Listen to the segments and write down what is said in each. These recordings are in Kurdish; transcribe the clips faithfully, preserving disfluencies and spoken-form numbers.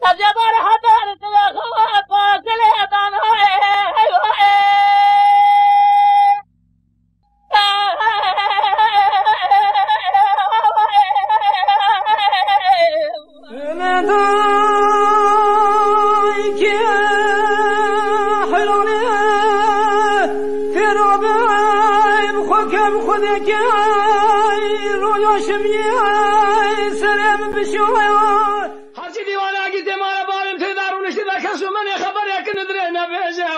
Tecebara hedar dile xwe, dilê dana, ey, ey, ey. Herçî dîwanakî tê mare barin tê de rûniştî de kes û menê xeberê kin dirê nebêje.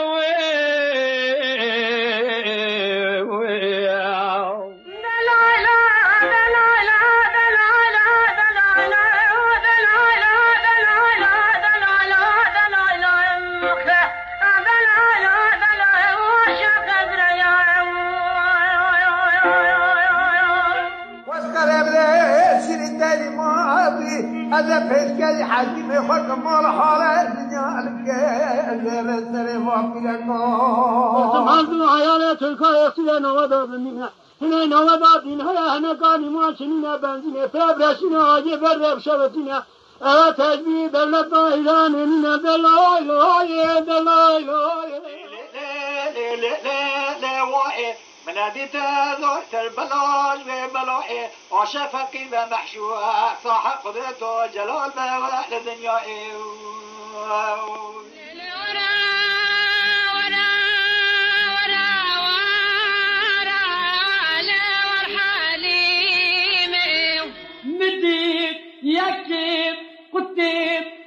Weskerê bile şîrî derî ma bî, ez ê pêşkerî hekîmê xwe ki mal hale dinya li ke, ez ê re serê va pîreka. Hezin hayalê Tirka yekî de nava da bimîne. Hinay nava da bîn heye hene kanî ma çinîne benzîne, pê breşîne acê ber re bişevetîne. Ewe tecbî devlet da îranê nîne, de lay lay, de lay lay. Min dît zor ser belal wê belayê, aşe feqîr ve mehşûr, sahib qudret û celal be we li dinyayê. Min dît yekî qutî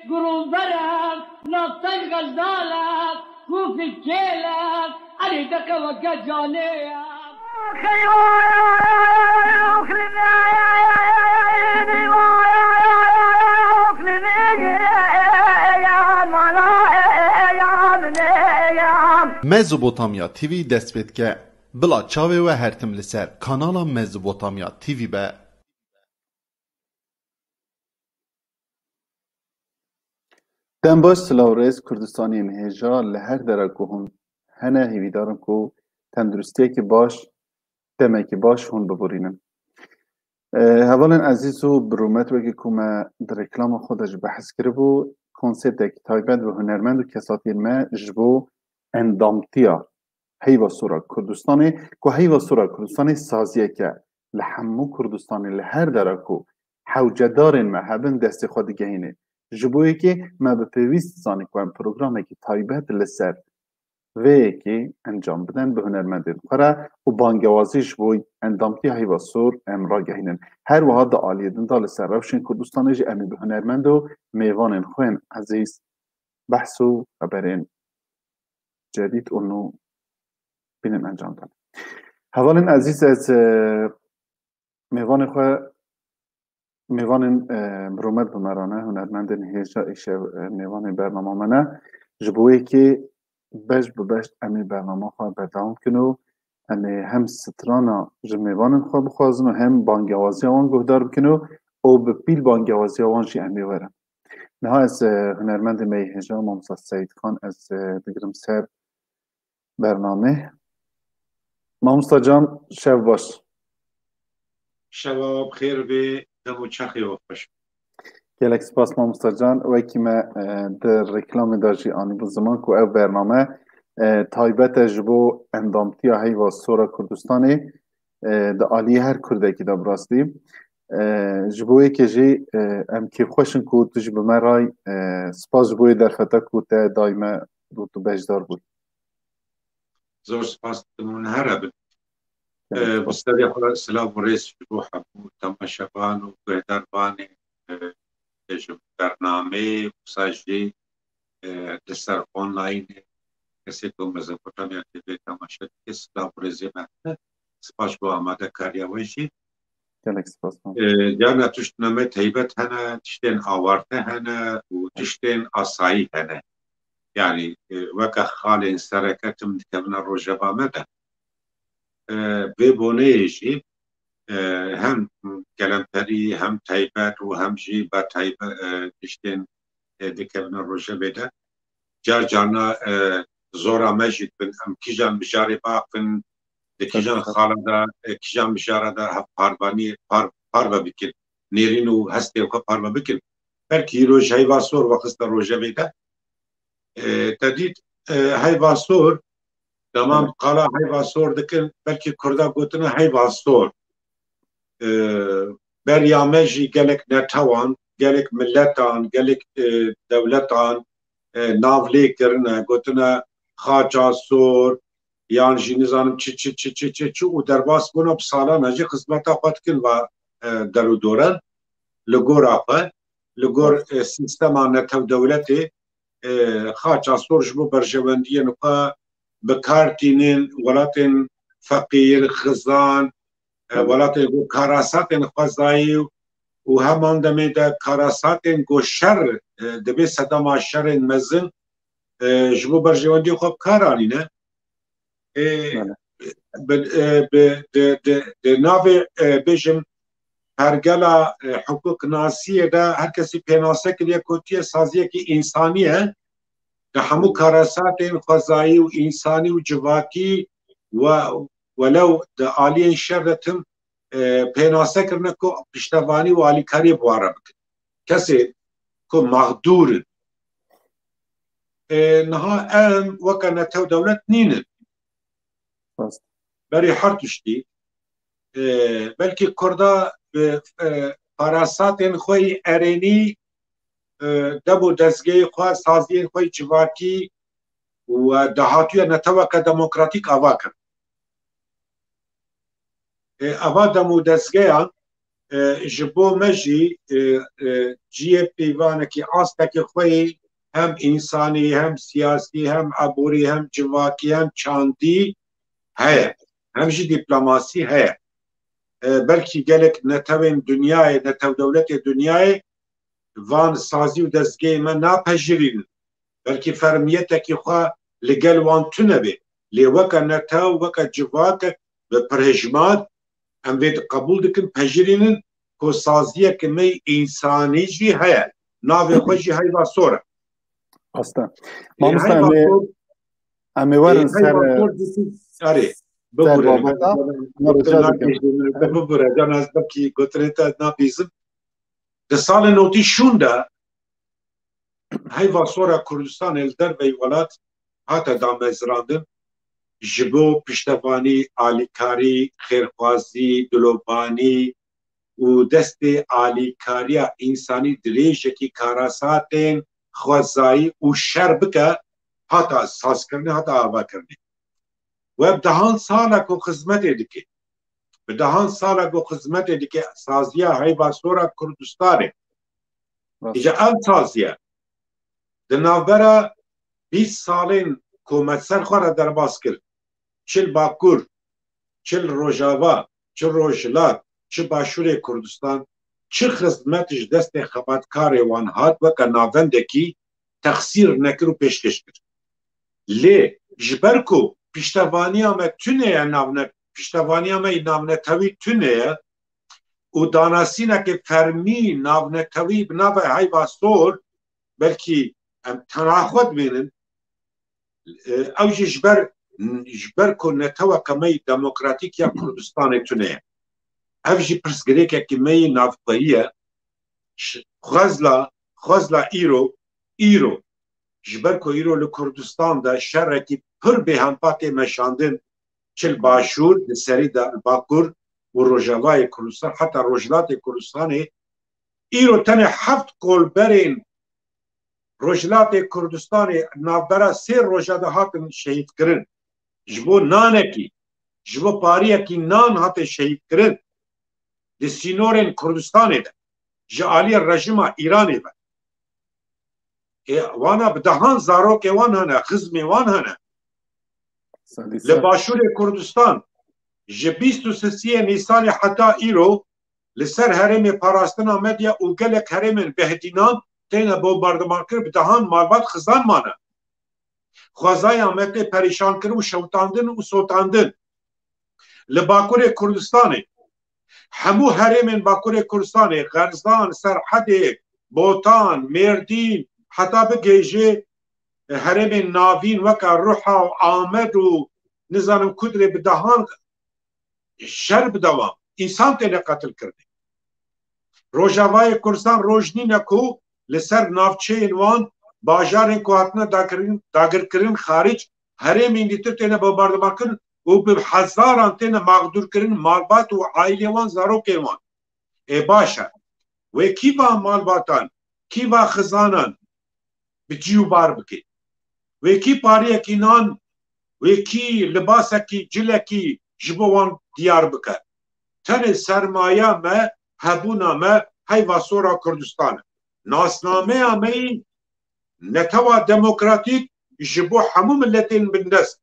gurûverev, naftel xezdalev, kûfî kêlev, erê deke weke canê ye. Mezopotamya T V dest pê dike. Bila çavê we her tim li ser kanala Mezopotamya T V be. Dem baş, silav rêz Kurdistaniyên hêja li her dera ku hûn hene, hêvîdar im ku tenduristiyekî baş, demekî baş hûn biborînin. E, hevalên ezîz û bi rûmet, wekî ku me di reklama xwe de jî behs kiribû, konseptekî taybet bi hunermend û kesatiyên me ji bo endamtiya Heyva Sor a Kurdistanê, ku Heyva Sor a Kurdistanê saziyeke li hemû Kurdistanê, li her dera ku hewcedarên me hebin, destê xwe digehîne. Ji bo yekê me bi pêwîst zanî ku em programekî taybet li ser vê yekê encam bidin bi hunermendên xwe re û bangewazî ji bo endamtiya Heyva Sor em ragehînin. Her wiha di aliyê din de li ser Rewşên Kurdistanê jî em ê bi hunermend û mêvanên xwe yên ezîz behs û xeberên cedîd û nû bînin encam dan. Hevalên ezîz, ez, e, mêvanê xwe, mêvanên, e, bi rûmet bi me re ne, hunermendên hêja îşev, e, mêvanê bernama me ne. Ji bo wê yekê beş bi beş em ê bernama xwe berdewam bikin û em ê hem strana ji mêvanên xwe bixwazin û hem bangewaziya wan guhdar bikin û, û bi pîl bangewaziya wan jî em ê werin. Niha ez, e, hunermendê me yê hêja Mamosta Seîd Xan ez, e, digirim ser bernamê. Mamosta can, şev baş. Şeva we bi xêr bê, dem û çaxê we xweş. Gelek spas Mamosta can. Wekî me, e, di reklamê de jî anîbû ziman ku ev bername, e, taybet e ji bo endamtiya Heyva Sor a Kurdistanê, e, di aliyê her Kurdekî de bi rastî. E, ji bo yekê jî, e, em kêfxweş in ku tu jî bi me re yî, e, spas ji bo yê derfeta ku te dayî me û tu beşdar bûyî. Zor spas dikim hûn here bin. Gelek spas. Bi serê xwe silav û rêz ji bo hemû temaşevan û guhdarvanê, e, ji bernameyê wisa jî, e, li ser online, kesê ku Mezopotamya T V temaşe dike, silav û rêzê me hene. Spas bo amadekariya we jî. Gelek spas. E, carna tiştname taybet hene, tiştên awarte hene û tiştên asayî hene. Yani, e, weke xalên sereke tim dikevine rojeva me de. E, vê boneyê jî, e, hem kelemperî, hem taybet û hem jî be taybet, e, tiştên, e, dikevine rojevê de. Car carna, e, zora me jî dibin, em kîjan mijarê biaxivin, di kîjan xala de, e, kîjan mijara de hev parvanî, par-, parve bikin, nêrîn û hestê xwe parve bikin. Belkî îro ji heyva sor vexiste rojevê de. E, te dît, e, heyva sor, tamam, qala heyva sor dikin, belkî Kurda gotine heyva sor. E, beriya me jî gelek netewan, gelek miletan, gelek, e, dewletan, e, nav lê kirine, gotine xaça sor, yan jî nizanim çi, çi, çi, çi, çi, çi û derbas bûne bi salan e jî xizmeta xwe dikin va, e, der û doren li gora xwe, li gor, e, sîstema netew dewletê, e, xaça sor ji bo berjewendiyên xwe bi kar tînin, welatên feqîr, xizan, e, welatên ku karasatên xwezayî û heman demê de karasatên ku şer, e, dibê sedema şerên mezin, e, ji bo berjewendiyê xwe bi kar anîne. E, Bele. bi, e, bi, di, di, di navê, e, bêjim, pergela, e, hukuknasiyê de her kesî pênase kiriye ku tiyê saziyekî însanî ye. Di hemû karasatên xwezayî û însanî û civakî we, welew di aliyên şer de tim, e, pênase kirine ku piştevanî û alîkariyê bi wan re bikin. Kesê ku mexdûr in. E, niha em weke netew dewlet nînin. Rast. Berî her tiştî, e, belkî Kurda bi, e, karasatên xwe yî erênî, e, dem û dezgehê xwe, saziyên xwe yî civakî û, e, dahatûya neteweke demokratîk ava kir. E, ava dem û dezgeyan, e, ji bo me jî, e, e, cihê pîvanekî astekî xwe yî hem însanî, hem siyasî, hem eborî, hem civakî, hem çandî heye. Hem jî dîplomasî heye. E, belkî gelek netewên dinyayê, netew dewletê dinyayê van sazî û dezgehê me napejirînin. Belkî fermiyetekî xwe li gel wan tune be. Lê weke netew, weke civakek bi pirhejmat em vê di qebûl dikin, pejirînin ku saziyeke me însanî jî heye. Navê xwe jî heyva sor e. Rast e. Ê, mamosta, heyva em ê, sor, em ê werin ê, ser, heyva sor dîtin, erê, ser bibûre, babeta, me rica dikim. Bibûre, can ez belkî gotinê te nabîzim. Di salên notî şûn de heyva sor a Kurdistanê li derveyî welat hate damezrandin, ji bo piştevanî, alîkarî, xêrxwazî, dilobanî û destê alîkariya însanî dirêjekî karasatên xwezayî û şer bike, hata sazkirinê, hata avakirinê. We bi dehan sala ku xizmetê dike. Bi dehan sala ku xizmetê dike saziya heyva sor a Kurdistanê. Rast. Îca ev saziye di navbera bîst salên ku me ser xwe re derbas kir, çi li Bakur, çi li Rojava, çi Rojhilat, çi Başûrê Kurdistan, çi xizmet ji destê xebatkarê wan hat, weke navendekî texsîr nekir û pêşkêş kir. Lê ji ber ku piştevaniya me tune ye, navne-, piştevaniya me yê navnetewî tune ye û danasîneke fermî navnetewî bi navê heyva sor, belkî em tena xwe dibînin, e, ew jî ji ber, ji ber ku neteweke me yê demokratîk ya Kurdistanê tune ye. Ev jî pirsgirêkekî me yê navxweyî ye. Ş-, xwezla, xwezla îro, îro, ji ber ku îro li Kurdistan de şerekî pir bêhempa tê meşandin, çi li Başûr, di serî de li Bakur û Rojavayê Kurdistan, heta Rojhilatê Kurdistanê, îro tenê heft kolberên Rojhilatê Kurdistanê navbera sê roja de hatin şehîdkirin. Ji bo nanekî, ji bo pariyekî nan hate şehîdkirin. Di sînorên Kurdistanê de, ji aliyê rejîma Îranê ve. Ê, wana bi dehan zarokê wan hene, xizmê wan hene. Li Başûrê Kurdistan, ji bîst û sisiyê Nîsanê heta îro, li ser herêmê parastina me diye û gelek herêmên behdînan têne bombardiman kir, bi dehan malbat xizan mane. Xwezaya me tê perîşan kir û şewitandin û sotandin. Li Bakurê Kurdistanê, hemû herêmên Bakurê Kurdistanê, Xerzan, Serhedê, Botan, Mêrdîn, heta bigihêje herêmên navîn weke Ruha û Amed û nizanim Kudrê bi dehan şer bi dewam. Însan têne qetil kirinê. Rojavayê Kurdistan roj nîne ku li ser navçeyên wan, bajarên ku hatine dakirin-, dagirkirin xaric, herêmên dîtir têne bombardemankirin û bi hezaran têne mexdûrkirin, malbat û aîlê wan, zarokên wan. Ê baş e. Wê kî va malbatan, kî va xizanan bi cî û bar bike? Wê kî pariyekî nan, wê kî libasekî, cilekî ji bo wan diyar bike? Tenê sermaya me, hebûna me heyva sora Kurdistan e. Nasnameya me yî netewa demokratîk ji bo hemû miletên bindest,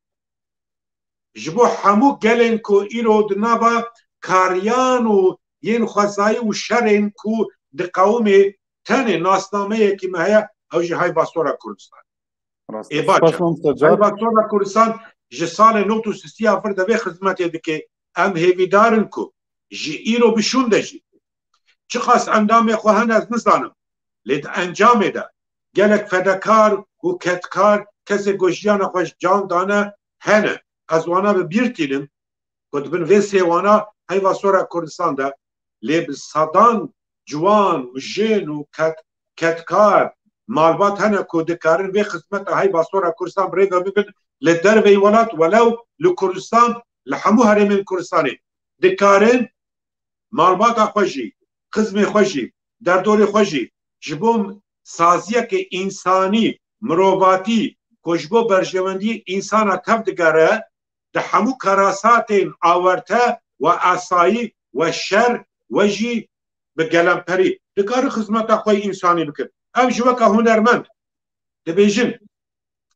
ji bo hemû gelên ku îro di nava kariyan û yên xwezayî û şerên ku diqewimê, tenê nasnameyekî me heye, ew jî heyva sora Kurdistan. Rast e. Ê, baş e. Spas, mamosta Can. Heyva sora Kurdistan ji salê nod û sisiya vir de vê xizmetê dike. Em hêvîdar in ku ji îro bi şûn de jî, çiqas endamê xwe hene ez nizanim, lê di encamê de gelek fedekar û kedkar, kesê ku jiyana xwe ji can dane, hene. Ez wana bi bîr tînim ku di bin vê sê wana heyva sora Kurdistan de, lê bi sedan ciwan û jin û ked-, kedkar, malbat hene ku dikarin vê xizmeta heyva sora Kurdistan bi rê ve bibin li derveyî welat, welew li Kurdistan, li hemû herêmên Kurdistanê dikarin malbata xwe jî, xizmê xwe jî, derdorê xwe jî ji bo saziyeke însanî, mirovatî, ku ji bo berjewendiyê însana tev digere, di hemû karasatên awerte û asayî û şer û jî bi gelemperî dikarin xizmeta xwe yê însanî bikin. Ev jî weke hunermend dibêjin,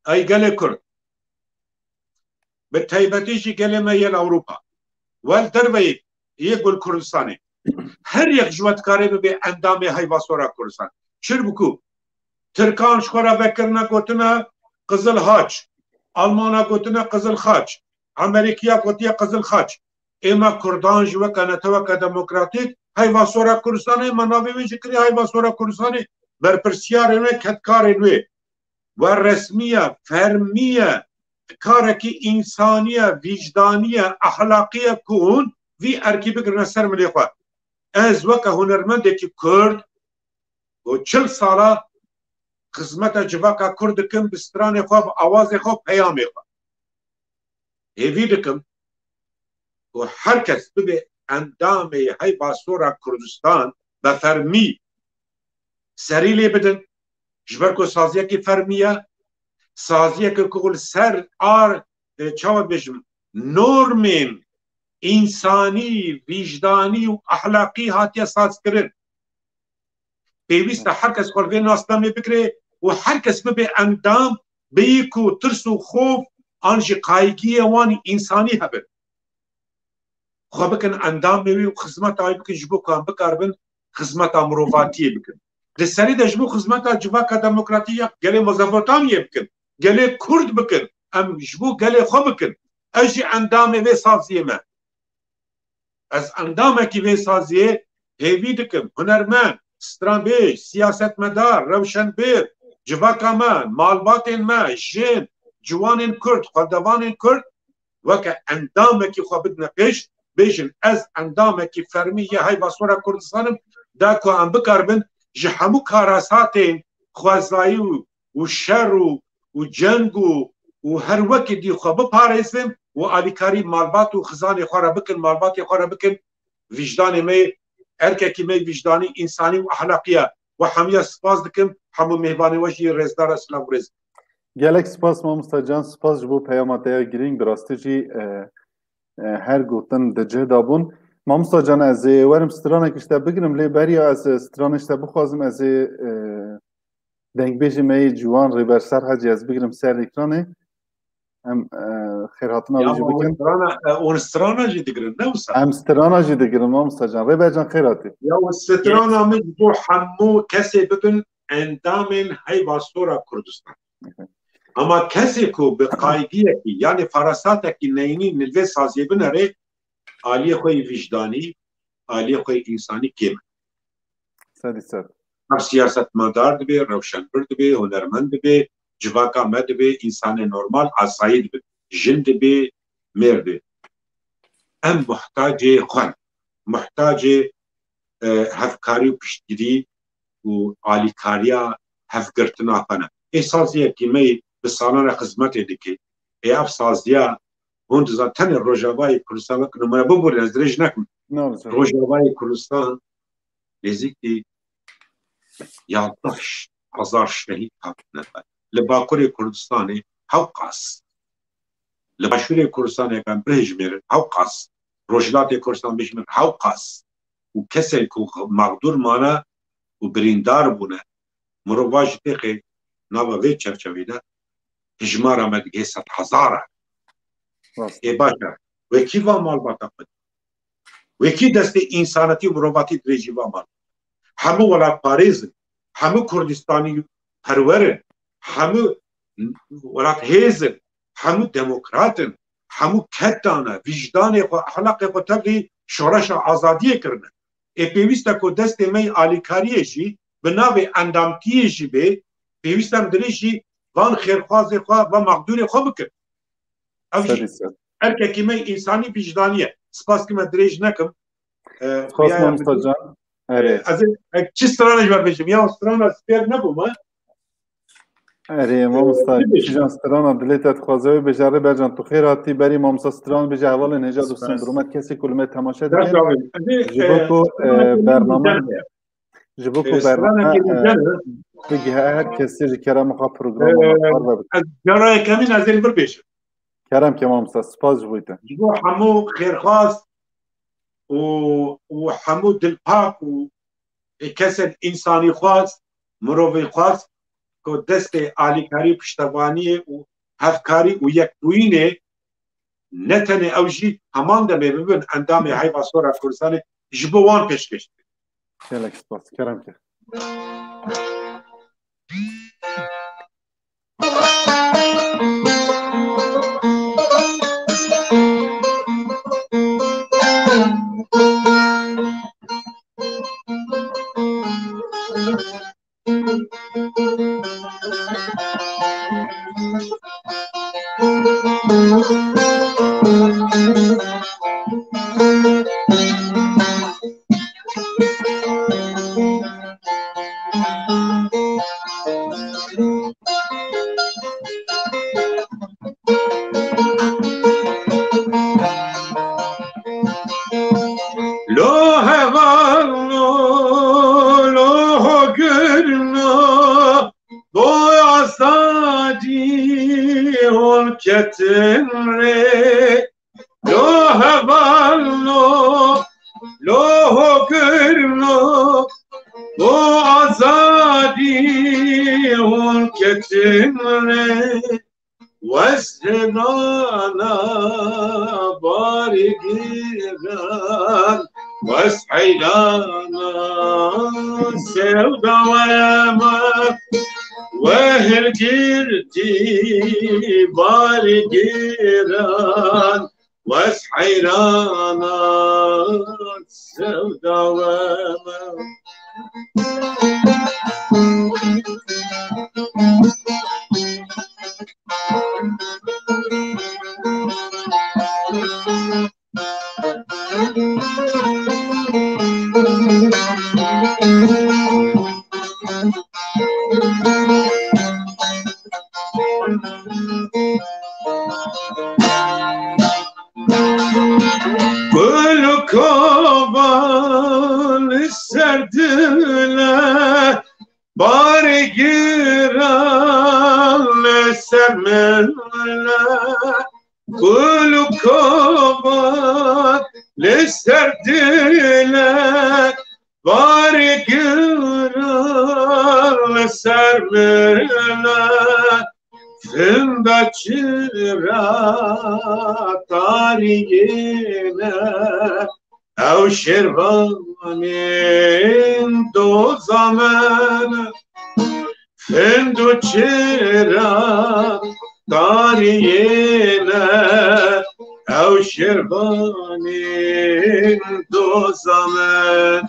ey gelê Kurd, bi taybetî jî gelê me yên Ewropa, wel derveyî yê gul Kurdistanê, her yek ji we dikare bibe endamê heyva sora Kurdistan. Çir bû ku Tirkan ji xwe re vekirine gotine Qizil Haç, Almana gotine Qizil Xaç, Amerîkiya gotiye Qizil Xaç. Ême Kurdan jî weke neteweke demokratîk heyva sora Kurdistanê, me navê wê jî kiriye heyva sora Kurdistanê, berpirsiyarên wê, kedkarên wê. We resmî ye, fermî ye, karekî însanî ye, vîcdanî ye, exlaqî ye ku hûn vî erkî bigirine ser milê xwe. Ez weke hunermendekî Kurd ku çil sala xizmeta civaka Kurd dikim, bi stranê xwe, bi awazê xwe, peyamê xwe. Hêvî dikim ku her kes bibe endamê heyva sora Kurdistan, be fermî serî lê bidin. Ji ber ku saziyekî fermî ye, saziyeke ku li ser ar, e, çawa bêjim, normên însanî, vîcdanî û exlaqî hatiye sazkirin. Pêwîst e her kes xwe li vê nasnamê bigire û her kes bibe endam, bêyî ku tirs û xof an jî qaygiyê wan însanî hebin. Xwe bikin endamê wî û xizmeta wî bikin, ji bo ku em bikaribin xizmeta mirovatiyê bikin. Di serî de ji bo xizmeta civaka demokratîk ya gelê Mezopotamyê bikin, gelê Kurd bikin. Em ji bo gelê xwe bikin. Ez jî endamê vê saziyê me. Ez endamekî vê saziyê hêvî dikim, hunermend, stranbêj, siyasetmedar, rewşenbîr, civaka me, malbatên me, jin, ciwanên Kurd, xwendevanên Kurd, weke endamekî xwe bidine pêş, bêjin, ez endamekî fermî yê heyva sora Kurdistan im, da ku em bikaribin ji hemû karasatên xwezayî û, û şer û, û ceng û, û her wekî dî xwe biparêzin û alîkarî malbat û xizanê xwe re bikin, malbatê xwe re bikin, vîcdanê me, erkekî me vîcdanî, însanî û exlaqî ye. We hemiya spas dikim, hemû mêvanê we jî rêzdar e, silav û rêz. Gelek spas mamosta Can, spas ji bo peyama te ya girîng, bi rastî jî, e, e, her gotin di cih de bûn. Mamosta Can, ez ê werim stranek ji te bigirim, lê beriya ez, e, stranê ji te bixwazim, ez ê, e, dengbêjê me yê ciwan Rêber Serhecî ez bigirim ser ekranê. Em, e, xêrhatina wî jî bikin. Ya, strana, e, hûn strana jî digirin, ne wisa? Em strana jî digirin, mamosta Can. Rêber Can, xêr hatî. Ya, strana min ji bo hemû kesê bibin endamên heyva sora Kurdistan. Ama kesê ku bi qaygiyekî, yanî ferasatekî neyînî li vê saziyê binere, aliyê xwe yî vîcdanî, aliyê xwe yî însanî kêm e. Sedî sed. Ev siyasetmedar dibe, rewşenbir dibe, hunermend dibe, civaka me dibe, însanê normal, asayî dibe, jin dibe, mêr dibe. Em muhtacê xwe ne. Muhtacê, e, hevkarî û piştgirî û alîkariya hevgirtina xwe ne. Ê saziyekî me yî bi salan re xizmetê dike. Ê ev saziya hûn dizan tenê Rojavayê Kurdistan wek nimûne bibûrin, ez dirêj nekim. Rojavayê Kurdistan nêzîkî yazdeh hezar şehîd hatine. Li Bakurê Kurdistanê hewqas. Li Başûrê Kurdistanê kan bihêjmêrin hewqas. Rojhilatê Kurdistan bihêjmêrin hewqas. Û kesên ku mexdûr mane û birîndar bûne, mirova ji têxê nava vê çerçevê de hijmara me digihê sed hezar e. Rast. Ê baş e. Wekî va malbata xwe. Wekî destê însanetî û mirovatî dirêjî va mal. Hemû welatparêz in, hemû Kurdistanî perwer in, hemû welathêz in, hemû demokrat in, hemû ked dane, vîjdanê xwe, ehlaqê xwe tevlî şoreşa azadiyê kirine. Ê pêwîst e ku destê me yê alîkariyê jî bi navê endamtiyê jî bê, pêwîst e em dirêjî van xêrxwazê xwe, van mexdûrê xwe bikin. Ev jî Sedî sed. Erkekî me însanî vîjdanî ye. Spas ki me dirêj nekim. Spas mamosta can. Erê. Ez ê çi strana ji we bêjim. Ya strana spêr nebûme. Erê, mamosta, bibêjim. Kîjan strana dilê te dixwaze wê bêje, Rêber can, tu xêr hatî, berî mamosta stran bêje, hevalên hêja dostên bi rûmet kesê ku li me temaşe dikin. Ji bo ku, e, bername Ji bo ku bername, e, bigihe her kesê ji kerema xwe programa me parve bike. Ez cara yekemîn ez ê li vir bêjim. Kerem ke mamosta, spas ji bo te. Ji bo hemû xêrxwaz û, û hemû dilpak û kesên însanîxwaz, mirovîxwaz ku destê alîkarî, piştevaniyê û hevkarî û yekbûyînê ne tenê ew jî heman demê bibin endamê Heyva Sor a Kurdistanê ji bo wan pêşkêş dikin. Gelek spas. Kerem ke. Lo heval lo, lo hogirna, bo azadî hûn ketin rê. Lo heval lo, lo hogirna, bo azadî hûn ketin rê. Wes hêvana barîgiran, wes heyrana sevda wema, we hilgirtî barîgiran, wes heyrana sevda wema. Gul û kovan li ser dile, barê giran li ser min le. Gul û kovan li ser dile, barê giran li ser min le. Finda çira tariyê ne, ew şêrvanên doza min. Find û çira tariyê ne, ew şêrvanên doza min.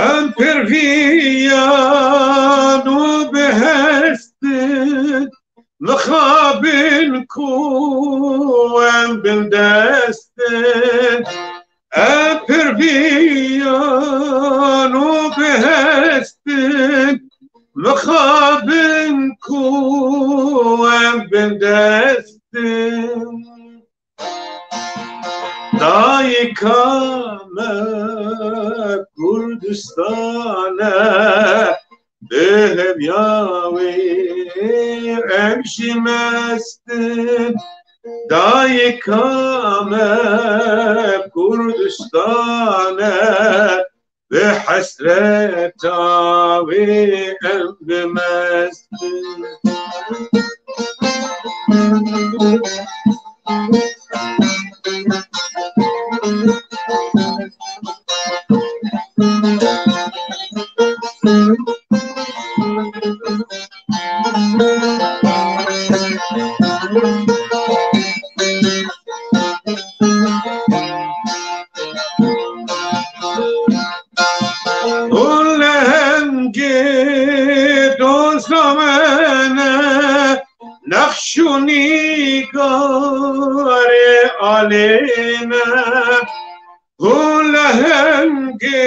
Em perviyan û bihestin, mixabin ku em bindestin. Em perviyan û bihestin, mixabin ku em bindestin. Dayika me Kurdistan e, bi heviya wê em jî mestin. Dayika me Kurdistan e, bi hesreta wê em bi mestin. Hûn lehengê doza me ne, nexş û nîgarê alê me. Hûn lehengê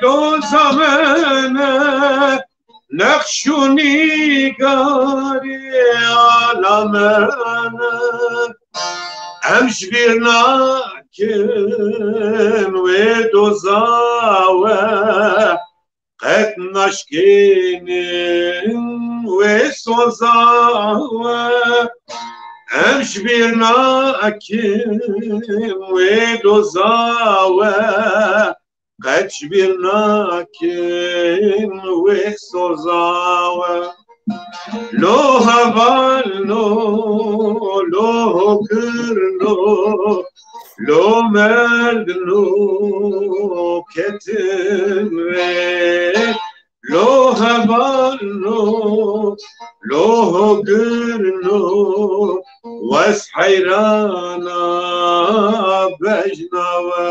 doza me ne, nexş û nîgarê ala me ne. Em ji bîr nakin wê doza we, qet naşkênin wê soza we. Em ji bîr nakin wê doza we, qet ji bîr nakin wê soza we. Lo hevalno, lo hogirno, lo merdno, ketin rê. Lo hevalno, lo hogirno, wes heyrana bejna we.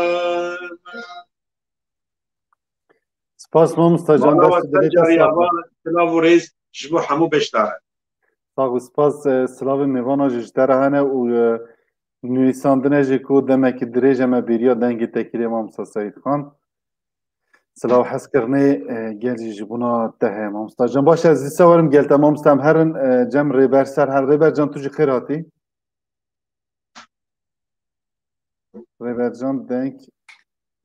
Spas mamosta can, Mala dest we ser carî ava, silav û rêz ji bo hemû beşdaran. Sağ ol, spas, e, silavê mêvana jî ji te re hene û, e, nivîsandine jî ku demekî dirêj e me bêriya dengê te kiriye mamosta Seyîd Xan. Silav hezkirinê, e, gel jî ji bona te heye mamosta can. Baş e, ez dîsa werim gel te mamosta em herin, e, cem Rêber Ser her. Rêber can tu jî xêr hatî. Rêbercan deng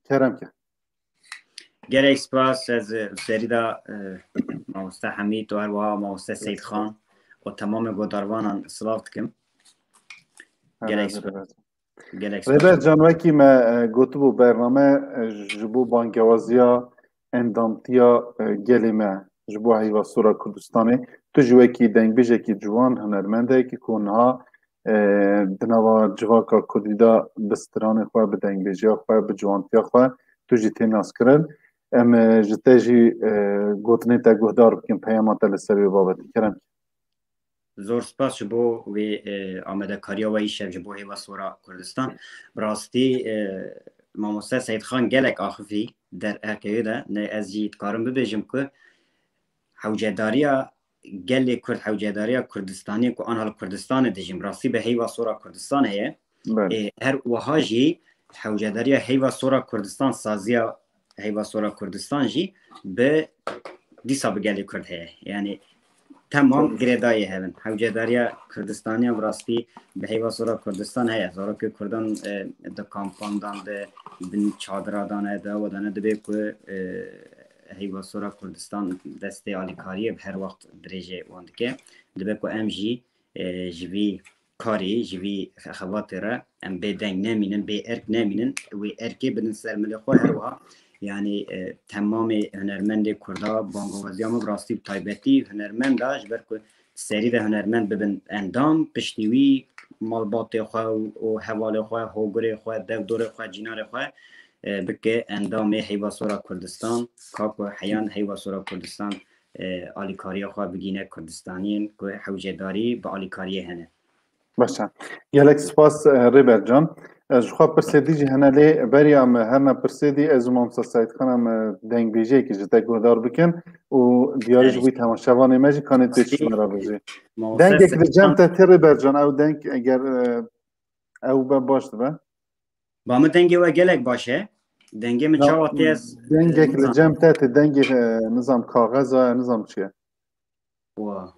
kerem ke. Gelek spas, ez, e, serî de, e, mamoste Hemîd û her wiha mamoste Seyîd Xan û temamê godarvanan silav dikim. Gelek spas. Rêbercan. Gelek spas. Rêbercan, wekî me, e, gotibû bername, e, ji bo bangewaziya endamtiya, e, gelê me ji bo heyva sora Kurdistanê. Tu jî wekî dengbêjekî ciwan, hunermendekî ku niha, e, di nava civaka kurdî de bi stranê xwe, bi dengbêjiya xwe, bi ciwantiya xwe tu jî tê naskirin. Em, e, ji te jî, e, gotinê te guhdar bikin, peyama te li ser wê babetê. Kerem. Zor spas ji bo wê, e, amadekariya we îşev ji bo heyva sora Kurdistan. Bi rastî, e, mamoste Seyîd Xan gelek axifî der erkeyê de, ne ez jî dikarim bibêjim ku hewcedariya gelê Kurd, hewcedariya Kurdistanê ku anha li Kurdistanê dijîn, bi rastî bi heyva sora Kurdistan heye. Belê. E, her wiha jî hewcedariya heyva sora Kurdistan, saziya heyva sora Kurdistan jî bi dîsa bi gelê Kurd heye. Yani temam girêdayî hev in. Hewcedariya Kurdistaniya bi rastî bi heyva sora Kurdistan heye. Zarokê Kurdan, e, di kampan dan, di bin çadira dane, di ewa dane, dibe ku, e, heyva sora Kurdistan destê alîkariyê bi her wext dirêjê wan dike. Dibe ku em jî, e, ji vî karê, ji vî xebatê re em bêdeng nemînin, bê erk nemînin, wê erkê bidin ser milê xwe her wiha. Yani, e, temamê hunermendê Kurda, bangewaziya min bi rastî bi taybetî hunermenda, ji ber ku serî de hunermend bibin endam, piştî wî malbatê xwe û, û hevalê xwe, hogirê xwe, devdorê xwe, cînarê xwe, e, bike endamê Heyva Sora Kurdistan, ka ku heyan Heyva Sora Kurdistan, e, alîkariya xwe bigîne Kurdistaniyên ku hewcedarî bi alîkariyê hene. Baş e. Gelek spas, e, Rêber Can. E, ji xwe pirsê dî jî hene, lê beriya me her ne pirsê dî, ez û Mamosta Seîdxan em, e, dengbêjiyekê ji te guhdar bikin û diyarî ji bo temaşevanê me jî kanê tê çi ji me re bijî. Dengek li cem te tê, Rêber Can, ew deng eger, e, ew be baş dibe. Ba min dengê we gelek baş e. Dengê min çawa tê ez, e, dengek li cem te tê, dengê, e, nizam kaxeza, nizam çi ye? Wa.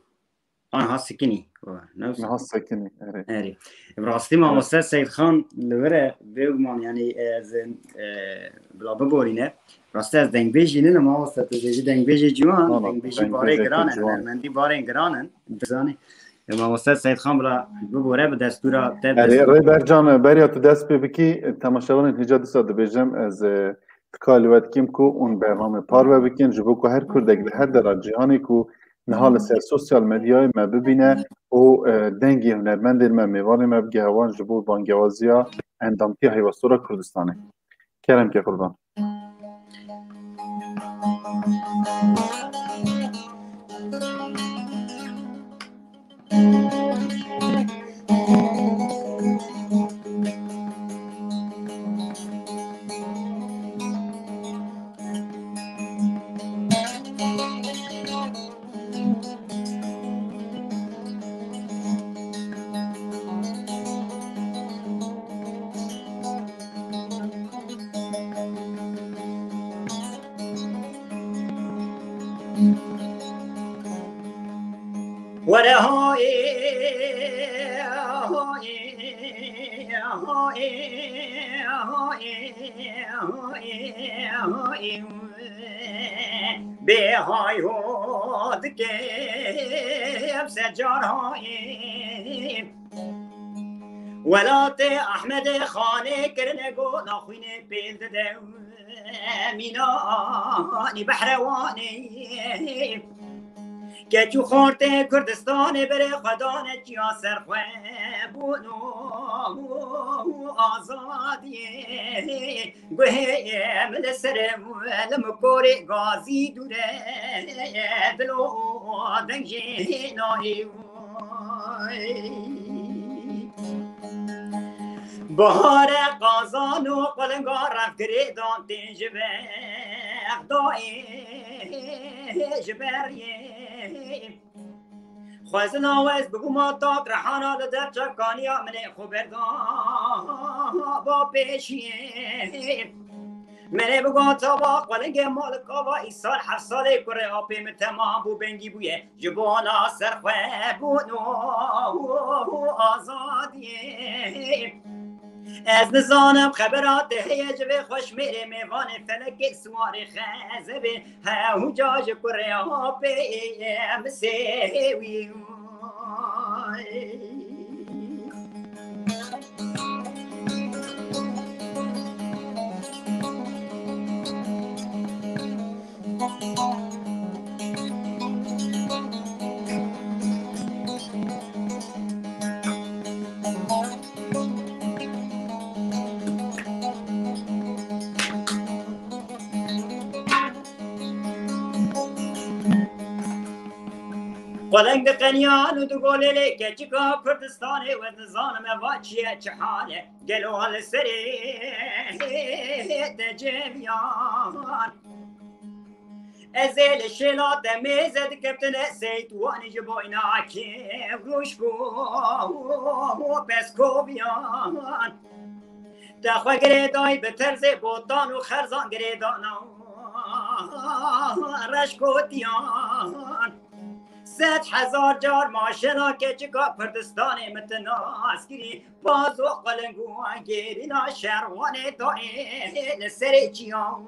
Anha sikinî. Wa, ne wisa? Niha sekinî, erê. Erê. Bi rastî mamoste Seîdxan li vir e, bêguman, yanî, e, ez, e, bila biborîne. Rastî ez dengbêjî ninim, mamoste, tu dibêjî dengbêjê ciwan, dengbêjî barê giran e, hunermendî barên giran in. Dizanî, e, mamoste Seîdxan bila bibore bi destûra te. Erê, Rêber Can, beriya tu dest pê bikî, temaşevanên hêja dîsa dibêjim, ez, e, Tika li we dikim ku hûn bernamê parve bikin, ji bo ku her Kurdek li her dera cîhanê ku niha li ser sosyal medyayê me bibîne û, e, dengê hunermendên me, mêvanê me bigehe wan ji bo bangewaziya endamtiya Heyvastora Kurdistanê. Kerem ke qurban. Were hayê, hayê, hayê, hayê, hayê, hayê. Bê hay ho dike ev secar hayê. Welatê Ehmedê Xanê kirine go naxwînê pêl dide. Mînanî behrewanê. Keç û xortê Kurdistanê berê xwe dane çiya ser xwe bûn û azadiyê. Guhê min li ser û li mikorê gazî dûre dilo deng jê nayê. Bihare qazan û qulinga revgirê dan tên ji bexdayê ji beriyê. Xwezina wez bibûma tak rehana li dev çavkaniya min ê xwe berda ba pêşiyê. Min ê bigota ba qulingê malik ava îsal heft salê kurê apê min temam bû bengî bûye. Ji bona ser xwe bûn û azadiyê. Ez nizanim xebera te heye ji vê xweşmêrê mêvanê felekê siwarê xezebê. Hewca ji kurê apê em sêwî. Quleng diqeniyan û digolê lê keçika Kurdistanê, we nizanim eva çi ye, çi hal e. Gelo li serê te ceviyan. Ez ê li şêla te mêze dikeptine Seyt Wanî ji boyna kêw rûşk û peskoviyan. Te xwe girêdayî bi terzê botan û xerzan girêdana reşkotiyan. Sed hezar car maşela keçika Kurdistanê min ti nas kirî. Pazo qeling û gêrîna şerwanê dayê li serê çiyan.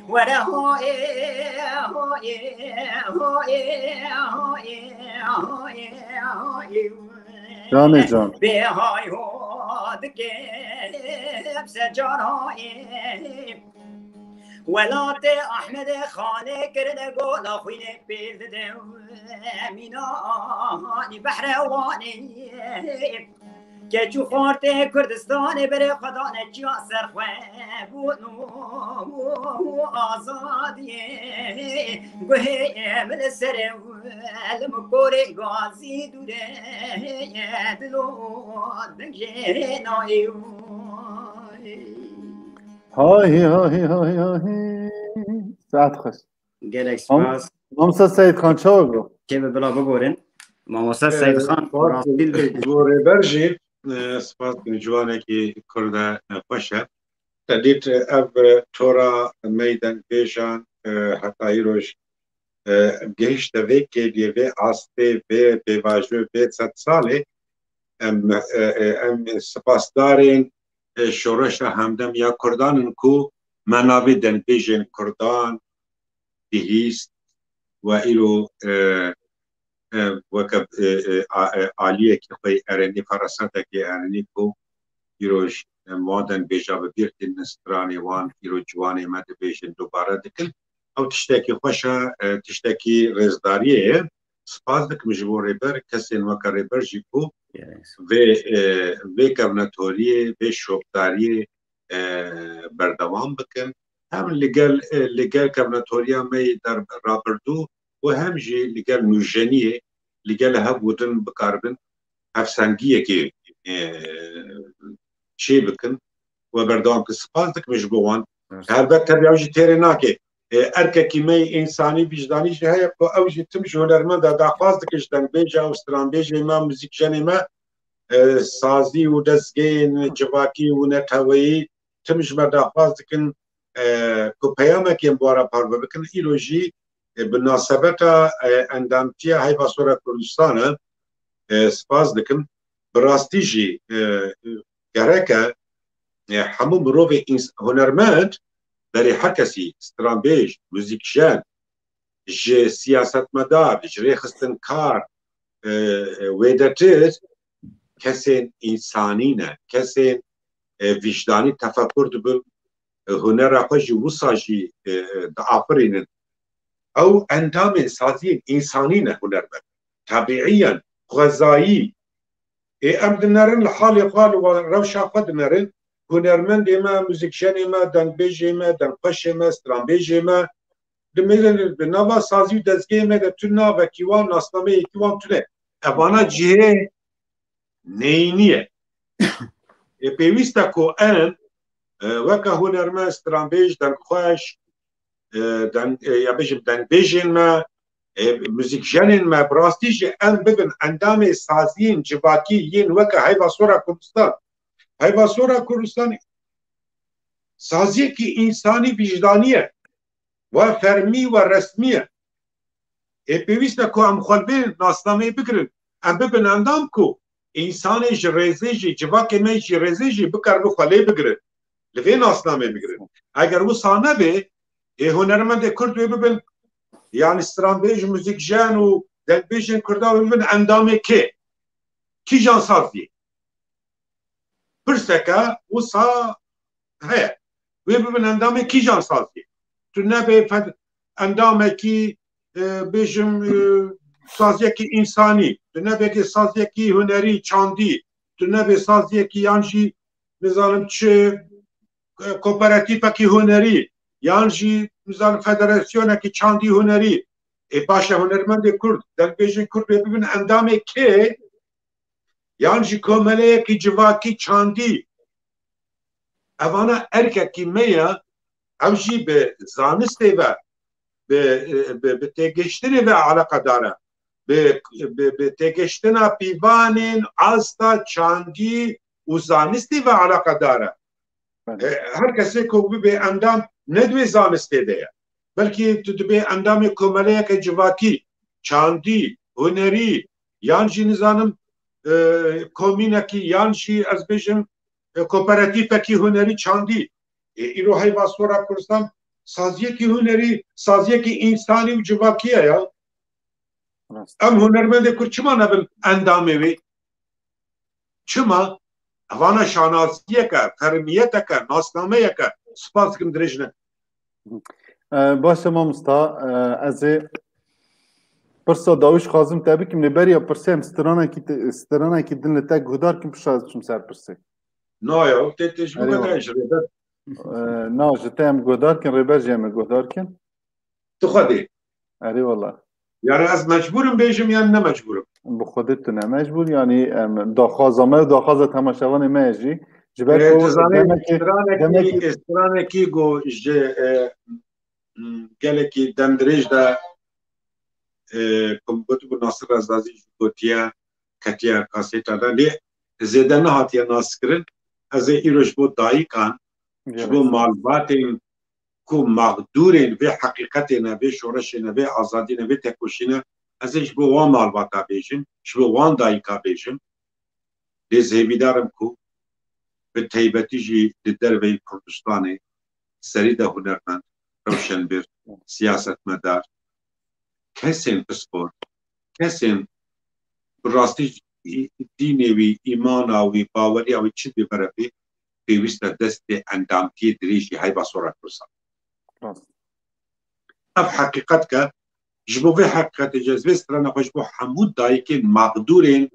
Were hayê, hayê, hayê. Canê can. Bê hay ho dike ser car hayê. Welatê Ehmedê Xanê kirine gola xwînê pêl dide. Mînanî behrewanê. Keç û xortê Kurdistanê berê xwe dane çiya ser xwe bûn û azadiyê. Guhê min li serê û li min korê gazî dûre ye dilo dengê nayê. Hay hay hay hay hay. Saet xweş. Gelek spas. Mamosta Seyid Xan çawa bû? Kê bi bila bigorin. Mamosta Seyid Xan rastî li bo rêber jî, e, spas dikim, ciwanekî Kurd e, e, xweş e. Te dît, e, ev, e, tora me yî dengbêjan, e, heta îroj, e, gehişte vê kêliyê, vê astê, vê pêvajoyê, vê sedsalê. Em, e, e, em spasdarên, e, şoreşa Hemdem ya Kurdan in ku me navê dengbêjên Kurdan bihîst we îro, e, e, weke, e, e, a-, e, aliyekî xwe yê erênî, ferasetekî erênî ku îroj, e, me dengbêja bi bîr tînin, stranê wan îro ciwanê me dibêjin, dubare dikin. Ew tiştekî xweş e, e, tiştekî rêzdariyê ye. Spas dikim ji bo rêber, kesên weke rêber jî ku vê, e, vê kevnetoriyê, vê şopdariyê, e, berdewam bikin. Hem li gel, e, li gel kevnetoriya me yê der rabirdû û hem jî li gel nûjeniyê, li gel hev û din bikaribin hevsengiyekê, e, çê bikin û berdewam bikin. Spas dikim ji bo wan. Evet. Helbet tabii ew jî têrê nake. E, erkekî me yê însanî, vîjdanî jî heye ku ew jî tim ji hunermenda daxwaz dikin, ji dengbêja û stranbêjê me, muzîkjenê me, e, sazî û dezgehên civakî û neteweyî tim ji me daxwaz dikin, e, ku peyamekê em bi wan re parve bikin. Îro jî, e, bi nasebeta, e, endamtiya Heyva Sor a Kurdistan e, e, spas dikim. Bi rastî jî, e, gerek e, e, hemû mirovê ins-, hunermend berê her kesî, stranbêj, muzîkjen, ji siyasetmedar, ji rêxistinkar, e, e, wêdetir kesên însanî ne, kesên, e, vîjdanî tefekur dibin, e, hunera xwe jî wisa jî, e, e, diafirînin. Ew endamên saziyên însanî ne hunermend. Tebiîyen, xwezayî. Ê em dinerin li halê xwe, li wa-, rewşa xwe dinerin. Hunermendê me, muzîkjenê me, dengbêjê me, dengxweşê me, stranbêjê me, di me de, di nava sazî û dezgehê me de tu navekî wan, nasnameyekî wan tune. Evana cihê neyînî ye. Ê pêwîst e ku em, e, weke hunermend, stranbêj, dengxweş, e, deng-, e, ya bêjim dengbêjên me, e, muzîkjenên me, bi rastî jî em bibin endamê saziyên civakî yên weke Heyva Sor a Kurdistan. Heyva Sor a Kurdistan saziyekî însanî, vîjdanî ye. We fermî, we resmî ye. Ê pêwîst e ku em xwe li vê nasnameyê bigirin. Em bibin endam ku însanê ji rêzê jî, civakê me jî rêzê jî bikaribe xwe lê bigirin. Li vê nasnameyê bigirin. Eger wisa nebe, ê hunermendê Kurd wê bibin, yanî stranbêj, muzîkjen û dengbêjên Kurdan wê bibin endamê kê? Kîjan saziyê? Pirseke wisa heye. Wê bibin endamê kîjan saziyê? Tu nebê fed-, endamekî, e, bêjim, e, saziyekî însanî, tu nebê saziyekî hunerî, çandî, tu nebê saziyekî yan jî nizanim çi, e, kooperatîfekî hunerî, yan jî nizanim federasyonekî çandî hunerî. Ê baş e, hunermendê Kurd, dengbêjên Kurd wê bibin endamê kê? Yan jî komeleyekî civakî çandî. Evana erkekî me ye, ew jî bi zanistê ve, bi, bi, bi têgihiştinê ve eleqedar e. Bi, bi, bi têgihiştina pîvanên asta çandî û zanistê ve eleqedar e. Belê. E, her kesê ku bibe endam ne di wê zanistê de ye. Belkî tu dibê endamê komeleyeke civakî, çandî, hunerî, yan jî nizanim, e, komînekî, yan jî ez bêjim, e, kooperatîfekî hunerî çandî. E, îro Heyva Sor a Kurdistan saziyekî hunerî, saziyekî însanî û civakî ye ya. Rast. Em hunermendê Kurd çima nebin endamê wê? Çima? Evana şanaziyeke, fermiyeteke, nasnameyeke. Spas dikim, dirêj ne. E, baş e mamosta, e, ez ê Pirsa dawî jixwazim te bikim, lê beriya pirsê em stranekî te-, stranekî din li te guhdar kim, pişa ez çim ser pirsê. Na ya, tê tê ji Erê min wa. Ji rêber. Ee, na, ji te em guhdar kin, rêber jî em ê guhdar kin. Tu xwedê. Erê wala. Yani ez mecbûrim bêjim yan ne mecbûrim? Bi xwedê tu ne mecbûr, yani em daxwaza me û daxwaza temaşevanê me ye jî. Ji ber Ee, ku tu zanî demekî, stranekî, demekî stranekî ku ji, e, m, gelekî demdirêj de, e, ku min gotibû Nasir Ezazî jî gotiye, ketiye kaseta de, lê zêde nehatiye naskirin. Ez ê îro ji bo dayikan, ji bo Gelek. Malbatên ku mexdûrên vê heqîqetê ne, vê şoreşê ne, vê azadî ne, vê tekoşî ne, ez ê ji bo wan malbata bêjim, ji bo wan dayika bêjim. Lê ez hêvîdar im ku bi taybetî jî li derveyî Kurdistanê serî de hunermend, rewşenbîr, siyasetmedar, kesên pispor, kesên bi rastî dînê wî, îmana wî, baweriya wî çi bê, mere bê, pêwîst e destê endamtiyê dirêjî heyva sora Kurdistan. Rast. Ev heqîqet ke ji bo vê heqîqetê jî ez vê strana xwe ji bo hemû dayikên mexdûrên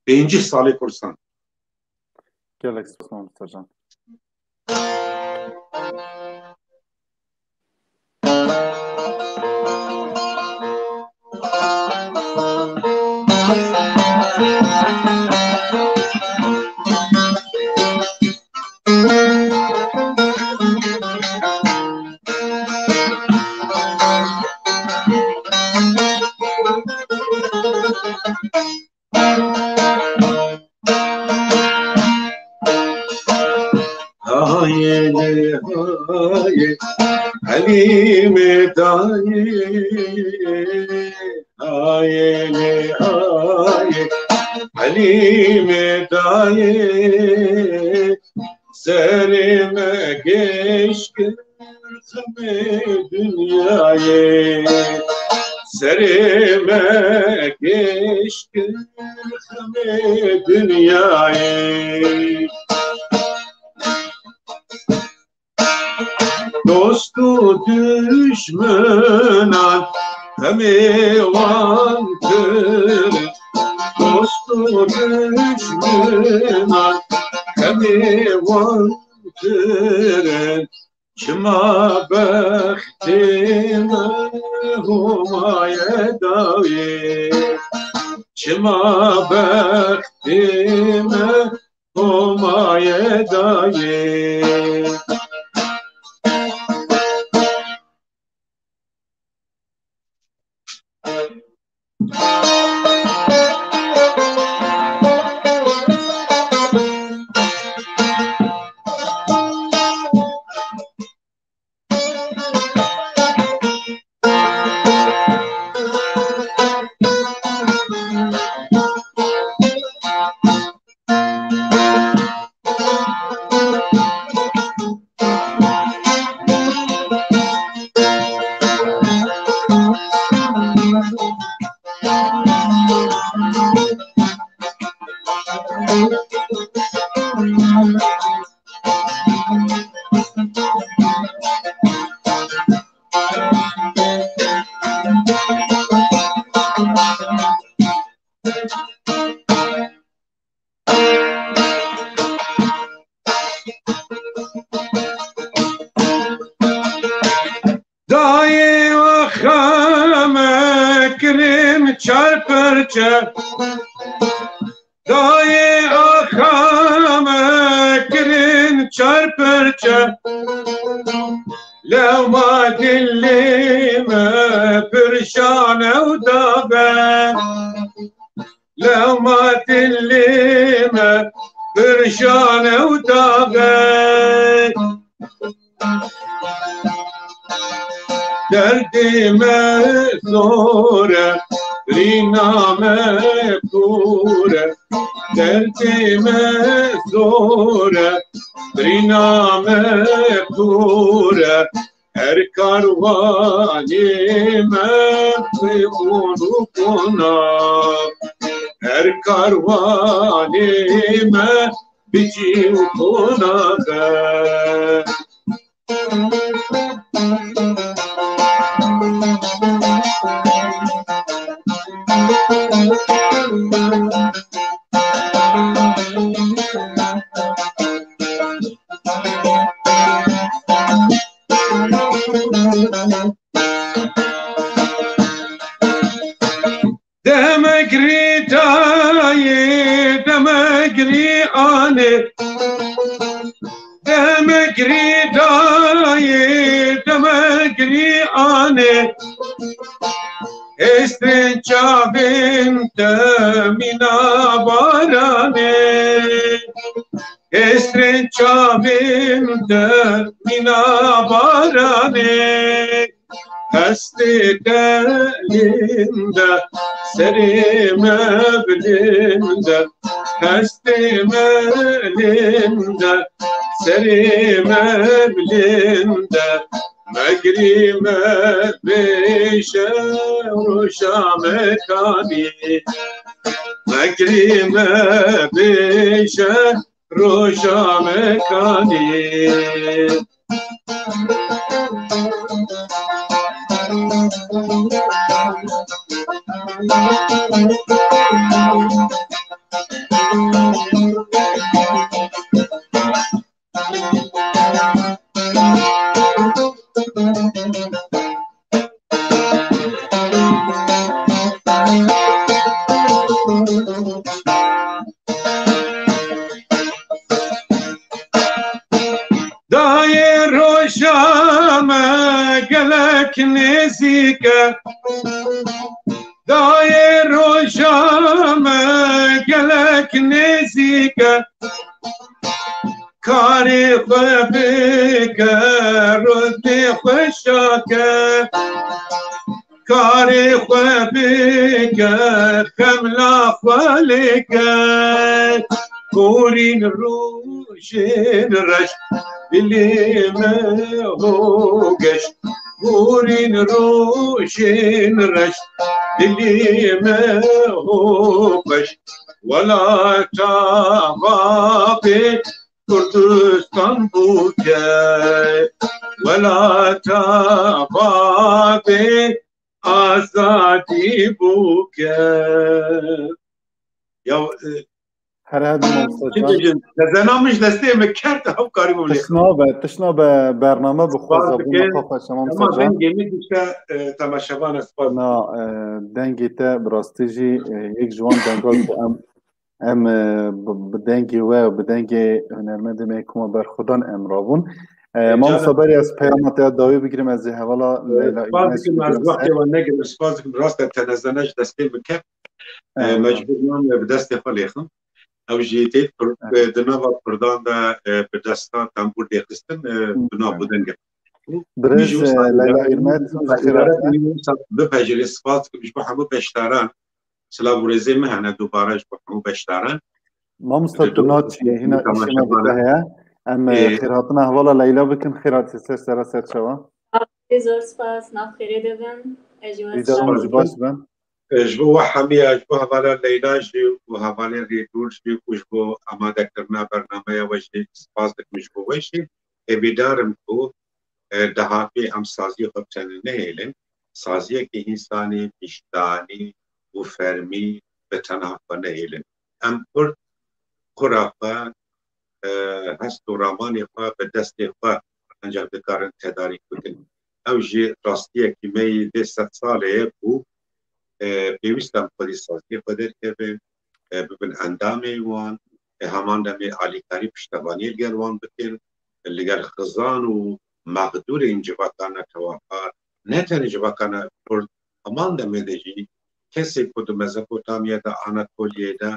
pêncî salê Kurdistan. Gelek spas, Mamoste Can. Hayê lê hayê, Helîmê dayê. Hayê lê hayê, Helîmê dayê. Serê me geş kir xemê dinyayê. Serê me geş kir xemê dinyayê. Dost û dijminan xemê wan kirin. Dost û dijminan xemê wan kirin. Çima bextê me Homaye dayê, çima bextê me Homaye dayê. Dayê axa me kirin çar perçe. Dayê axa me kirin çar perçe. Lewma dilê me pir şane û dabe. Lewma dilê me pir şane û dabe. Derdê me zor e, birîna me kûr e. Derdê me zor e, birîna me kûr e. Her karwanê me qon û qonax. Her karwanê me bi cî û qonax e. Demegirî anê, demegirî dayê, demegirî anê. Hêstrên çavên te mîna baranê. Hêstrên çavên te mîna baranê. Hestê te linde, serê me bilinde. Hestê me linde, serê me bilinde. Megrî me bêje roja me kanî. Megrî me bêje roja me kanî. Dayê roja me gelek nêzîk e. Dayê roja me gelek nêzîk e. Karê xwe bike, rûtê xwe şake. Karê xwe bike, xemla xwe lêke. Hûrîn rû Rojên reş, dilê me ho geş, hûrîn rojên reş, dilê me ho xweş. Welata bavê Kurdistan bûke, welata bavê azadî bûke. Ya, e, Her hebî mamoste çi can. Bêjin? Tezena min ji destê min kerd, ew karî bû lê. Tişna be, tişna be bername bi xwe Spas zabûna dikim. Xwe xweşe Dema mamoste can. Dengê min dişe, e, temaşevan e, spas. Na, e, dengê te bi rastî jî, e, yek ji wan dengan ku em, em, e, bi, bi dengê we û bi dengê hunermendê me Hikûma Berxwedan em rabûn. E, E, mamoste canım. Berî ez peyama te ya dawî bigirim, ez ê hevala E, Leyla spas Îlmez dikim, ez bigirim wextê ser. Wan negirim, spas dikim, rast e, tenezene ji destê min keft. E, Evet. Mecbûr nam e bi destê xwe lêxim. Ew jî tê pir-, Evet. e, di nava Kurdan de, e, bi desta tembûr dê xistin, e, Hı. Bi nav û deng e. Birêz, Min jî wisa e, Leyla Îlmez, min jî wisa xêr hatine. Min jî wisa bipejirê, spas dikim ji bo hemû beşdaran. Silav û rêzê min hene dubare ji bo hemû beşdaran. Mamoste tu naçî, hîna îşê me dike heye. Em, e, xêrhatina hevala Leyla bikin, xêr hatî ser sera ser çawa. Zor spas, nav xêrê de bin. Ez jî we Îda hûn jî baş bin. E, ji bo we hemiya, ji bo hevala Leyla jî û hevalên rêdûr jî û ji bo amadekirina bernameya we jî spas dikim ji bo we jî. Hêvîdar im ku, e, dahatî em saziyê xwe bi tenê nehêlin. Saziyekî însanî, wijdanî û fermî bi tenha xwe nehêlin. Em Kurd xura xwe, e, hest û ramanê xwe bi destê xwe ancak dikarin tedarîk bikin. Ew jî rastiyekî me yî vê sed salê ye ku, e, pêwîst e em xwedî saziyê xwe derkevin, e, bibin endamê wan, e, heman demê alîkarî piştevaniyê li gel wan bikin, li gel xizan û mexdûrên civakana tewafa, ne tenê civakana Kurd, heman demê de jî kesê ku di Mezopotamya de, Anatoliyê de,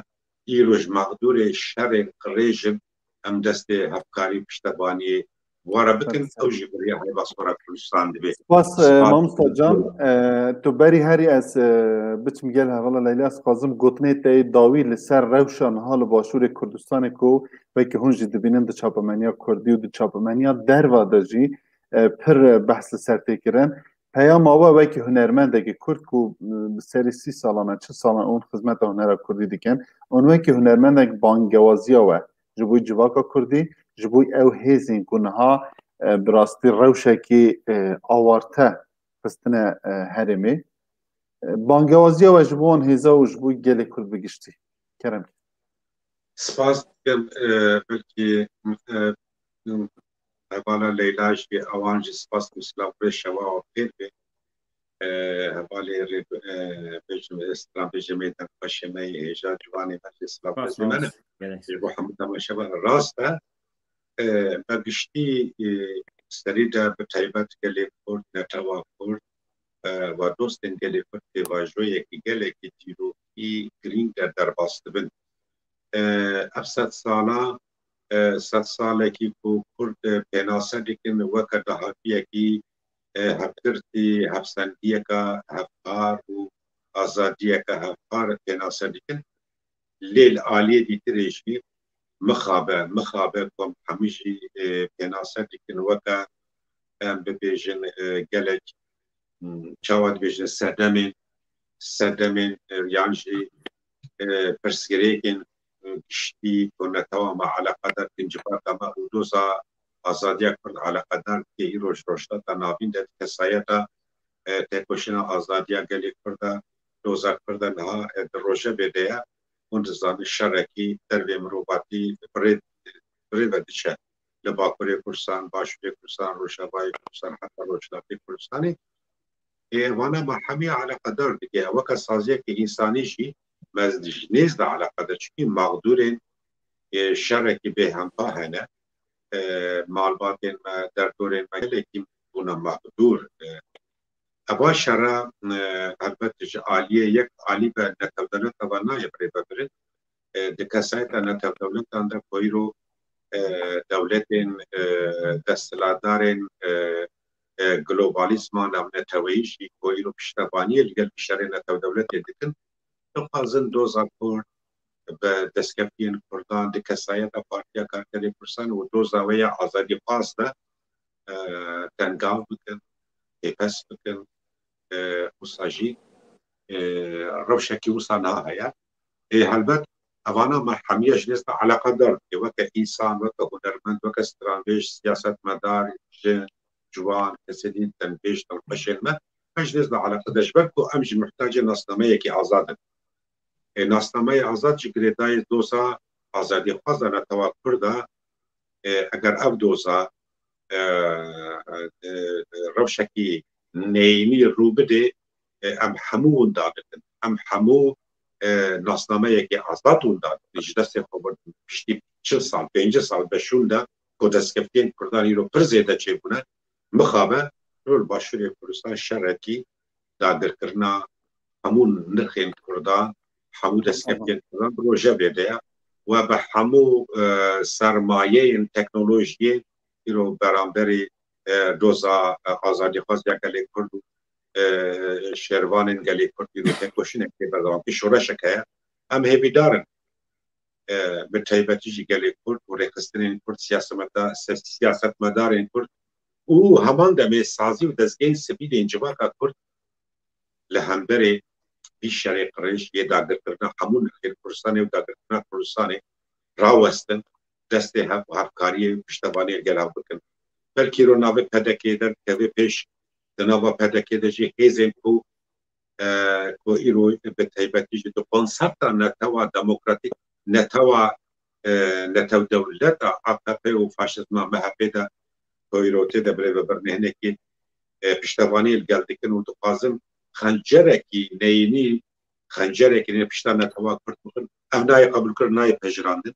îro ji mexdûrê şerên qirêj in, em destê hevkarî piştevaniyê wara bikin, Spas. Ew jî bi riya hevasora Kurdistan dibe. Spas, e, Spas. Mamosta can. E, tu berî herî ez, e, biçim gel hevala Leyla, ez xwazim gotinê te yê dawî li ser rewşa niha li Başûrê Kurdistanê ku wekî hûn jî dibînin di çapemeniya Kurdî û di çapemeniya derva de jî, e, pir, e, behs li ser tê kirin. Peyama we wekî hunermendekî Kurd ku, e, bi serî sî salan e, çil salan e hûn xizmeta hunera Kurdî dikin, hûn wekî hunermendek bangewaziya we ji bo civaka Kurdî, ji bo ew hêzên ku niha, e, bi rastî rewşekî, e, awarte xistine, e, herêmê. E, bangewaziya we ji bo wan hêza û ji bo gelê Kurd bi giştî. Kerem. Spas dikim, e, belkî, e, hevala Leyla jî, ewan jî spas dikim, silav rê şewa we xêr be. e, hevalê rê, e, bêjim, stranbêjê me, dengxweşê me, hêja ciwanê me jî silav rêzê me ne. Ji bo hemû temaşevan rast e. E, me giştî, e, serî de bi taybet gelê Kurd, netewa Kurd, e, ve dostên gelê Kurd pêvajoyekî gelekî dîrokî girîng de derbas dibin. E, ev sed sala, e, sed salekî ku Kurd, e, pênase dikin weke dahatiyekî, e, hevgirtî, hevsengiyeke hevpar û azadiyeke hevpar pênase dikin. Lê li aliyê dîtirê jî mixabe, mixabe ku em hemû jî, e, pênase dikin weke, em bibêjin, e, gelek, hmm, çawa dibêjin, sedemên, sedemên, e, yan jî, e, pirsgirêkên, e, giştî ku netewa me eleqedar dikin, civaka me û doza azadiya Kurd eleqedar dike, îro ji Rojhilata Navîn de di kesayeta, e, têkoşîna azadiya gelê Kurd e, doza Kurd e niha, e, di Rojevê de ye. Hûn dizanin şerekî dervê mirovatî bi rê, bi rê ve diçe. Li Bakurê Kurdistan, Başûrê Kurdistan, Rojavayê Kurdistan, heta Rojhilatê Kurdistanê. Ê, vana me hemî eleqedar dike. Weke saziyeke însanî jî me ji nêz de eleqedar. Çimkî mexdûrên, ê, şerekî bêhempa hene. E, malbatên me, derdorên me gelekî bûne mexdûr. E, eva şera, e, helbet ji aliyê yek alî ve netewdewleta ve nayê birêvebirin. E, di kesayeta netewdewletan de ku îro, e, dewletên, e, desthilatdarên, e, e, globalîzma navneteweyî jî ku îro piştevaniyê li gel vî şerê netewdewletê dikin, dixwazin doza Kurd bi destkeftiyên Kurdan di kesayeta Partiya Karkerê Kurdistan û doza wê ya azadîxwaz de, e, tengav bikin, pêpes bikin, e, wisa jî, e, rewşekî wisa niha heye. Ê, helbet, evana me hemiya ji nêz de eleqedar dike, weke însan, weke hunermend, weke stranbêj, siyasetmedar, jin, ciwan, kesê din, tenbêj, dilxweşên me, me ji nêz de eleqedar, ji ber ku em jî muhtacê nasnameyekî azad in. Ê, nasnameyê azad ji girêdayî doza azadîxwaza netewa Kurd e. Ê, eger ev doza, e, e, e, rewşekî neyînî rû bidê, e, em hemû winda dikin. Em hemû, e, nasnameyekî azad winda dikin. Ji destê xwe birdin. Piştî çil sal, pêncî sal beşûn de ku destkeftiyên Kurdan îro pir zêde çêbûne, mixabe, li Başûrê Kurdistan şerekî dagirkirina hemû nirxên Kurdan, hemû destkeftiyên Kurdan bi rojevê de ye. We bi hemû, e, sermayeyên teknolojiyê îro beramberî, e, doza, e, azadîxwaziya gelê Kurd û, e, şervanên gelê Kurd îro têkoşînek tê berdewam. Şoreşek heye. Em hêvîdar in, e, bi taybetî jî gelê Kurd û rêxistinên Kurd, siyasemeda-, se-, siyasetmedarên Kurd û heman demê sazî û dezgehên sivîl ên civaka Kurd li hemberê vî şerê qirêj yê dagirkirina hemû nirxên Kurdistanê û dagirkirina Kurdistanê rawestin, destê hev û hevkariyê û piştevaniyê gel hev bikin. Belkî îro navê P D K'ê de dikeve pêş, di nava P D K'ê de jî hêzên ku, e, ku îro bi taybetî jî di konserta netewa demokratîk, netewa, e, netew dewleta A K P û faşizma M H P de ku îro tê de birêvebirnê hinekî, e, piştevaniyê li gel dikin û dixwazin xencerekî neyînî, xencerekî nê pişta netewa Kurd bixin. Ev nayê qebûlkirin, nayê pejirandin.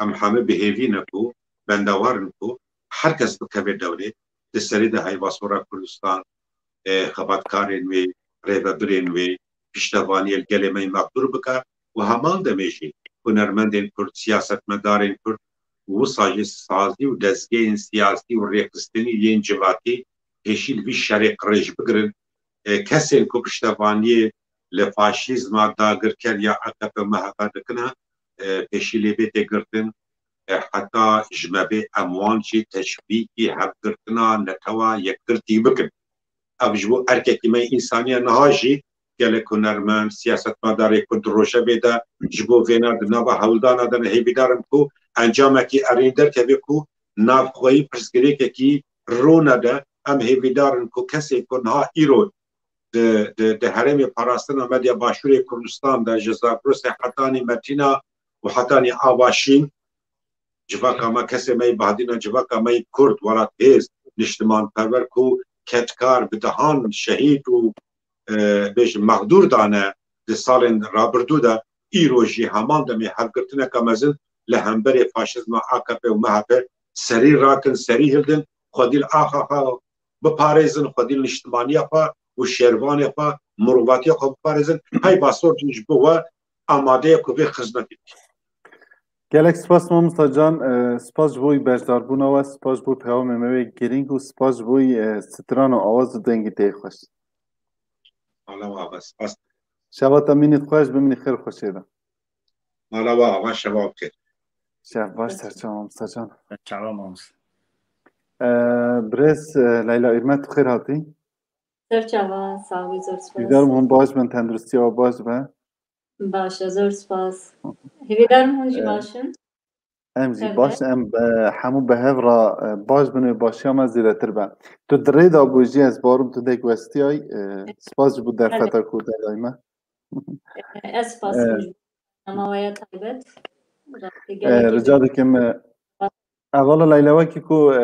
Em heme bi hêvî ne ku, bendewar in ku her kes bikeve dewrê, di serî de heyvasora Kurdistan, e, xebatkarên wê, rêvebirên wê, piştevaniyê li gelê me yê mexdûr bike û heman demê jî hunermendên Kurd, siyasetmedarên Kurd û wisa jî sazî û dezgehên siyasî û rêxistinî yên civakî pêşî li vî şerê qirêj bigirin. E, kesên ku piştevaniyê li faşîzma dagirker ya A K P M H P dikine, e, pêşî lê bê tê girtin, e, heta ji me bê em wan jî teşvîkî hevgirtina netewa yekgirtî bikin. Ev ji bo erkekî me yê însaniya niha jî gelek hunermend, siyasetmedarê Kurd di rojevê de ji bo vêna di nava hewldana de ne. Hêvîdar im ku encamekî erên derkeve ku navxweyî pirsgirêkekî rûne de. Em hêvîdar in ku kesê ku niha îro di, di, di herêmê parastina me de ya Başûrê Kurdistan de ji Zagrosê hetanî Metîna û hetanî Avaşîn, civaka me, kesê me yê Bahdîna, civaka me yê Kurd, welathêz, niştimanperwer ku kedkar, bi dehan şehîd û, e, bêjin mexdûr dane di salên rabirdû de, îro jî heman demê hevgirtineke mezin li hemberê faşîzma A K P û M H P serî rakin, serî hildin, xwedî li axa xwe biparêzin, xwedî li niştimaniya xwe û şervanê xwe, mirovatiya xwe biparêzin. Hey Basorcî ji bo we amade ye ku vê xizmetê bike. Gelek spas mamosta can, e, spas ji bo beşdarbûna we, spas ji bo peyamê me wê girîng û spas ji bo, e, strana awaz û dengî tê xweş. Mala we ava, spas. Şeva te mînî xweş, bimînî xêr xweşê de. Mala we ava, şeva xêr. Şef baş, serçava mamosta can. Serçava mamosta. E, birêz, e, Leyla Îrmet, tu xêr hatî. Serçava, sağ ol, zor spas. Hîvdarim hûn baş bin, tenduristiya we baş be. Baş e, zor spas. Hêvîdarim hûn jî, e, baş in. Em jî baş, em, e, hemû bi hev re, e, baş bin û başiya me zêdetir be. Tu di rê de bû jî ez barum tu dek westiyay. E, spas ji bo derfeta ku daye me. E, ez spas, e, dikim ji bo bernamaya taybet. Rastî, e, gelekî rica dikim, e, Evala Leyla, wekî ku, e,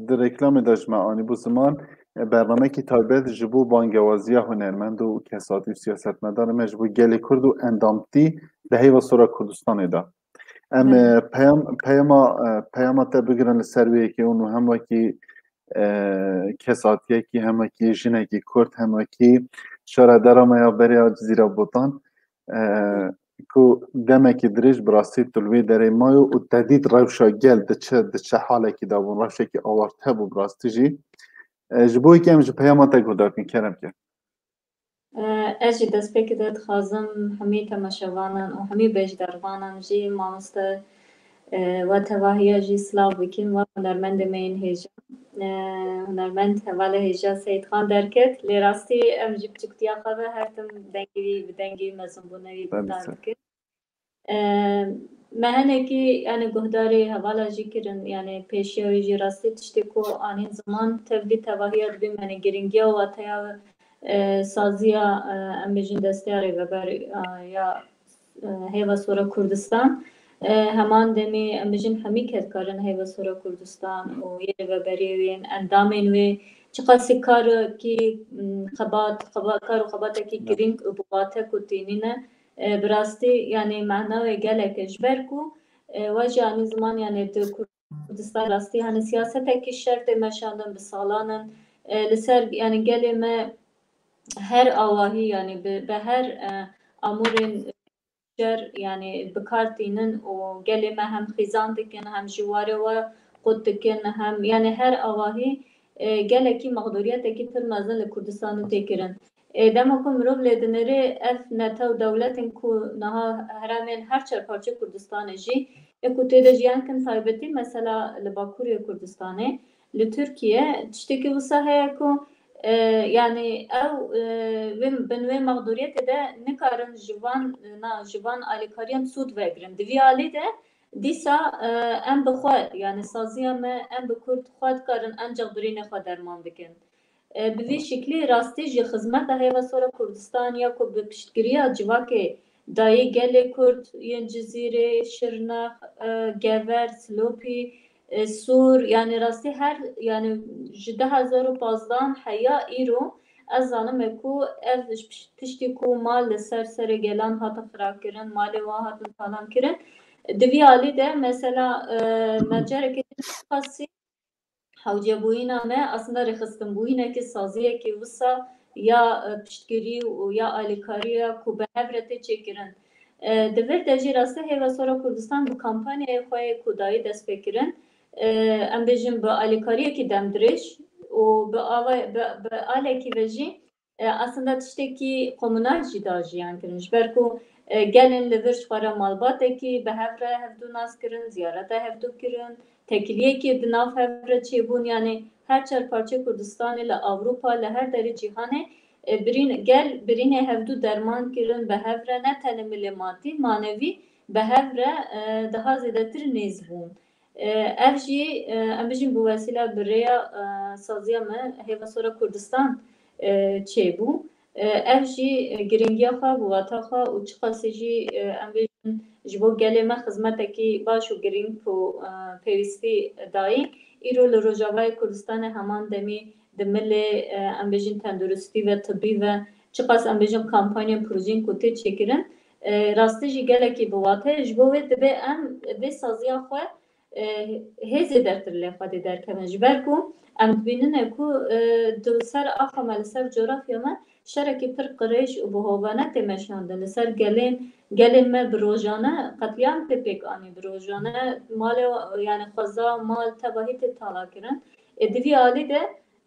di reklamê de ji me anîbû ziman, e, bernamekî taybet ji bo bangewaziya hunermend û kesatî û siyasetmedarê me ji bo gelê Kurd û endamtî di Heyva Sor a Kurdistanê de. Em, e, peyam-, peyama, e, peyama te bigirin li ser wê yekê û hem wekî, e, kesatiyekî, hem wekî jinekî Kurd, hem wekî şaredara me ya berê ya Cizîra Botan, e, ku demekî dirêj bi rastî tu li wê derê mayo û te dît rewşa gel di çi, di çi halekî de bûn, rewşekî awarte bû bi rastî jî. E, ji bo yekê em ji peyama te guhdar bikin, kerem ke. E, ez jî destpêkê de dixwazim hemî temaşevanan û hemî beşdarvanan jî mamoste, e, we tevahiya jî silav bikim, we hunermendê me yên hêja. E, hunermend hevalê hêja Seyîdxan derket, lê rastî em jî piçûktiya xwe ve her tim dengê wî, bi dengê wî mezinbûne wî guhdar dikin. E, me hinekî, yani guhdarê hevala jî kirin, yani pêşiya wî jî rastî tiştê ku anîn ziman tevlî tevahiya dibî, yani girîngiya wateya, e, saziya, e, em bêjin desteya rêveber, e, ya, e, Heyva Sora Kurdistan, e, heman demê em bêjin hemî kedkarên Heyva Sora Kurdistan û yê rêveberiyê wê, endamên wê, çiqasî karekî, m, xebat, xeba-, kar û xebatekî girîng û bi wate ku tînîne, e, bi rastî, yani, mehna wê gelek e. Ji ber ku, e, we jî anî ziman, yani, di Kurdistan rastî, hani, siyasetekî şer tê meşandin bi salan in, e, li ser, yani, gelê me her awahî, yani, bi, bi her, e, amûrên şer, yani, bi kar tînin û gelê me hem xîzan dikin, hem jî warê we qut dikin, hem, yani, her awahî, e, gelekî mexdûriyetekî pir mezin li Kurdistanê tê kirin. E, dema ku mirov lê dinêrê ev netew dewletên ku niha heremên her çar parçeyê Kurdistanê jî, ê ku tê de jiyan kin taybetî mesela li Bakurê Kurdistanê, li Tirkiye tiştekî wisa heye ku, e, yani ew, e, wê, bin wê mexdûriyetê de nikarin ji van, na, ji van alîkariyan sûd vegirin. Di vî alî de dîsa, e, em bi xwe, yani saziya me, em bi Kurd xwe dikarin encax birînê xwe derman bikin. E, bi vî şiklî rastî jî xizmeta Heyva Sora Kurdistan ya ku bi piştgiriya civakê dayê gelê Kurd yên Cizîrê, Şirnex, e, Gever, Silopî, e, Sûr, yani rastî her, yani ji du hezar û pazdan heya îro ez zanime ku ev pişt-, tiştî ku mal li ser serê gelan hate xirakirin, malê wan hatin talan kirin. Di vî alî de mesela, e, me carekê din qasî hewcebûyîna me aslında rêxistinbûyînekî saziyekî wisa ya, e, piştgirî û ya alîkariya ku bi hev re tê çêkirin. E, di vir de jî rastî Heyva Sora Kurdistan bi kampanyayê xwe yê ku dayî destpêkirin, e, em bêjin bi alîkariyekî demdirêj û bi ava-, bi, bi alekî ve jî e, aslında tiştekî komunal jî da jiyan kirin. Ji ber ku, e, gelên li vir ji xwe re malbatekî bi hev re hevdû nas kirin, ziyareta hevdû kirin, tekiliyekê di nav hev re çêbûn. Yani her çar parçeyê Kurdistanê, li Ewropa, li her derê cîhanê, e, birîn-, gel birînê hevdû derman kirin, bi hev re ne tenê milê madî, manevî bi hev re, e, daha zêdetir nêz bûn. E, ev jî, e, em bijîn bi wesîla bi rêya, e, saziya me Hêva Sora Kurdistan, e, çêbû. E, ev jî, e, giringiya xwe bi wata xwe û çiqasî jî, e, em bijîn ji bo gelê me xizmetekî baş û girîng ku, e, pêwîstî dayî. Îro li Rojavayê Kurdistanê heman demî di milê, e, em bêjin tenduristî ve, tibî ve, çiqas em bêjin kampanyên projeyên ku tê çêkirin, e, rastî jî gelekî bi wate ye. Ji bo wê dibe em vê saziya xwe, e, hê zêdetir lê xwe dê derkevin. Ji ber ku em dibînine ku, e, di ser axa me, li ser coğrafya me şerekî pir qirêj û bi hovane tê meşandin. Li ser gelên, gelên me bi rojane qetlîam tê pêk anî, bi rojane malê, yani xweza, mal, tevahî tê talakirin. E, di vî alî de,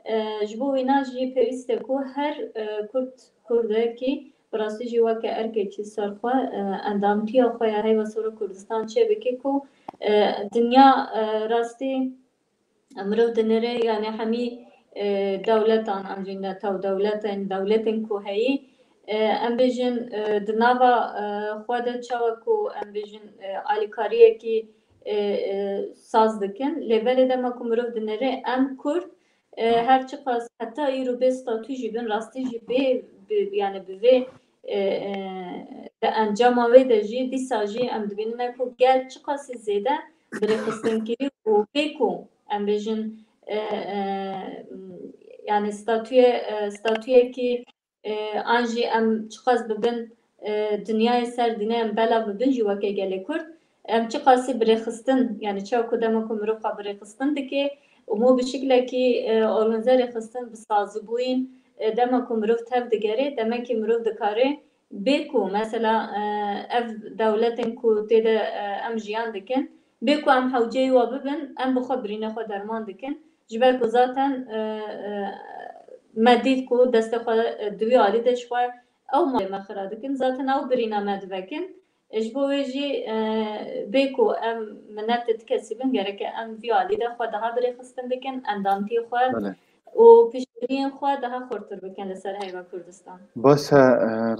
e, ji bo wîna jî pêwîst e ku her, e, Kurd, Kurdekî bi rastî jî weke erkekî ser xwe, e, endamtiya xwe ya Heyva Sor a Kurdistan çêbike ku, e, dinya, e, rastî mirov dinêre, yani hemî, e, dewletan, em jî netew dewletên, dewletên ku heyî, e, em bêjin, e, di nava, e, xwe de çawa ku em bêjin, e, alîkariyekî, e, e, saz dikin. Lê belê dema ku mirov dinêre, em Kurd, e, her çiqas heta îro bê statû jî bin, rastî jî bê, bi, yani bi vê, e, e, di encama wê de jî, dîsa jî em dibînine ku gel çiqasî zêde bi rêxistinkirî û bê ku em bêjin, e, e, yani statûye, e, statûyekî, e, an jî em çiqas bibin, e, dinyayê ser dîne em belav bibin jî weke gelê Kurd. Em çiqasî bi rêxistin, yani çawa ku dema ku mirov xwe bi rêxistin dike û mo bi şiklekî, e, organize rêxistin bi sazibûyîn, e, dema ku mirov tev digere, demekî mirov dikare bê ku mesela, e, ev dewletên ku tê de, e, em jiyan dikin, bê ku em hewceyî wa bibin, em bi xwe birîne xwe derman dikin. Ji ber ku zaten, e, e, me dît ku destê xwe, e, di wî alî de ji xwe ew malê me xira dikin. Zaten ew birîna me divekin. E, ji bo wê jî, e, bê ku em minet ti kesî bin, gereke em vî alî de xwe daha bi rêxistin bikin, endamtiyê xwe Belê. û piştgiriyên xwe daha xurtir bikin li ser heyva Kurdistan. Baş e, e,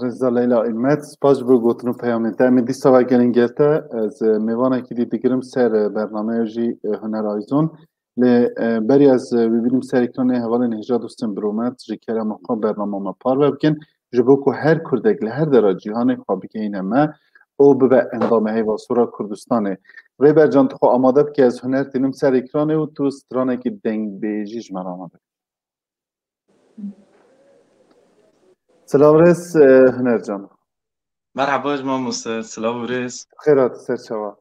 Rêza Leyla Îlmet, spas ji bo gotin û peyamên te. Em ê dîsa vegerin gel te, ez, e, mêvanekî dî digirim ser, e, bernameya jî, e, Huner Ayzon. Lê, e, berî ez, e, bibînim ser ekranê hevalên hêja dostên Bromet, ji kerema xwe bernama me parve bikin, ji bo ku her Kurdek li her dera cîhanê xwe bigihîne me û bibe endamê Heyva Sor a Kurdistanê. Rêber Can, tu xwe amade bike, ez Huner tînim ser ekranê û tu stranekî dengbêjî ji me re amade bike. Silav rêz, e, Huner Can. Merhaba ji mamoste, silav û rêz. Xêr hatî ser çawa?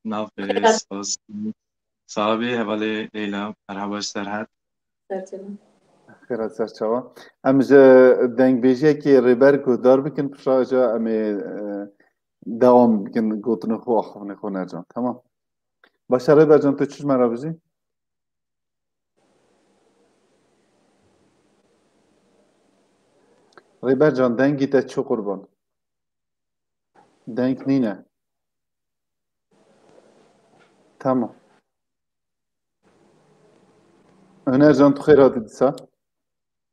Nav Xêr rêz, hat. Spas. Saxbî, hevalê Leyla, merhaba ji Serhat. Ser çawa? Xêr hat ser çawa? Em ji dengbêjiyekê Rêber guhdar bikin, pişa ca em ê, e, dewam bikin gotinê xwe, axiftinê xwe Huner Can. Tamam. Baş e Rêber Can, tu çi ji me re bijî? Rêber Can, dengî te çi qurban? Deng nîne. Tamam. Huner Can, tu xêr hatî dîsa.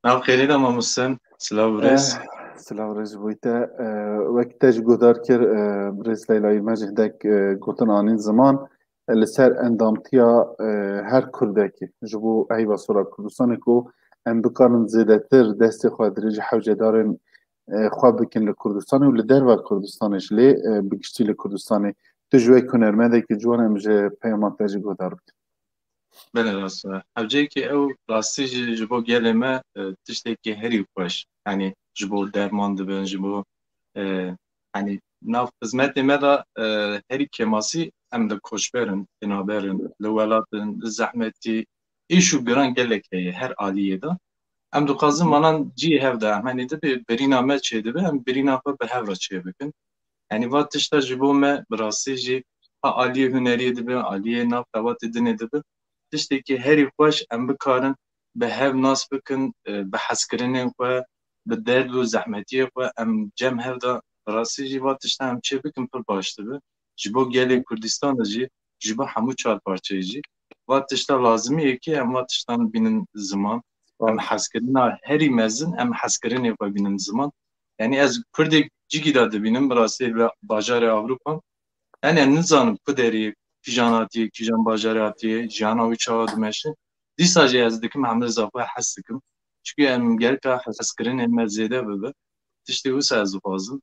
Nav xêrê de mamoste. Silav û rêz. Eh, silav rêz ji bo te. Eh, wek te ji guhdar kir, eh, birêz Leyla Îlmec hindek, eh, gotin anîn ziman. Li ser endamtiya, e, her Kurdekî ji bo Heyva Sor a Kurdistanê ku em bikarin zêdetir destê xwe dirêjî hewcedarên, e, xwe bikin li Kurdistanê û li derve Kurdistanê jî lê, e, bi giştî li Kurdistanê. Tu ji wek hunermendekî ciwan em ji peyama te jî guhdar bikin. Belê rast e. Hewceyekî ew rastî jî ji bo gelê me, e, tiştekî herî xweş. Yanî ji bo derman dibin, ji bo, e, yanî nav xizmetê me de, e, herî kêmasî em li koçber in, tênaber in, li welat in, li zehmetî, îş û giran gelek heye her aliyê de. Em dixwazin manan cihê hev de em henî dibe, birîna me çêdibe, em birîna xwe bi hev re çêbikin. Yanî va tişta ji bo me bi rastî jî ha aliyê huneriyê dibe, aliyê nav xebatê dinê dibe, tiştekî herî xweş em bikarin bi hev nas bikin, e, bi hezkirinên xwe, bi derd û zehmetiyê xwe em cem hev de bi rastî jî va tişta em çê bikin pir baş dibe. Ji bo gelê Kurdistan de jî, ji bo hemû çar parçeyê jî va tişta lazimî ye ki em va tiştan bînin ziman. Em hezkirina herî mezin, em hezkirinê xwe bînin ziman. Yanî ez Kurdê cigî de dibînim, bi rastî li bajarê Ewropa. Yanî em nizanin ku derê, kîjan hatiye, kîjan bajarê hatiye, jiyana wî çawa dimeşe. Dîsa jî ez dikim, em rêza xwe hez dikim. Çikî em gereka hezkirinê me zêde bibe. Tiştê wisa ez dixwazim.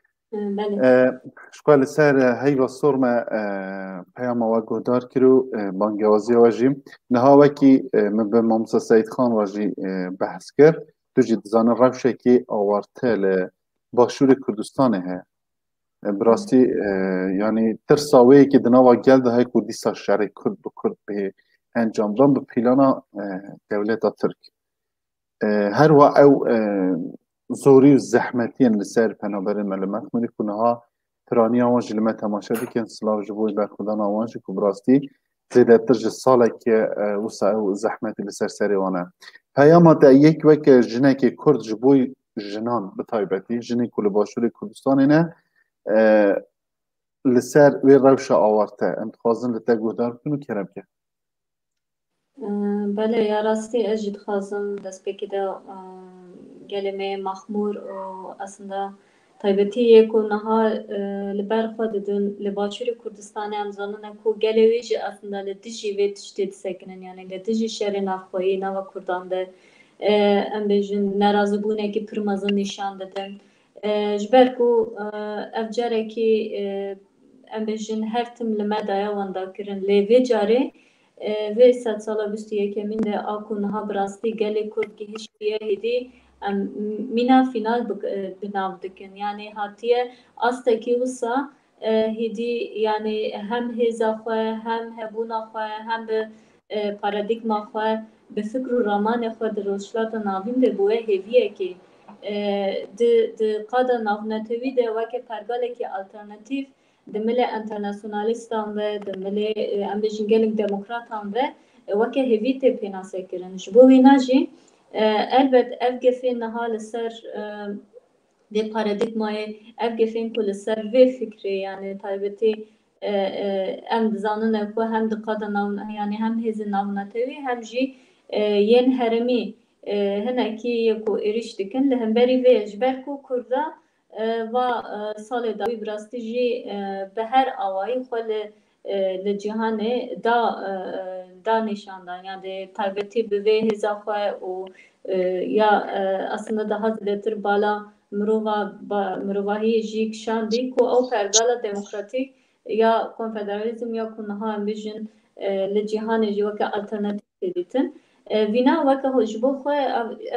Belê. Ji xwe li ser heyva sor me peyama we guhdar kir û bangewaziya we jî. Niha wekî min bi Mamosta Seîd Xan re jî behs kir. Tu jî dizane rewşekî awarte li Başûrê Kurdistanê heye. Bi rastî, yanî tirsa wê yekê di nava gel de heye ku dîsa şerê Kurd bi Kurd bê encamdan bi plana dewleta Tirk. Her wa ew zorî û zehmetiyên li ser penaberên me li Mexmûrê ku niha piraniya wan jî li me temaşe dikin, silav ji bo berxwedana wan jî ku bi rastî zêdetir ji salekê wisa ew zehmetî li ser serê wan e. Peyama te yek weke jinekê Kurd ji bo jinan bi taybetî, jinên ku li Başûrê Kurdistanê ne, li ser wê rewşa awarte em dixwazin li te guhdar bikin û kerem ke. Belê, ya rastî ez jî dixwazim destpêkê de gelê me yê Mexmûr û aslında taybetî yê ku niha li ber xwe didin li Başûrê Kurdistanê, em zanine ku gelê wê jî aslında li dijî vê tiştê disekinin, yanî li dijî şerê navxweyî nava Kurdan de em bêjin nerazîbûnekî pir mezin nîşan didin. Ji ber ku ev carekî em bêjin her tim li me daye wendakirin, lê vê carê vê sedsala bîst û yekemîn de a ku niha bi rastî gelê Kurd gihiştiye hêdî, em mîna fînal bi nav dikin. Yanî hatiye astekî wisa hêdî, yanî hem hêza xwe, hem hebûna xwe, hem bi paradîgma xwe, bi fikr û ramanê xwe di Rojhilata Navîn de bûye hêviyekê. Di, di qada navnetewî de weke pergalekî alternatîf di milê enternasyonalîstan ve, di milê em bêjin gelek demokratan ve weke hêvî tê pênasekirin. Ji bo wîna jî elbet ev gefê niha li ser vê paradîgmayê, ev gefên ku li ser vê fikrê, yanî taybetî em dizanin ku hem di qada nav, yanî hem hêzên navnetewî hem jî yên herêmî hinekî yê ku êrîş dikin. Li hemberî vê, ji ber ku Kurda va salê dawî bi rastî jî bi her awayî xwe li li cîhanê da da nîşandan, yanî taybetî bi vê hêza xwe û ya aslında daha zêdetir bala mirova, mirovahiyê jî kişandî ku ew pergala demokratîk ya konfederalîzm ya ku niha em bêjin li cîhanê jî weke alternatîf tê dîtin. Vîna weke ji bo xwe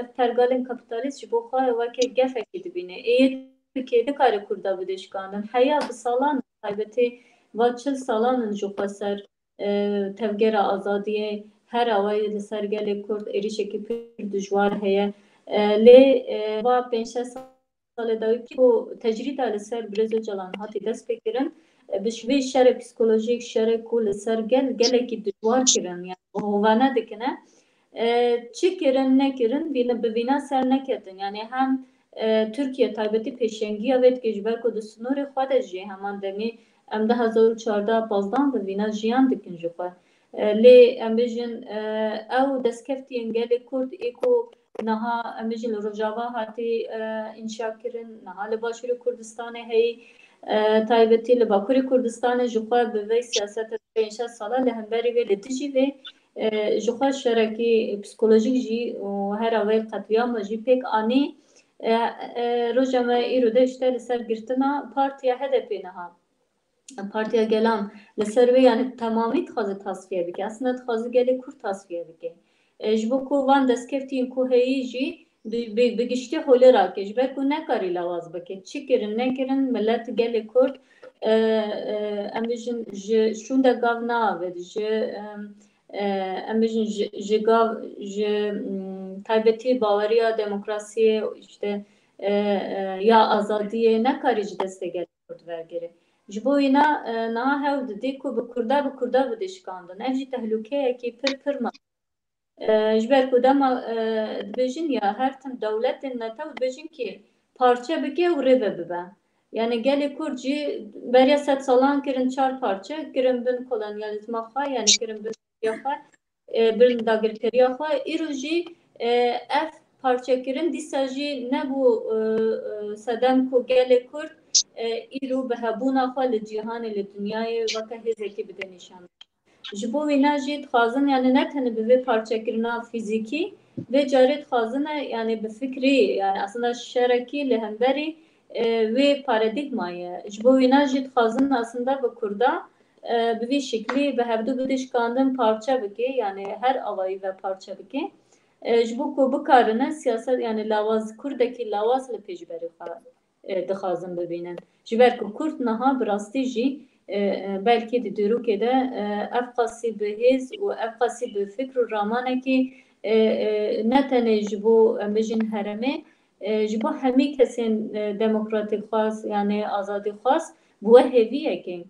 ev pergalên kapîtalîst ji bo xwe weke gefekî dibîne. Ê yê Tirkiyê nikare Kurda bide şikandin. Heya bi salan, taybetî va çil salan in ji xwe ser tevgera azadiyê her awayî li ser gelê Kurd êrîşekî pir dijwar heye. Lê va pênc şeş salê dawî ku tecrîda li ser Birêz Ocalan hatî destpêkirin, bi vê şerê psîkolojîk, şerê ku li ser gel, gelekî dijwar kirin, yani bi hovane dikine. Çi kirin, nekirin, vîne, bi vîna ser neketin. Yani hem Tirkiye taybetî pêşengiya vê dike, ji ber ku di sinorê xwe de jî heman demî em du hezar û çardeh pazdan bi vîna jiyan dikin ji xwe. Lê em bêjin ew destkeftiyên gelê Kurd ê ku niha em bêjin li Rojava hatî înşa kirin, niha li Başûrê Kurdistanê heyî, taybetî li Bakurê Kurdistanê ji xwe bi vê siyaseta pênc şeş sala li hemberî vê li dijî vê ji xwe şerekî psîkolojîk jî û her avayî qetlîama jî pêk anî. Roja me îro de işte li ser girtina partiya H D P niha. Partiya Gelan li ser wê, yani temamî dixwaze tasfiye bike. Aslında dixwaze gelê Kurd tasfiye bike. E, ji bo ku van destkeftiyên ku heyî jî bi, bi, bi giştî holê rake, ji ber ku nekarî lawaz bike. Çi kirin, nekirin, millet gelê Kurd, e, e, em bêjin ji şûnde gav naavêt, ji, e, e, em bêjin ji, ji gav, ji, mm, taybetî baweriya demokrasiyê, işte, e, e, ya azadiyê nekarî ji destê gelê Kurd vergere. Ji bo wîna, e, niha hewl didê ku bi Kurda, bi Kurda bide şikandin. Ev jî tehlûkeyekî pir, pir mezin. E, ji ber ku dema, e, dibêjin ya her tim dewletên netew dibêjin kî parçe bike û rêve bibe. Yani gelê Kurd jî beriya sed salan kirin çar parçe, kirin bin kolonyalîzma xwe, yani kirin bin ya xwe, e, bin dagirkeriya xwe. Îro jî, e, ev parçekirin dîsa jî nebû, e, e, sedem ku gelê Kurd, e, îro bi hebûna xwe li cîhanê, li dinyayê weke hêzekî bide nîşan. Ji bo wîna jî dixwazin, yani ne tenê bi vê parçekirina fîzîkî, vê carê dixwazine, yani bi fikrî, yani aslında şerekî li hemberî, e, wê paradîgmayê. Ji bo wîna jî dixwazin aslında bi Kurda, e, bi vî şiklî bi hevdu bidişkandin parçe bike, yani her awayî ve parçe bike. E, ji bo ku bikarine siyaset, yani lawaz, Kurdekî lawaz li pêşberî xwe, e, dixwazin bibînin. Ji ber ku Kurd niha bi rastî jî, e, e, belkî di dîrokê de, e, ev qasî bi hêz û ev qasî bi fikr û ramanekî, e, e, ne tenê ji bo, em bijin herêmê, e, ji bo hemî kesên, e, demokratîkxwaz, yani azadîxwaz, bi we hêviyekê.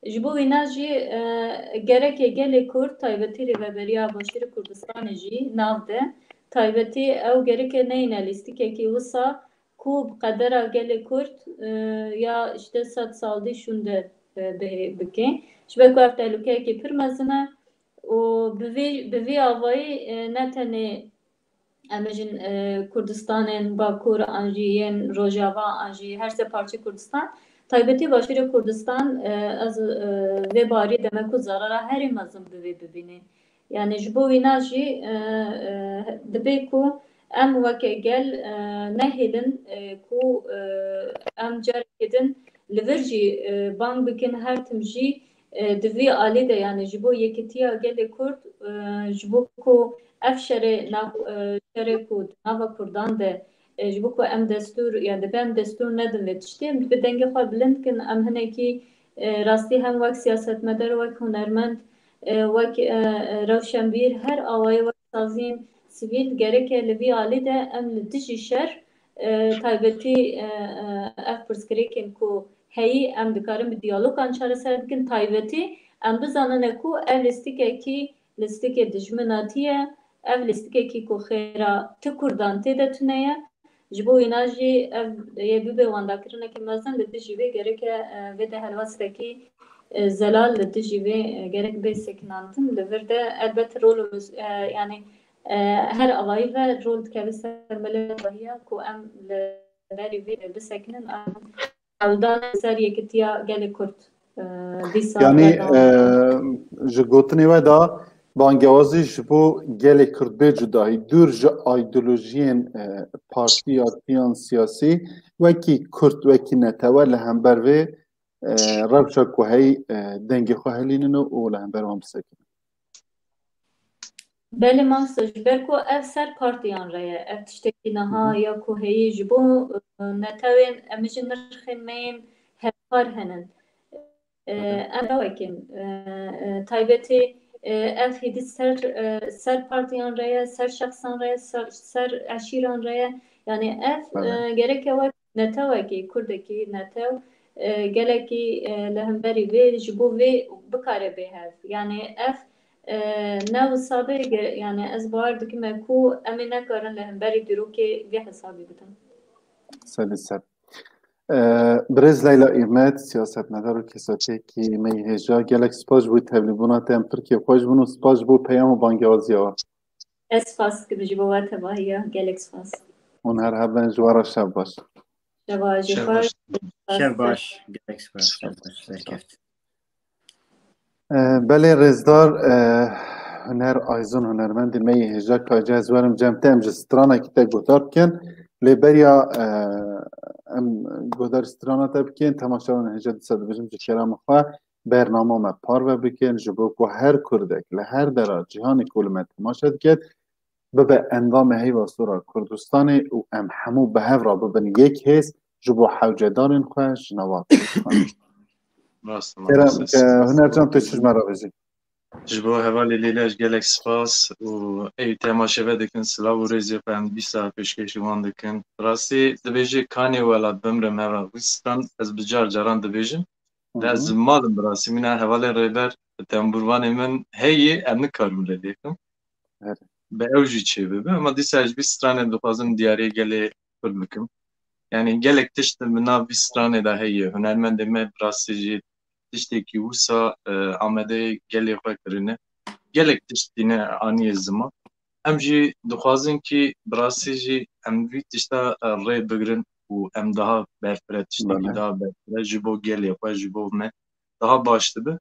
Ji bo wîna jî, e, gereke gelê Kurd, taybetî Rêveberiya Başûrê Kurdistanê jî nav de, taybetî ew gereke neyne lîstikekî wisa ku bi qedera gelê Kurd, e, ya işte sed saldî şûnde, e, bihê-, bike. Ji ber ku ev tehlukeyekî pir mezin e û bi vî, bi vî avayî, e, ne tenê em bijin, e, Kurdistanên Bakur an jî yên Rojava an jî her sê parçe Kurdistan, taybetî Başûrê Kurdistan, e, ez, e, vê barî deme ku zarara herî mezin bi vê bibînî. Yani ji bo wîna jî, e, e, dibe ku em weke gel, e, nehêlin, e, ku, e, em carekê din li vir jî, e, bang bikin, her tim jî, e, di vî alî de, yani ji bo yekitiya gelê Kurd, e, ji bo ku ev şerê nav-, e, şerê ku di nava Kurdan de, e, ji bo ku em destûr, yani dibe em destûr nedin vê tiştê, em dibe dengê xwe bilind kin, em hinekî, e, rastî hem wek siyasetmedar, wek hunermend, e, wek, e, e, rewşenbîr, her awayê wek saziyên sivîl gereke li vî alî de em li dijî şer, e, taybetî, e, e, ev pirsgirêkên ku heyî em dikarin bi diyalogan çareser bikin, taybetî em bizanine ku ev lîstikekî lîstikê dijminatî ye, ev lîstikekî ku xêra ti Kurdan tê de tune ye. Ji bo wîna jî ev yê bibe wendakirineke mezin li dijî vê gereke, e, vê de helwestekî, e, zelal li dijî vê, e, gerek bê sekinandin. Li vir de elbet rol û muz-, e, yani, e, her avayî ve rol dikeve ser milê dahiya ku em li berî vê bisekinin, em hewldan ser yekitiya gelê Kurd, e, dîsa Yani, berdewam e, ji gotinê we de bangewazî ji bo gelê Kurd bê cudahî, dûr ji îdeolojiyên, e, partî ya tiyan siyasî, wekî Kurd, wekî netewe li hember vê, e, rewşa ku heyî, e, dengê xwe helînin û li hember wan bisekinin. Belê mamoste, ji ber ku ev ser partiyan re ye, ev tiştekî niha Hı hı. ya ku heyî ji bo, e, netewên, em jî nirxên me yên hevpar henin. E, Hı hı. em dawekin, e, e, taybetî, e, ev hêdî ser, e, ser partiyan re ye, ser şexsan re ye, ser, ser eşîran re ye. Yani ev, Belê. e, gereke wek netewekî, Kurdekî netew, e, gelekî, e, li hemberî vê, ji bo vê bikare bê hev. Yani ev, e, ne wisa be, ge-, yani ez bawer dikim me ku em ê nekarin li hemberî dîrokê vê hesabî bidin. Sedî sed. E, Birêz Leyla Îmet, siyasetmedar û kesatiyekî me yê hêja, gelek spas ji bo tevlîbûna te, em pir kêfxweş bûn û spas ji bo peyam û bangewaziya we. Ez spas dikim ji bo we tevahiya, gelek spas. Hûn her hebin, ji we re şev baş. Şeva ji Şev xwe. Baş. Şev baş. Gelek spas. Şev baş. Serkeft. E, belê rêzdar, e, Huner Ayzon, hunermendê me yê hêja, ka ez werim cem te, em ji stranekî te guhdar bikin. Lê beriya, e, em guhdar strana te bikin, temaşevanên hêja dîsa dibêjim ji kerema xwe bernama me parve bikin, ji bo ku her Kurdek li her dera cîhanê ku li me temaşe diket, bibe endamê Heyva Sor a Kurdistanê û em hemû bi hev re bibin yek hêz ji bo hewcedarên xwe ji nava Kurdistanê. Rast e, Kerem, mamoste. Hunercan, tu çi ji me re bêjî? Ji bo hevalê Leyla jî gelek spas û ê temaşeve dikin, silav û rêzê xwe em dîsa pêşkêşî wan dikin. Rastî dibêje, kanê welat bimrim hevra wî stran, ez bi car caran dibêjim. Hı hı. Ez malim bi rastî, mîna hevalên rêber, tembûrvanê min heyî, em nikarim lê lêkim. Evet. Bi ew jî çê bibe. Ama dîsa ji vî stranê dixwazim diyariyê gelê Kurd bikim. Yani gelek tişt min nav vî stranê de heye. Hunermendê me bi rastî jî tiştekî wisa, e, amadeyê gelê xwe kirine. Gelek tişt tîne aniye ziman. Em jî dixwazin kî bi rastî jî em vî tişta, e, rê bigrin û em daha berfireh tiştekî Belê. daha berfireh ji bo gelê xwe, ji bo me daha baş dibe.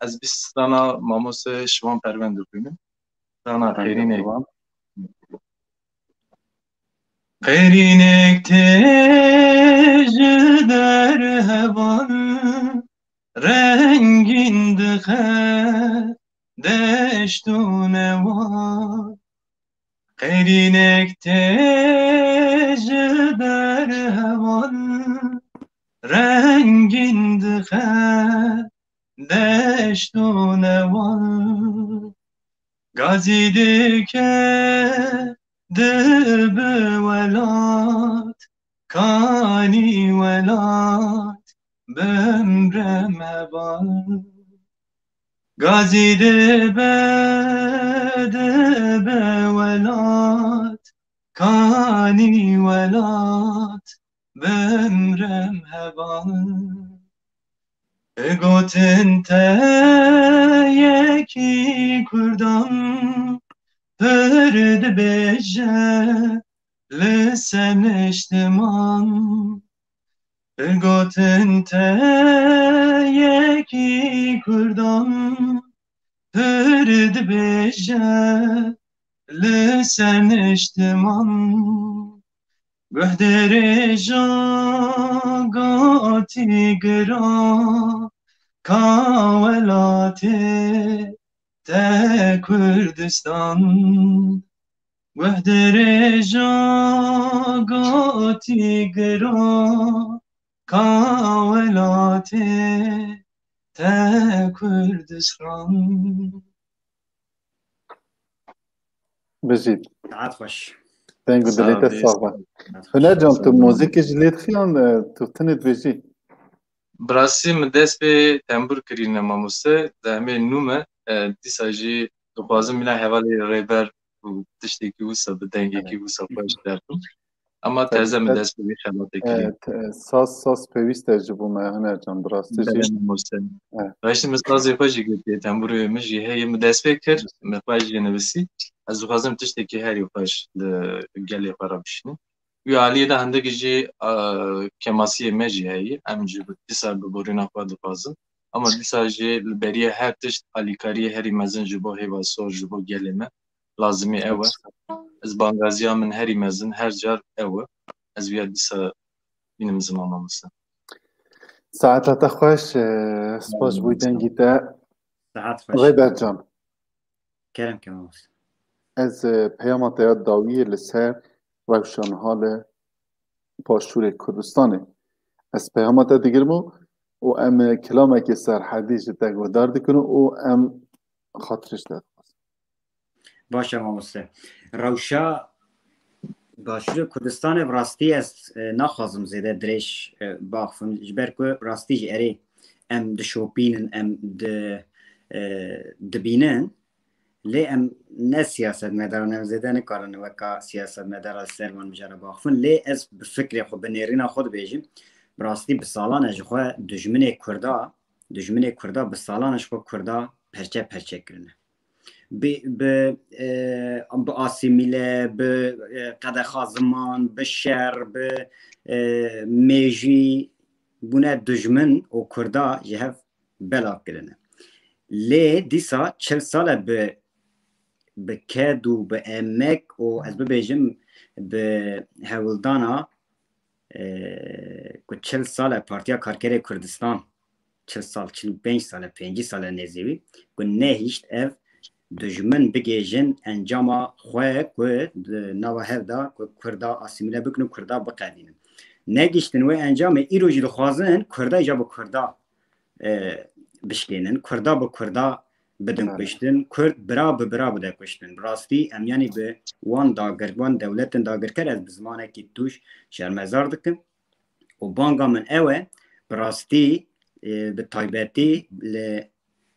Ez bîst strana mamoste Şivan Perven dixwînim. Strana Perven xêrînê. Şivan. Qerînek tê ji der heval rengîn dixe deşt û newan. Qerînek tê ji der heval rengîn dixe deşt û newan. Gazî dike dibe welat, kanî welat bimrem heval. Gazî dibe, dibe welat, kanî welat bimrem heval. Gotin te yekî Kurdan pir dibêje li ser niştiman. Gotin te yekî Kurdan pir dibêje li ser niştiman. Guh dirêja gotî gira ka welatê te Kurdistan. Guh dirêja gotî gira ka welatê te Kurdistan. Bijî. Saet xweş. Deng û dilê te sax be. Huner can, tu muzîkê ji lê dixiyan, e, tu tinê dibêjî? Bi rastî min dest pê tembûr kirîne mamoste, di emê nû me, e, dîsa jî dixwazim mîna hevalê rêber û tiştekî wisa bi dengekî wisa xweş derxim. Ama teze min dest bi vî xebatê kiriye. Saz, saz pêwîst e ji bo me, Huner can, bi rastî jî. Belê mamoste. Raştî min sazê xwe jî girtiye, tembûrê min jî heye, min dest pê kir, min xwe jî nivîsî. Ez dixwazim tiştekî herî xweş li gelê xwe re bişînim. Wî aliyê de hindik jî, a, kemasiyê me jî heye. Em jî dîsa bi borîna xwe dixwazin. Ama dîsa jî li beriya her tişt alîkariyê herî mezin ji bo hêva sor, ji bo gelê me lazimî ew e. Ez bangaziya min herî mezin her car ew e. Ez viya dîsa bînim ziman mamoste. Saeta te xweş, e, spas ji bo dengî te. Saet xweş. Rêber can. Kerem ke mamoste. Ez, e, peyama te ya dawiyê li ser rewşa niha li Başûrê Kurdistanê. Ez peyama te digirim û, û em, e, kilamekê serhedî ji te guhdar dikin û em xatirê ji te dixwazin. Baş e mamoste. Rewşa Başûrê Kurdistanê bi rastî ez, e, naxwazim zêde dirêj, e, baxivim. Ji ber ku rastî jî erê em dişopînin, em di, e, dibînin. Lê em ne siyasetmedaran, em zêde nikarin weka siyasetmedara ser van mijara baxivin. Lê ez bi fikrê xwe, bi nêrîna xwe dibêjim, bi rastî bi salan e ji xwe dijminê Kurda, dijminê Kurda bi salan e ji xwe Kurda perçe perçe kirine. Bi, bi, e, bi asîmîle, bi, e, qedexa ziman, bi şer, bi, e, mêjî bûne dijmin û Kurda ji hev belav kirine. Lê dîsa çil sal e bi, bi ked û bi emek û ez bibêjim bi hewldana, e, ku çil sal e Partiya Karkerê Kurdistan, çil sal, çil û pênc sal e, pêncî sal e nêzî wî, ku nehişt ev dijmin bigêjin encama xwe ku di nava hev de ku Kurda asîmîle bikin û Kurda biqedînin. Negihiştin wê encamê, îro jî dixwazin Kurda îja bi Kurda, e, bişkênin. Kurda bi Kurda bidin kuştin. Kurd bira bi bira bide kuştin. Bi rastî em yanî bi wan dagir, wan dewletin dagirker ez bi zimanekî tûj şermezar dikim. Û banga min ew e, bi rastî, e, bi taybetî li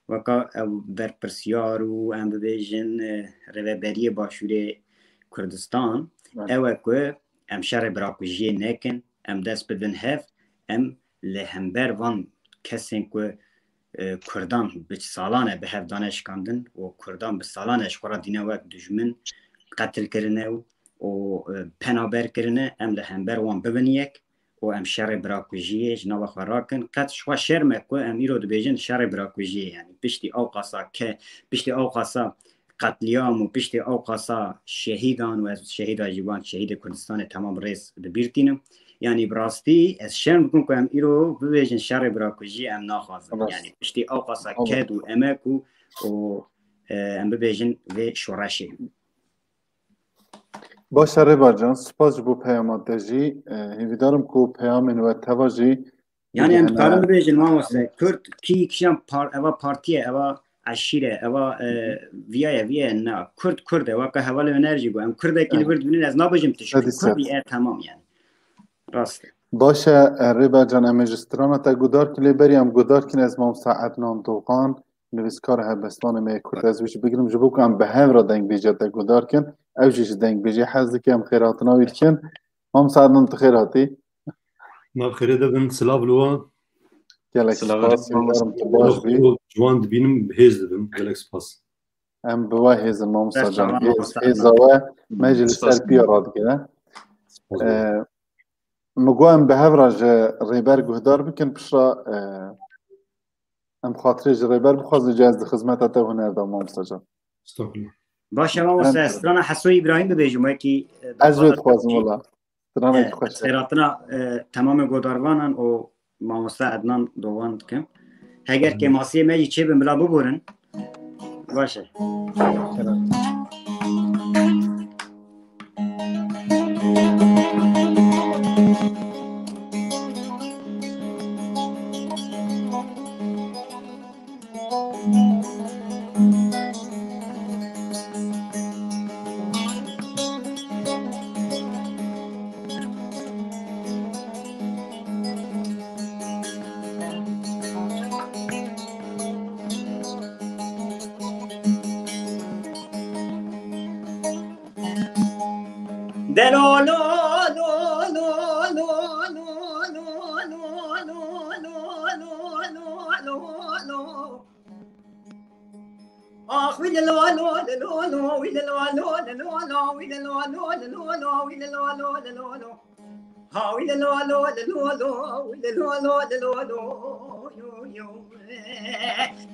weka ew berpirsiyar û em bibêjin, e, rêveberiyê Başûrê Kurdistan, Evet. ew e ku em şerê birakujiyê nekin, em dest bidin hev, em li hember van kesên ku, e, Kurdan bi salan e bi hev dane şikandin û Kurdan bi salan e ji xwe re dîne wek dijmin qetil kirine û, û, e, penaber kirine, em li hember wan bibin yek û em şerê birakujiyê ji nava xwe rakin. Qet ji xwe şerm e ku em îro dibêjin şerê birakujiyê, yanî piştî ew qasa ke, piştî ew qasa qetlîam û piştî ew qasa şehîdan û ez şehîda jî wan şehîdê Kurdistanê temam rêz bi bîr tînim. Yanî bi rastî ez şerm dikim ku em îro bibêjin şerê birakujî em naxwazin. Rast. Yanî piştî ew qasa Rast. ked û emek û, û, e, em bibêjin vê şoreşê. Baş e Rêber can, spas ji bo peyama te jî. E, hêvîdarim ku peyamên we teva jî Yanî em bigihîne. Dikarin bibêjin mamoste, Kurd kî kîjan par-, eva partî ye, eva eşîr e, eva, e, viya ye, viya ye, na. Kurd Kurd e, weke hevalê Wener jî got. Em Kurdekî li Evet. vir dibînin, ez nabêjim tişt. Sedî sed. Kurdî e, temam yanî. Rast e. Baş e, e, Rêber can, em ê ji strana te guhdar kin, lê berî em guhdar kin ez mamoste Ednan Doğan, nivîskara helbestvanê me yê Kurd, ez wî jî bigirim, ji bo ku em bi hev re dengbêjiya te guhdar kin, ew jî ji dengbêjiyê hez dike, em xêrhatina wî dikin. Mamoste Ednan, tu xêr hatî. Ma bi xêrê de bin, silav li we. Gelek Silav spas, aleyküm. Hêvîdarim tu baş bî. Ji wan dibînim, hêz dibim. Gelek spas. Em bi we hêz in, mamoste Dest can. sağ olun, Hêz, mamoste hêza Ednan. we me jî li Spas. ser piya radigire. Spas. Ee, Min got em bi hev re ji Rêber guhdar bikin, piştre, e, em xatirê ji Rêber bixwazin, ca ez di xizmeta te huner de, mamoste can. Estağfurullah. Baş e, mamoste, Em- strana Heso Îbrahîm bibêjim, wekî, e, Ez wê dixwazim, wela. Stranekî E, xweş e. Xêratina, e, temamê godarvanan û mamoste Ednan Doğan dikim. Heger Hı. kêmasiyê me jî çêbin, bila biborin. Baş e.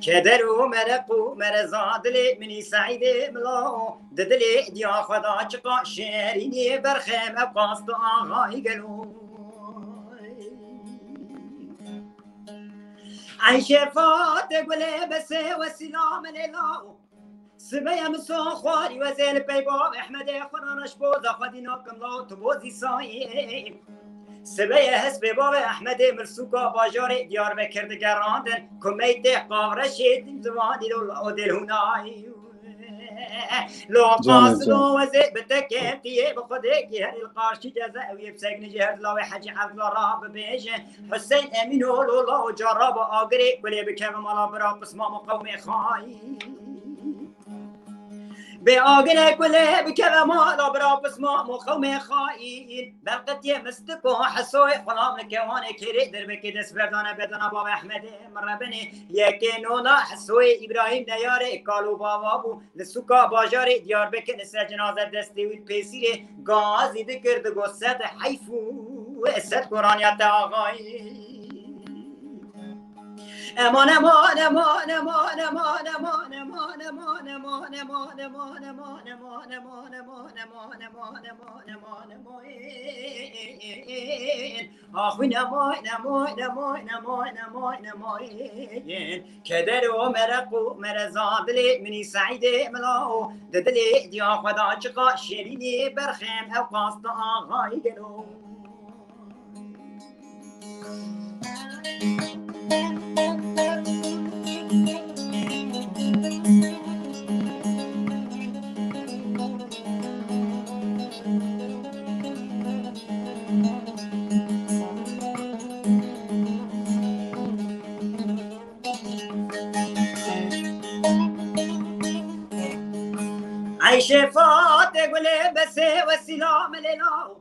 Keder û mereq û mereza dilê min î Seîdê Mila, di dilê diya xwe da çiqa şêrînî berxem ew qas di axayî gelo. Eyşê Fatê Gulê Besê Wesîla Melê Law. Sibê ye min so xwarî wezê li pey bavê Ehmedê xwe re reş boza xwedî nakim law tu bozî sayê. Sibê ye hespê bavê Ehmedê min sûka bajarê Diyarbekir digerandin ku meytê qavreşê din ziwanî lo law dêl hûnayî. Lo Canê qas can. Lo wezê bi tekê tiyê bi xwedê ki herî li qarşî ceze ew yê bi segni jê her di lawê Hecî Evdila ra bibêje. Hüseyin Emîn ol ola û caraba agirê kulê bikeve mala bira pismam û qewmê xayî. Bê agirê kulê bikeve mala bira pismam û qewmê xayî. Belqetiyê mistik û Hesoyê xulam li kewanê kêrê derbekê dest berdane bedana bavê Ehmedê min rebenê. Yekê nona Hesoyê Îbrahîm neyarê kal û bava bû. Li sûka bajarê Diyarbekir li ser cenaze destê wî pêsîrê gazî dikir, digot sed heyf û sed goraniya te axayî. Eman, eman, eman. Axwîn emoy, emoy, emoy, emoy, emoy, emoy, emoy. Keder û mereq û mereza dilê min î Seîdê Mila û di dilê diya xwe da çiqa şêrînî berxem ew qas di axayî gelo. Eyşê Fatê Gulê Besê Wesîla Melê Law.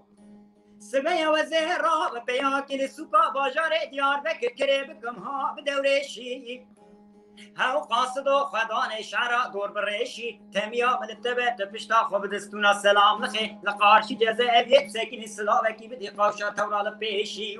Sibê ye wezê ra bi peyakî li sûka bajarê Diyarbekir kirê bikim ha bi dewrêşî. Hew qasido xwedanê şehra dor bi rêşî, temiya min li te be, tu pişta xwe bi destûna selam lixê, li qarşî ceze ev yek sekînî silavekî bidî qawşa tewra li pêşî.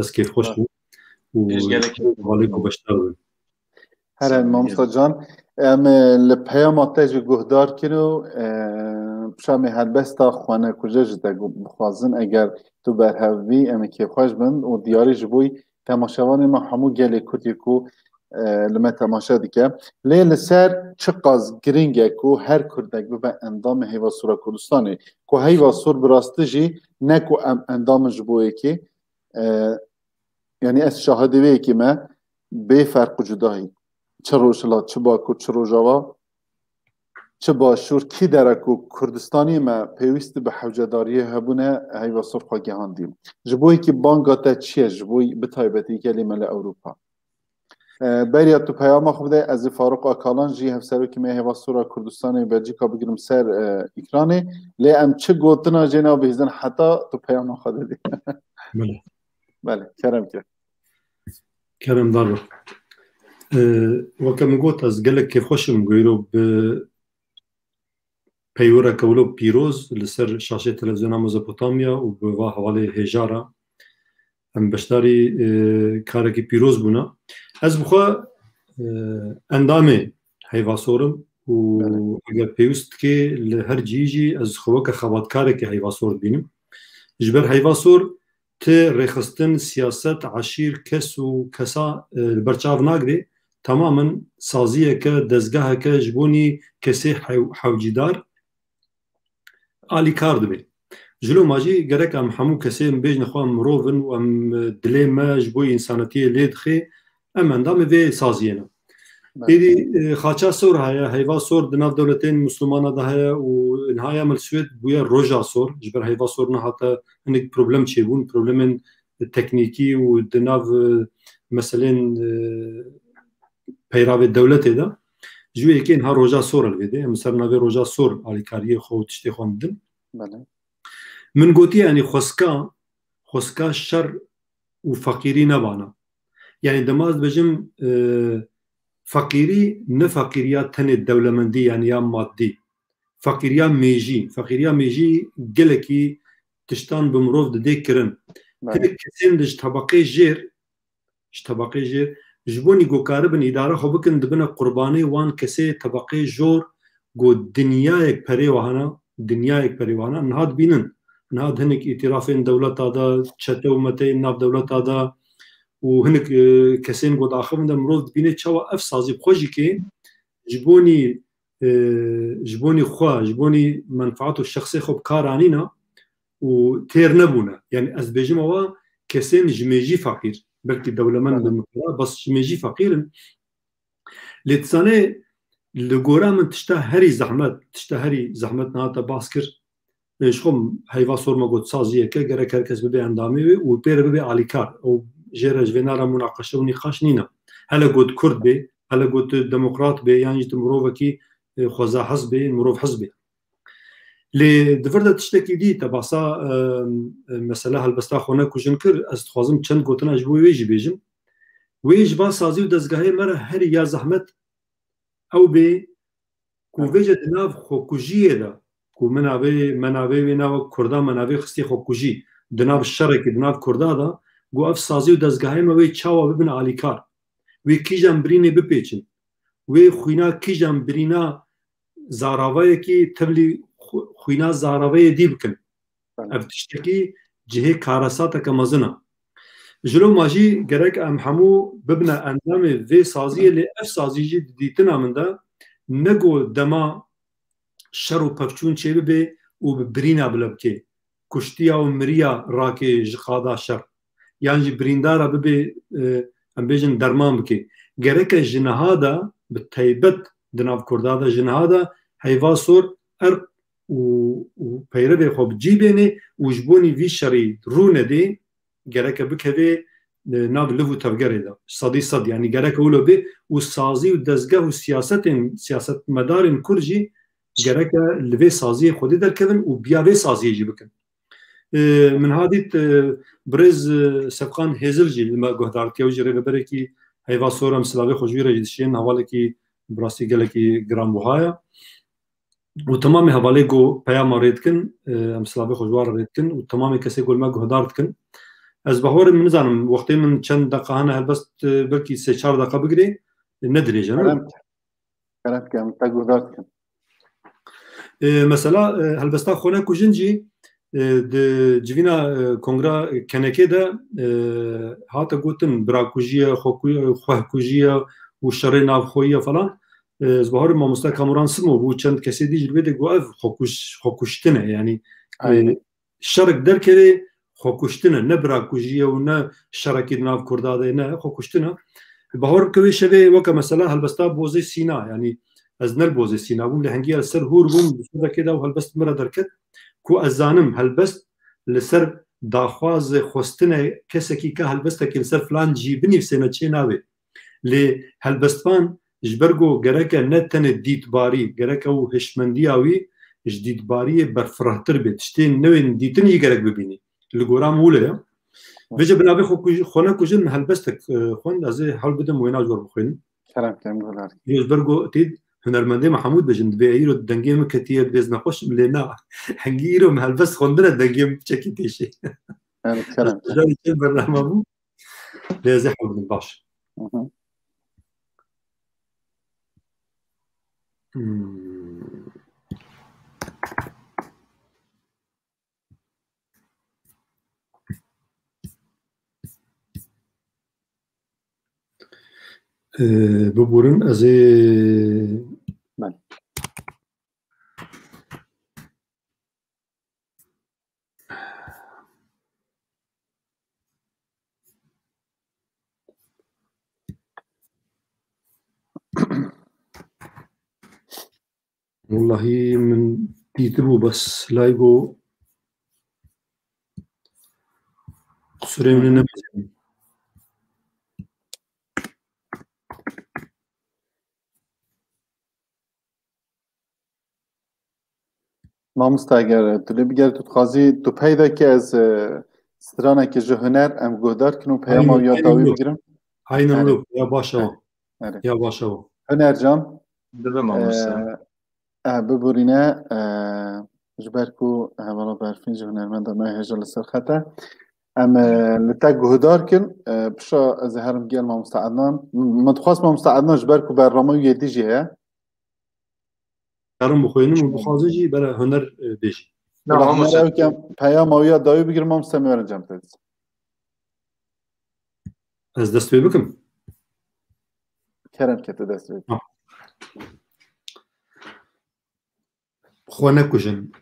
Ez kêfxweş bûm û hevalê ku beşdar bin. Here mamosta can, em e, li peyama te jî guhdar kin û e, pişa me helbesta xwenekuje ji te bixwazin, eger tu berhev bî, em ê kêfxweş bin û diyarî ji bo temaşevanê me hemû gelê Kurd yê ku e, li me temaşe dike. Lê li ser çiqas giring e ku her Kurdek bibe endamê Heyva Sor a Kurdistanê, ku Heyva Sor bi rastî jî ne ku em endam in ji bo yekê, e, yanî ez şahidê wê yekê me, bê ferq û cudahî. Çi Rojhilat, çi Bakur, çi Rojava, çi Başûr, kî dere ku Kurdistanê me pêwîst bi hewcedariyê hebûne, Heyva Sor xwe gihandiye. Ji bo yekî banga te çi ye, ji bo bi taybetî gelê me li Ewropa? E, beriya tu peyama xwe bide, ez ê Farûq Akalan jî hevserokê me Heyva Sor a Kurdistanê Belcîka bigirim ser e, ekranê. Lê em çi gotina jê nabihîzin heta tu peyama xwe didî. Belê. Belê, kerem ke. Kerem dar be. E, weke min got, ez gelek kêfxweş im ku îro bi peywireke wilo pîroz li ser şaşê televizyona Mezopotamya û bi va hevalê hêja re em beşdarî e, karekî pîroz bûne. Ez bi xwe e, endamê Heyva Sor im û eger pêwîst dike li her cihî jî ez xwe weke xebatkarekî Heyva Sor dibînim. Ji ber Heyva Sor ti rêxistin, siyaset, eşîr, kes û kesa e, li ber çav nagirê. Temamen saziyeke, dezgeheke ji bonî kesê hew- hewcîdar alîkar dibe. Ji loma jî gerek em hemû kesê em bêjine xwe em mirov in û em e, dilê me ji bo însanetiyê lê dixe, em endamê vê saziyê ne. Êdî e, xaça sor heye, heyva sor di nav dewletên Mislimana de heye û niha ya me li Swêd bûye roja sor. Ji ber heyva sor nehate hinek problem çêbûn, problemên teknîkî û di nav e, meselên e, peyravê dewletê de. Ji wê yekê niha roja sor e li vê de. Em ser navê roja sor alîkariyê xwe û tiştê xwe em didin. Belê. Min gotiye, yanî xwesika, xwesika şer û feqîrî nebana. Yanî dema ez dibêjim e, feqîrî ne feqîriya tenê dewlemendî yanî ya madî. Feqîriya mêjî. Feqîriya mêjî gelekî tiştan bi mirov didê kirin. Hinek kesên di ji tebeqê jêr, ji tebeqê jêr, ji bo nî ku karibin îdare xwe bikin, dibine qurbanê wan kesê tebeqê jor ku dinyayek perê we hene, dinyayek perê we hene. Niha dibînin. Niha di hinek îtîrafên dewleta de, çete û meteyên nav dewleta de û hinek e, kesên ku diaxivin de mirov dibîne çawa ev sazî bi xwe jî ke ji bo nî e, ji bo nî xwe, ji bo nî menfaet û şexsê xwe bi kar anîne û têr nebûne. Yanî ez dibêjim ewa kesên ji mêjî feqîr, belkî dewlemend bin, bes ji mêjî feqîr in. Lê dizanê li gora min tişta herî zehmet, tişta herî zehmet niha te bas kir. E, ji xwe heyva sor me got saziyeke, gerek her kes bibe endamê wê û pê re bibe alîkar. Ew jê re ji vê nara munaqeşe û nîqaş nîne. Hele got Kurd bê, hele got demokrat bê, yan jî tu mirovekî e, xweza hez bê, mirov hez bê. Lê di vir de tiştekî dî, te basa e, e, mesela helbesta xwe ne ku jin kir, ez dixwazim çend gotina ji bo wê jî bêjim. Wê ji van sazî û dezgehê me re herî ya zehmet ew bê ku vêce di nav xwekujiyê de, ku me navê, me navê wê nava Kurda, me navê xistî xwekujî, di nav şerekê, di nav Kurda de, ku ev sazî û dezgehê me wê çawa bibin alîkar, wê kîjan birînê bipêçin, wê xwîna kîjan birîna zaravayekî tevlî xw- xwîna zaravayê dî bikin. Ev tiştekî cihê karesateke mezin e. Ji loma jî gerek em hemû bibine endamê vê saziyê, lê ev sazî jî di dîtina min de ne ku dema şer û pevçûn çêbibe û bi birîna bila bike, kuştiya û miriya rake ji qada şer, yan jî birîndara bibe, e, em bêjin derman bike. Gereke ji niha de, bi taybet di nav Kurda de, ji niha de heyva sor erk û, û peyrevê xwe bi cî bênê û ji bo nî vî şerî rû nedê, gereke bikevê, e, nav liv û tevgerê de. Sedî sed, yanî gereke wilo bê û sazî û dezgeh û siyasetên, siyasetmedarên Kurd jî gereke li vê saziyê Xwedê derkevin û biya vê saziyê jî bikin. E, min ha dît, e, birêz, e, Sefqan Hêzil jî li me guhdar dike, ew jî rêveberekî heyva sor e, em silavê xwe ji wî re jî dişînin, hevalekî bi rastî gelekî giranbuha ye. Û temamê hevalê ku peyama rê dikin, e, em silavê xwe ji wan re rê dikin û temamê kesê ku li me guhdar dikin, Ez bawer im, nizanim, wextê min çend deqa hene helbest, e, belkî sê çar deqa bigirê, e, ne dirêj e, ne? Kerem, kerem ke, em te guhdar dikin. E, mesela, e, helbesta Xwe Nekujin jî, e, di civîna, e, kongra K N K'ê de, e, hate gotin, birakujî ye, xweku-, xwehkujî ye û şerê navxweyî ye falan. E, ez bawer im mamoste Kamuran Simo bû, çend kesê dî jî li vê de got, ev xwekuş-, xwekuştin e, yanî, e, Aynen. şerek derkevê xwekuştin e, ne birakujî ye û ne şerekî di nav Kurda de ye, ne, xwekuştin e. Bawer bike wê şevê weke mesela helbesta Bozê Sîna, yanî ez ne li Bozê Sîna bûm, lê hingî ez ser hûr bûm, di şevekê de ew helbest min re derket, ku ez zanim helbest li ser daxwazê xwestinê kesekî ka helbestekê li ser filan cî binivîsêne çê nabê. Lê helbestvan ji ber ku gereke ne tenê dîtbarî, gereke ew hişmendiya wî ji dîtbariyê berfirehtir bê. Tiştên newên dîtin jî gerek bibînî. Li gora min wile ye. Vêce bi navê Xwe kuj-, Xwe Nekujin min helbestek, e, xwend, ez ê hewl bidim wêna ji we re bixwînim. Kerem, kerem, guhdar. Ji ber ku tê hunermendê Mehemûd bêjin, dibê îro dengê min ketiye, dibê ez nexweş im, lê na. Hingî îro min helbest xwendine, dengê min çekî pêşê. Kerem, kerem. Carî çend bername bû. Lê ez ê hewl bidim, baş. Hı hı. Hmm. Ee, biborin, ez ê Belê. Wellahî min dîtibû, bes lay got qusûrê min e, ne mezin. Mamoste, eger tu lê bigerî, tu dixwazî tu peyda ke ez, e, stranekê ji Huner em guhdar kin û peyama Aynen, wî ya aynen dawî wilo. bigirim? Aynen Erê. wilo. Ya baş e. Erê. Erê. Ya baş e. Huner can. Dibe mamoste. E, e, biborîne, e, ji ber ku hevala Berfîn jî hunermenda me hêja li ser xet e. Em, e, li te guhdar kin, e, pişa ez ê herim gel mamoste Ednan. Min dixwest mamoste Ednan ji ber ku bername wî yê dî jî heye. Karim bixwînim û bixwazin jî bere Huner, e, bêjî. Na, Wela mamoste. Huner ew ke peyama wî ya dawî bigir, mamoste, em ê werin cem te dîsa. Ez dest pê bikim. Kerem ke tu dest pê bikî. Ha. Xwe nekujin.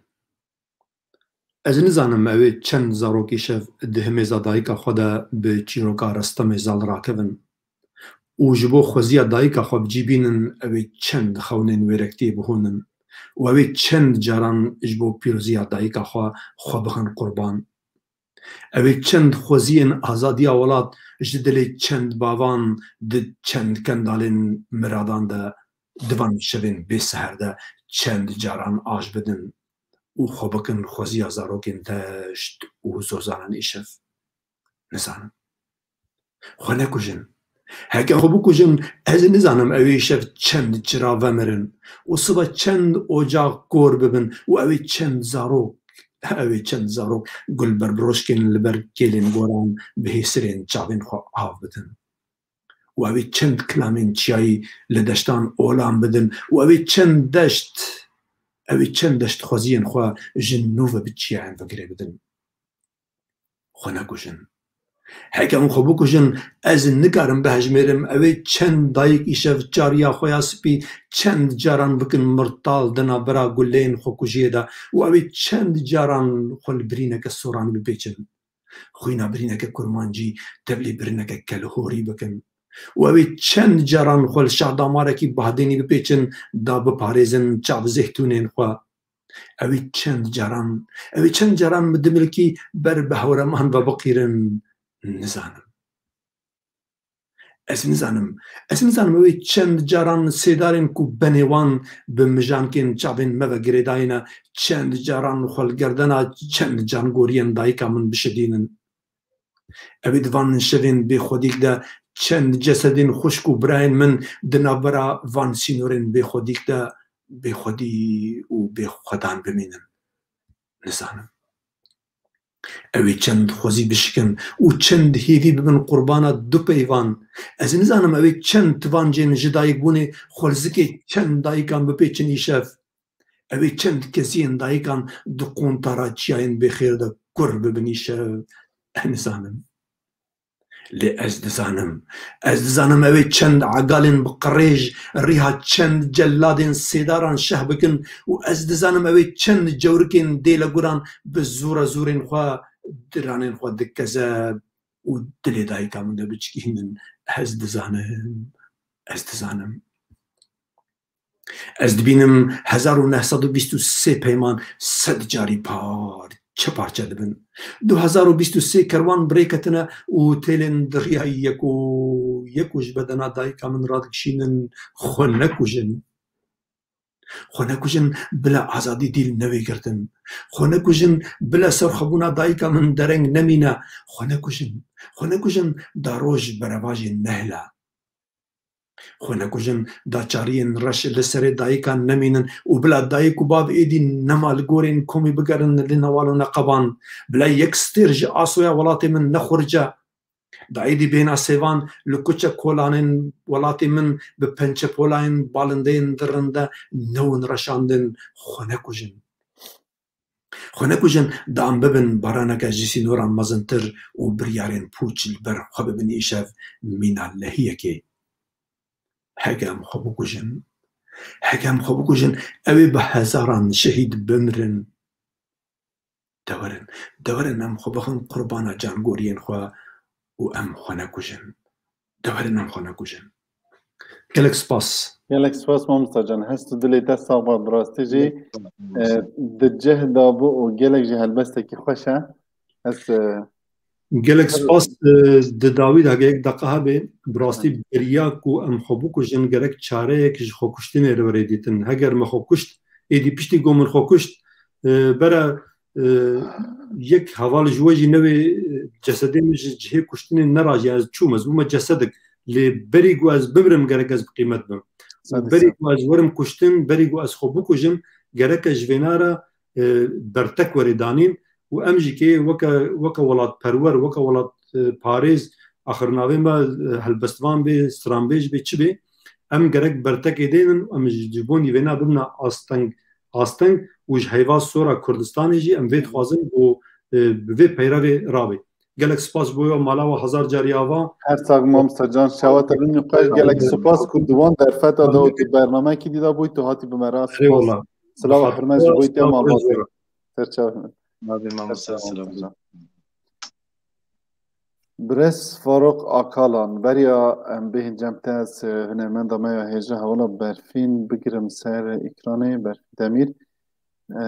Ez nizanim ew ê çend zarokî şev di himêza dayika xwe de bi çîroka Restemê zal rakevin û ji bo xweziya dayika xwe bi cî bînin, ew ê çend xewnên wêrektiyê bihûnin û ew ê çend caran ji bo pîroziya dayika xwe, xwe bixin qurban. Ew ê çend xweziyên azadiya welat ji dilê çend bavan di çend kendalên miradan de di van şevên bê seher de çend caran aj bidin û xwe bikin xweziya zarokên deşt û zozanan îşev. Nizanim. Xwe nekujin. Heke xwe bikujin, ez nizanim ew ê şev çend çira vemirin û sibe çend ocax kor bibin û ew ê çend zarok, ew ê çend zarok gul berbiroşkên li ber kêlên goran bi hêsirên çavên xwe av bidin. Û ew ê çend kilamên çiyayî li deştan olan bidin û ew ê çend deşt, ew ê çend deştxweziyên xwe ji nû ve bi çiyayan ve girê bidin. Xwe nekujin. Heke em xwe bikujin, ez nikarim bihejmêrim, ew ê çend dayik îşev çariya xwe ya spî çend caran bikin mirtal di navbera guleyên xwekujiyê de û ew ê çend caran xwe li birîneke soranî bipêçin. Xwîna birîneke kurmancî tevlî birîneke kelhorî bikin. Û ew ê çend caran xwe li şahdamarekî bahdênî bipêçin, da biparêzin çav zêhtûnên xwe. Ew ê çend caran, ew ê çend caran min dimilkî ber bi hewreman ve biqîrin, nizanim. Ez nizanim. Ez nizanim ew ê çend caran sêdarên ku benê wan bi mijankên çavên me ve girêdayî ne, çend caran xwe li gerdena çend cangoriyên dayika min bişidînin. Ew ê di van şevên bêxwedîk de çend cesedên xwişk û birayên min di navbera van sînorên bêxwedîk de bêxwedî û bêxwedan bimînin. Nizanim. Ew ê çend xwezî bişikin û çend hêvî bibin qurbana du peyvan. Ez nizanim ew ê çend tivancên ji dayikbûnê xwelzikê çend dayikan bipêçin îşev. Ew ê çend kesiyên dayikan di quntara çiyayên bêxêr de kur bibin îşev. Ez nizanim. Lê ez dizanim. Ez dizanim ew ê çend egalên bi qirêj riha çend celadên sêdaran şeh bikin û ez dizanim ew ê çend cewrikên dêleguran bi zûra zûrên xwe diranên xwe dikeze û dilê dayika min de biçikînin. Ez dizanim. Ez dizanim. Ez dibînim hezar û neh sed û bîst û sê peyman sed carî parçe parçe dibin. Du hezar û bîst û sê kerwan bi rê ketine û têlên di riya yek û yek û ji bedena dayika min radikişînin. Xwe nekujin. Xwe nekujin bila azadî dîl newê girtin. Xwe nekujin bila serxwebûna dayika min dereng nemîne. Xwe nekujin. Xwe nekujin da roj berevajê nehila. Xwe nekujin, da çariyên reş li serê dayikan nemînin û bila dayik û bav êdî nema li gorên komî bigerin li newal û neqeban. Bila yek stêr ji asoya welatê min nexurice. Da êdî bêhna sêvan li kuçe kolanên welatê min bi pençepolayên balindeyên di rinde newin reşandin. Xwe nekujin. Xwe nekujin, da em bibin baraneke ji sînoran mezintir û biryarên pûç li ber xwe bibin îşev mîna lehiyekê. Heke em xwe bikujin, heke em xwe bikujin, ew ê bi hezaran şehîd bimirin. Dewerin, dewerin em xwe bixin qurbana cangoriyên xwe û em xwe nekujin. Dewerin em xwe nekujin. Gelek spas. Gelek spas mamosta can. Hest û dilê te sax be, bi rastî jî, e, di cih de bû û gelek jî helbestekî xweş e. Ez, e, Gelek spas, e, di dawî de hege yek deqa hebe, bi rastî beriya ku em xwe bikujin, gerek çareyek ji xwekuştinê re were dîtin. Heger me xwe kuşt, êdî piştî ku min xwe kuşt, e, bere, e, yek heval ji we jî newê, e, cesedê min ji cihê kuştinê nerajiya, ez çûm, ez bûme cesedek. Lê berî ku ez bimirim, gerek ez bi qîmet bim. Û Sedî berî sed. ku ez werim kuştin, berî ku ez xwe bikujim, gerek ez ji vêna re, e, bertek were danîn û em jî kê weke, weke welatperwer, weke welat, e, parêz, axir navê me, e, helbestvan bê, stranbêj bê, çi bê, em gerek bertekê dênin, em ji, ji bo nîvêna bibine asteng, asteng û ji heyva sora Kurdistanê jî em vê dixwazin û, e, bi vê peyrevê rabê. Gelek spas bo we, mala we hezar carî ava. Her sag mamosta can, şewa te bin xweş, gelek spas ku di wan derfeta de û tu bernamekî dî de bûyî, tu hatî bi me re. Spas. Eyvallah. Silav û hurmet ji bo te, malbat. Ser çav. Navê mamoste silav. Birêz Faruk Akalan, beriya em bêhin cem te, ez, e, hunermenda me ya hêja hevala Berfîn bigirim ser ekranê, Berfîn Demîr. E,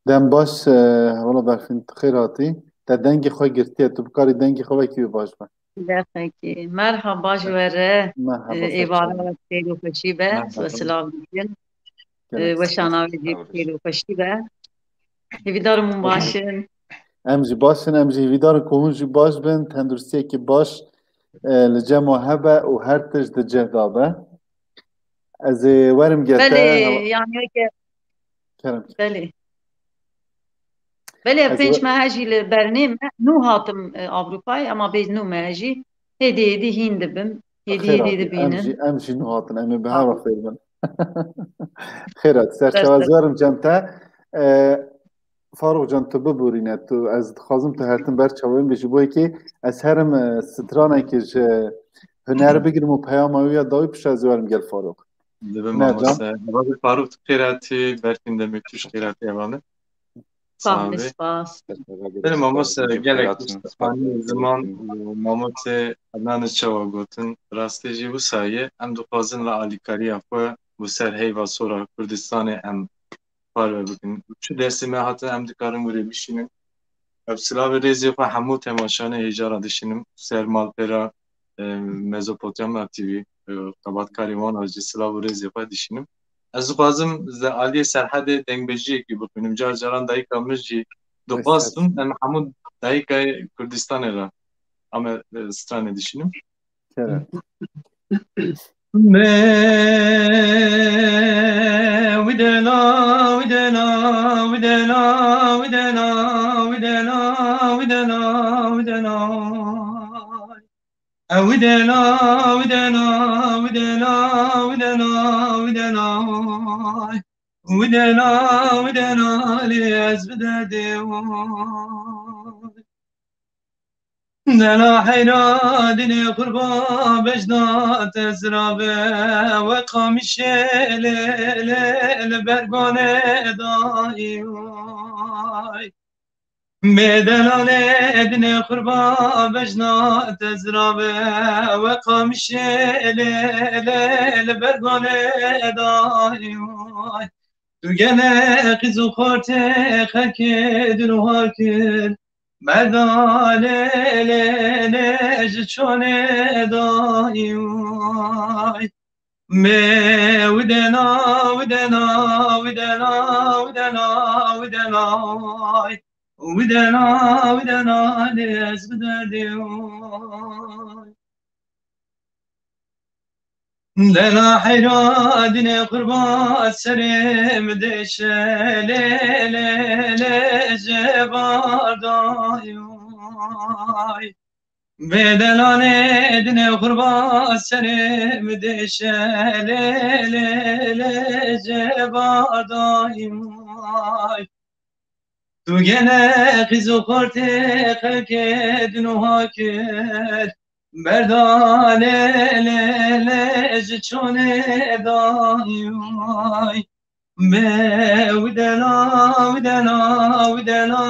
dem baş, e, hevala Berfîn, tu xêr hatî. Te dengê xwe girtiye, tu bikarî dengê xwe wekî wê baş be. Dexekî. Merhaba, ji we re, Merhaba, e, êvara we xêr û xweşî be. Merhaba. We silav dikin. Gelek E, weşana we jî xêr û xweşî be. Hêvîdar im hûn baş in. Em jî baş in, em jî hêvîdar in ku hûn jî baş bin, tenduristiyekî baş, e, li cem we hebe û her tişt di cih de be. Ez ê werim gel te. Belê, yani weke Kerem. Belê. Belê, Ez pênc we- mehe jî li bernê me, nû hatim, e, Ewropayê, ema bêj nû mehe jî hêdî hêdî hîn dibim, hêdî Xêr hêdî hatî, em dibînim. jî, em jî nû hatin, em ê bi hev re fêr bin. Xêr hat, serçawa ez werim cem te. E, Faruk can, tu biborîne, tu, ez dixwazim tu hertin ber çavên bê, ji bo yekê ez herim, e, stranekê ji huner bigirim û peyama wî ya dawî pişt ez werim gel Faruk. Dibe Ne, mamoste. Can? Hevalê Faruk tu xêr hatî, Berfîn Demîrtûş xêr hatî hevalê. Sağ Sağ ol, be. Spas. Belê mamoste, gelek pişt anî ziman û mamoste Ednan çawa gotin, rastê jî wisa ye. Em dixwazin li alîkariya xwe bo ser heyva sora Kurdistanê em parve bikin. Çi dersê me hatin em dikarin were bişînin. Ev silavê rêzê xwe hemû temaşanê hêja re dişînim. Ser malpera, e, Mezopotamya T V, e, xebatkarê wan re jî silav û rêzê xwe dişînim. Ez dixwazim li aliyê Serhedê dengbêjiyekî bixwînim. Car caran dayika min jî dixwastin, em hemû dayikayê Kurdistanê re em, e, stranê dişînim. Kerem. Me widena, widena, widena, widena. Widena, widena, widena, widena, widena, ay. Widena, widena, lê ez bi derdê way. Dela heyra dinê qurba bejna te zirabe we qamişê lê, lê, li bergonê dayî way. Bê delalê dinê qurba bejna te zirabe we qamişê lê, lê, li bergonê dayî way. Tu gene qîz û xortê xelkê din û hakir. Berda lê, lê, lê, ji çonê dayî way. Mê widena, widena, widena, widena, widena, ay. Widena, widena, lê ez bi derdê way. Dela heyra dinê qurba serê min dêşe lê, lê, lê, ji bardayay. Vê delalê dinê qurba serê min dêşe lê, lê, lê, ji bardayay. Tu gene qîz û xortê xelkê din û hakir. Berda lê, lê, lê, ji çonê dayay. Bê widena, widena, widena,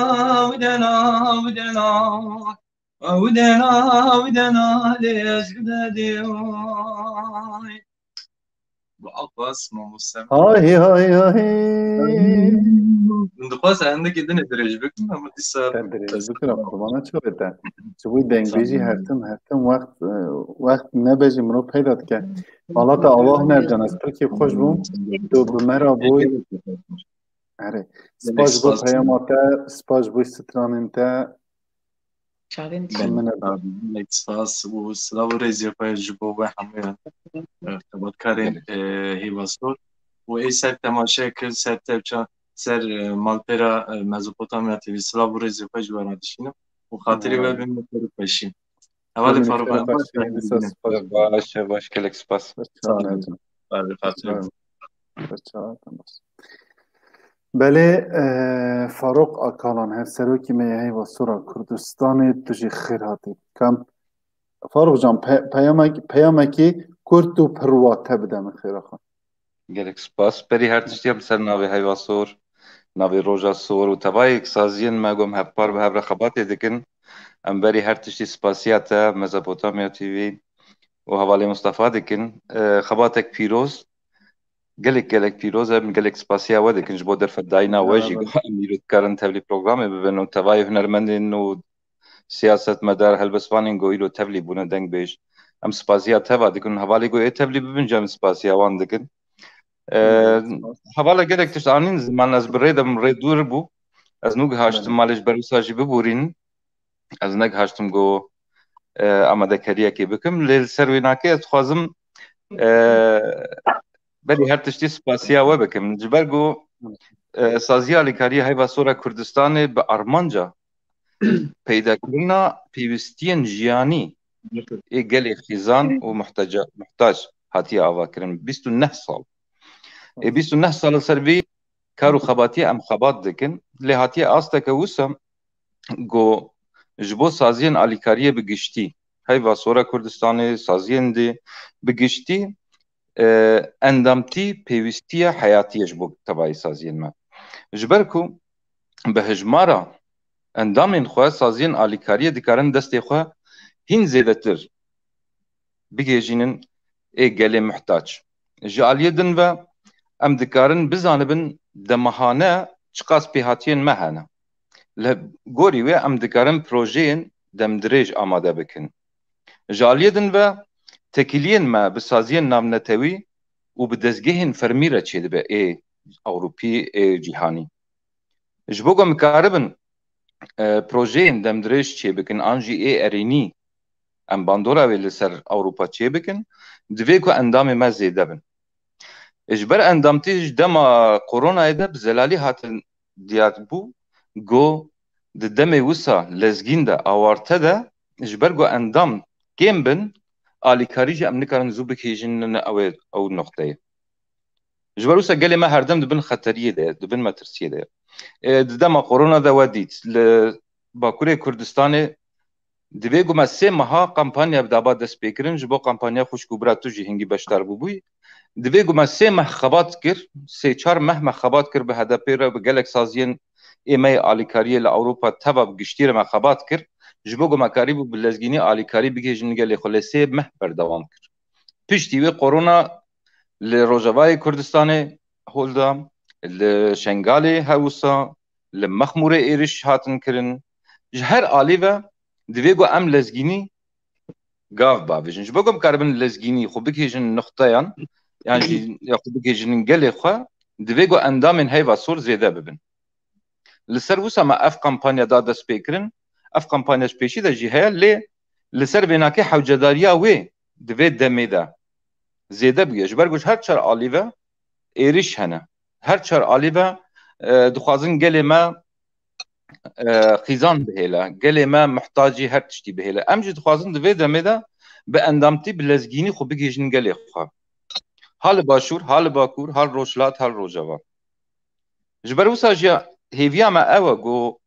widena, widena. Widena, widena, lê ez bi derdê way. Bi Abbas mamoste. Hay, hay, hay. Min dixwest hindekî dinê dirêj bikim, ama dîsa Te dirêj bikin, qurbana çavê te. Ji bo dengbêjî her tim, her tim wext, e, wext nebêjî mirov peyda dike. Vala te ava Hunercan, ez pir kêfxweş bûm. Tu bi me re bûy. Erê. Gelek Spas ji bo spas. Peyama te, spas ji bo stranên te. Çavên te. Gelek spas û silav û rêzê xwe ji bo we hemûyan, e, xebatkarên, Gelek. e, Hêva Sor û ê ser temaşe kir, ser tevça, ser, e, malpêra, e, Mezopotamya T V, silav û rêzê xwe ji we re dişînim û xatirê we Eyvallah. Bimîne xêr û xweşî. Hevalê Bimîne Farûq xêr û Abbas, xweşî, hemî dîsa bimîne. Spas. Baş, baş, gelek spas. Sağ olun. Sağ olun. Belê, e, Farok Akalan, hevserokê me yê Heyva Sora Kurdistanê, tu jî xêr hatî. Kam, Farok can, pe-, peyamek-, peyamekî kurt û pirwate bide min xêra xwe. Gelek spas. Berî her tiştî em ser navê Heyva Sor, navê Roja Sor û tevayek saziyên me gom hevpar bi hev re xebatê dikin. Em berî her tiştî spasiya te, Mezopotamya T V û hevalê Mustafa dikin. E, xebatek pîroz. Gelek, gelek pîroz e. Em gelek spasiya we dikin ji bo derfetdayîna we jî. Merhaba. Ku em îro dikarin tevlî programê bibin û tevayê hunermendên û siyasetmedar, helbestvanên ku îro tevlî bûne dengbêj. Em spasiya teva dikin. Hevalê ku ê tevlî bibin jî em spasiya wan dikin. E, Gelek spas. Hevala gelek tişt anîn ziman, ez bi rê de bûm, rê dûr bû. Ez nû gihaştim Belê. malê ji ber wisa jî biborînin. Ez negihaştim ku, e, amadekariyekê bikim. Lê li ser wê nakê ez dixwazim, e, berî her tiştî spasiya we bikim. Ji ber ku, e, Saziya Alîkariyê Heyva Sora Kurdistanê bi armanca peydakirina pêwistiyên jiyanî ê gelê xîzan û muhteca-, muhtac hatiye avakirin. Bîst û neh sal. Ê bîst û neh sal li ser vî kar û xebatiyê em xebat dikin. Lê hatiye asteke wisa ku ji bo saziyên alîkariyê bi giştî, Heyva Sora Kurdistanê, saziyên dî bi giştî, e, endamtî pêwîstiya heyatî ye ji bo tevayî saziyên me. Ji ber ku bi hejmara endamên xwe saziyên alîkariyê dikarin destê xwe hîn zêdetir bigihêjînin ê gelê muhtac. Ji aliyê din ve em dikarin bizanibin demahane çiqas pêhatiyên me hene. Li gorî wê em dikarin projeyên demdirêj amade bikin. Ji aliyê din ve tekîliyên me bi saziyên navnetewî û bi dezgehên fermî re çêdibe ê Ewropî, ê cîhanî. Ji bo ku em karibin, e, projeyên demdirêj çêbikin an jî ê erênî em bandora wê li ser Ewropa çêbikin, divê ku endamê me zêde bin. Ji ber endamtî ji dema koronayê de bi zelalî hatin diyar bû, ku di demê wisa lezgîn de, awarte de, ji ber ku endam kêm bin, alîkarî jî em nikarin zû bigihîjin, ew ê, ew noqteyê. Ji ber wisa gelê me herdem di bin xeteriyê de ye, di bin metirsiyê de ye. E, di dema korona de we dît, li Bakurê Kurdistanê divê ku me sê meha kampanya bi daba dest pê kirin, ji bo kampanya xwişk û bira tu jî hingî beşdar bûbûyî. Divê ku me sê meh xebat kir, sê çar meh me xebat kir bi H D P re, bi gelek saziyên ê me yê alîkariyê li Ewropa teva bi giştî re me xebat kir, ji bo ku me karîbû bi lezgînî alîkarî bigihêjin gelê xwe, lê sê meh berdewam kir. Piştî wê korona li Rojavayê Kurdistanê hol da, li Şengalê her wisa, li Mexmûrê êrîş hatin kirin. Ji her alî ve divê ku em lezgînî gav bavêjin. Ji bo ku em karibin lezgînî xwe bigihêjin nuxteyan, yan jî ya xwe bigihêjin gelê xwe, divê ku endamên Heyva Sor zêde bibin. Li ser wisa me ev kampanya da dest pê kirin. Ev kampanya ji pêşî de jî heye, lê li ser vênakê hewcedariya wê di vê demê de zêde bûye. Ji ber ku ji her çar alî ve êrîş hene. Her çar alî ve, e, dixwazin gelê me, e, xîzan bihêle. Gelê me mihtacî her tiştî bihêle. Em jî dixwazin di vê demê de bi endamtî, bi lezgînî xwe bigihîjin gelê xwe. Ha li Başûr, ha li Bakur, ha li Rojhilat, ha li Rojava. Ji ber wisa jî hêviya me ew e ku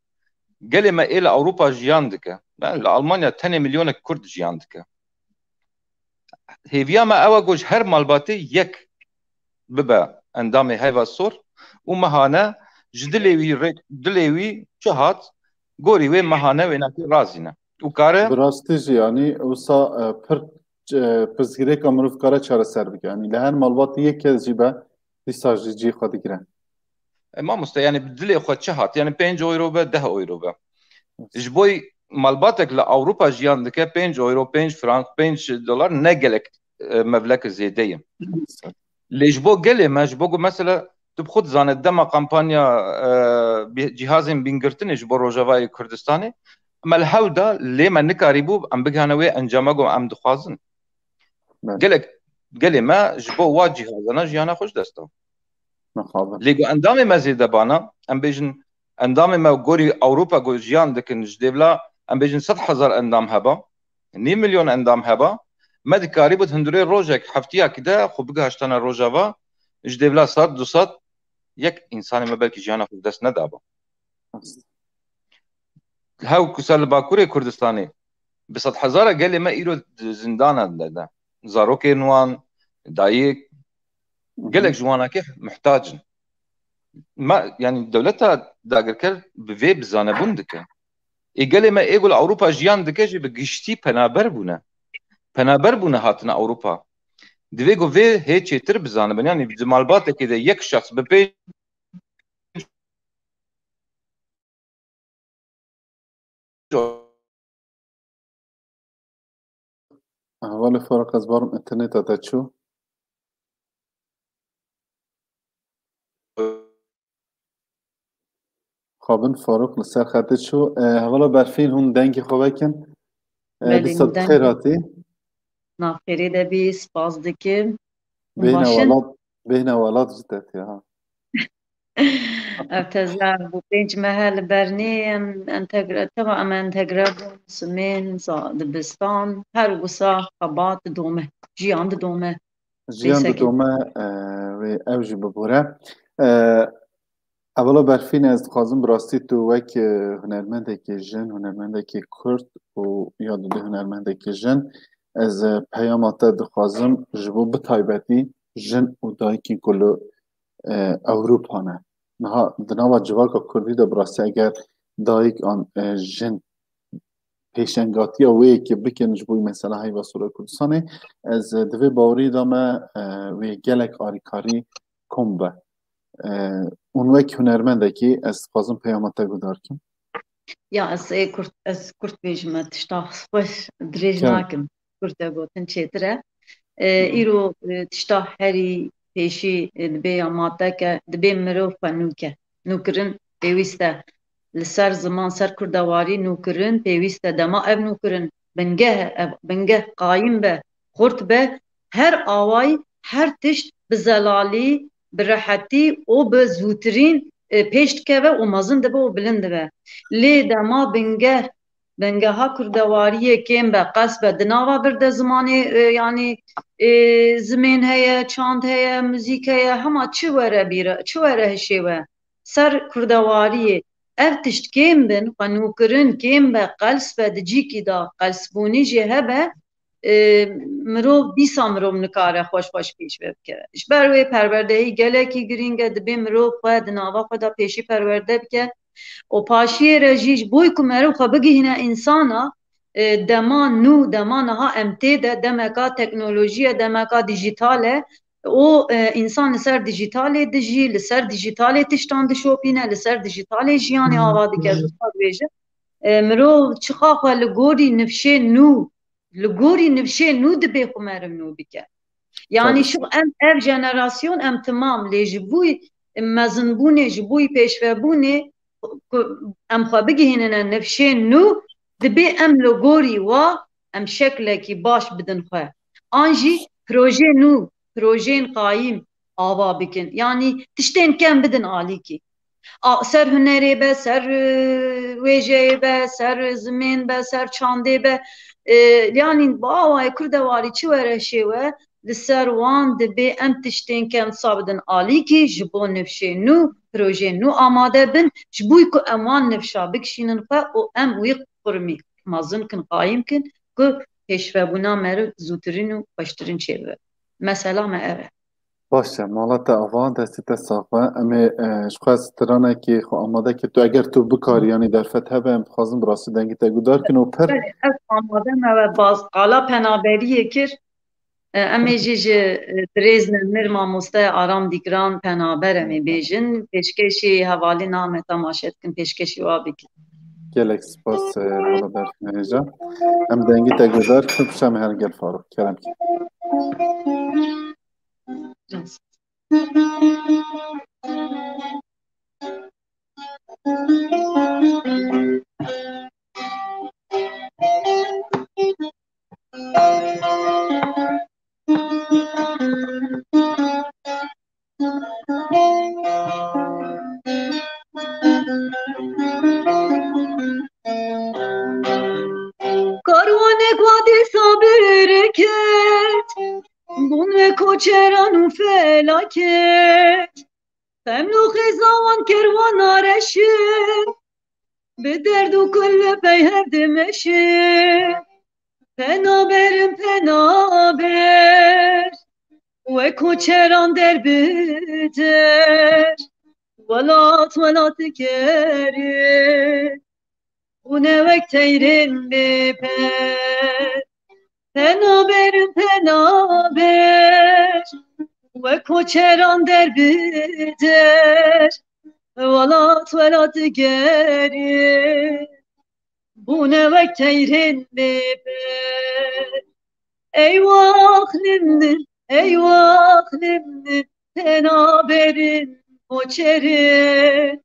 gelê me ê li Ewropa jiyan dike. Ne, li Almanya tenê milyonek Kurd jiyan dike. Hêviya me ew e ku ji her malbatê yek bibe endamê Heyva Sor û mehane ji dilê wî rê, dilê wî çi hat, gorî wê mehane wênakî razîne. Û kare Bi rastî jî, yanî, wisa, e, pir, e, pirsgirêka mirov kare çareser bike. Yanî li her malbatê yek kes jî be, dîsa jî cihê xwe digire. E, mamoste, yani dilê xwe çi hat? Yani pênc euro be, deh euro be. Ji bo malbatek li Ewropa jiyan dike, pênc euro, pênc frank, pênc dolar ne gelek, e, mevlek zêde ye. Lê ji bo gelê me, ji bo ku mesela tu bi xwe dizane dema kampanya, e, bi-, cihazên bîngirtinê ji bo Rojavayê Kurdistanê, me li hewl da, lê me nikarîbû em bigihane wê encama ku em dixwazin. Belê. Gelek, gelê me ji bo wa cihazana jiyana xwe ji dest da. Mixabin. Lê ku endamê me zêde bana, em bêjin, endamê me gorî Ewropa ku jiyan dikin, ji dêvla, em bêjin, sed hezar endam heba, nîv milyon endam heba, me dikarîbû di hundirê rojek, heftiyakî de xwe bigihaştana Rojava, ji dêvla sed, du sed, yek însanê me belkî jiyana xwe ji dest nedaba. Rast. Hew ku ser li Bakurê Kurdistanê bi sed hezara gelê me îro di zindana de ne. Zarokên wan, dayik, gelek ji wanakê muhtac in. Me, yanî dewleta dagirker bi vê bizanebûn dike. Ê gelê me ê ku li Ewropa jiyan dike jî bi giştî penaber bûne. Penaber bûne hatine Ewropa. Divê ku vê hê çêtir bizanibin. Yanî di malbatekê de yek şexs bi pê Hevalê Faruk, ez barim interneta te çû. Xabin Faruk li ser xetê çû. E, hevala Berfîn, hûn dengê xwe vekin. E, Belê, dîsa hûn bi xêr dengê hatî. Navxêrê de bî, spas dikim. Hûn Bêhna baş in? welat, bêhna welat ji te tê, ha. Ev teze bû pênc meh e li bernê em entegre, teva em entegre bûn, simên, za-, dibistan, her wisa xebat didome, jiyan didome. Jiyan Pêsekê. didome, e, wê ew jî bibore. E, Evela Berfîn, ez dixwazim bi rastî tu wek, e, hunermendekî jin, hunermendekî Kurd û ya didî hunermendekî jin, ez, e, peyama te dixwazim ji bo bi taybetî jin û dayikên ku li, e, Ewropa ne. Niha di nava civaka Kurdî de bi rastî eger dayik an, e, jin pêşengatiya wê yekê bikin ji bo mesela Heyva Sor a Kurdistanê, ez, e, di vê bawerî de me, e, wê gelek alîkarî kom be. E, û wek hunermendekî ez dixwazim peyama te guhdar kim. Ya, ez ê kurt, ez kurt bêjim, ez tişta xweş dirêj Kevin. nakim. Kurt e gotin çêtir e. E, Hı hı. Îro, e, tişta herî pêşî, e, dibê ya mateke, dibê mirov xwe nûke. Nûkirin pêwîst e. Li ser ziman, ser kurdewarî nûkirin pêwîst e. Dema ev nûkirin bingeh, ev bingeh qayîm be, xurt be, her awayî, her tişt bi zelalî, bi rehetî û bi zûtirîn, e, pêş dikeve û mezin dibe û bilind dibe. Lê dema bingeh bingeha kurdewariyê kêm be, qels be, di nava vir de zimanê, e, yanî, e, zimên heye, çand heye, muzîk heye, hema çi were bîre, çi were hişê we. Ser kurdewariyê ev tişt kêm bin, xwenûkirin kêm be, qels be, di cîkî de qelsbûnî jî hebe, e, mirov dîsa mirov nikare xweş xweş pêş ve bike. Ji ber wê perwerdehî gelekî girîng e, dibê mirov xwe di nava xwe de pêşî perwerde bike. Û paşiyê re jî ji bo ku meriv xwe bigihîne însana, e, dema nû, dema niha em tê de, demeka teknolojî ye, demeka dîjîtal e. Û, e, însan li ser dîjîtalê dijî, li ser dîjîtalê tiştan dişopîne, li ser dîjîtalê jiyanê ava dike, zû dibêje. E, mirov çiqa xwe li gorî nifşê nû, li gorî nifşê nû dibê xwe meriv nû bike. Yanî Tabii. Şu em, ev jenerasyon em timam lê ji bo mezinbûnê, ji bo pêşvebûnê ku em xwe bigihînine nifşê nû, dibê em li gorî wa em şeklekî baş bidin xwe. An jî projê nû, projeyên qayîm ava bikin. Yanî tiştên kem bidin alîkî. A, ser hunerê be, ser, e, wêjeyê be, ser zimên be, ser çandê be. E, yanî bi awayê kurdewarî çi were şêwe, li ser wan dibê em tiştên kem sa bidin alîkî, ji bo nifşê nû, projeyên nû amade bin, ji bo ku em wan nifşa bikişînin xwe û em wî qurmî mezin kin, qayîm kin, ku pêşvebûna meriv zûtirîn û xweştirîn çêbibe. Mesela me ev e. Baş e, mala te ava, destê te sax be. Em ê, e, ji xwe stranekê xwe amade kir. Tu, eger tu bikarî, yanî derfet hebe, em dixwazin bi rastî dengê te guhdar kin û pir Belê, ez amade me ve baz qala penaberiyê kir. E, em ê jî ji, e, dirêz nemir mamoste Aram Dîgran penaber em ê bêjin. Pêşkêşî hevalîna me temaşe dikin, pêşkêşî wa bikin. Gelek spas, e, mala Berfîn Hêja. Em dengê te guhdar kin, pişta me her gel Farûq. Kerem kir. Karwanek wa dîsa bereket, bûn ve koçeran û felaket. Xemn û xêza wan kerwana reşin, bi derd û kul li pey hev dimeşin. Penaberin penaber, we koçeran der bi der, welat welat digerin. Bûne wek teyrên bêper. Penaberin penaber, wek koçeran der bi der, welat welat digerin. Bûne wek teyrên bêper. Ey waxlim min, ey waxlim min, penaberin koçerin.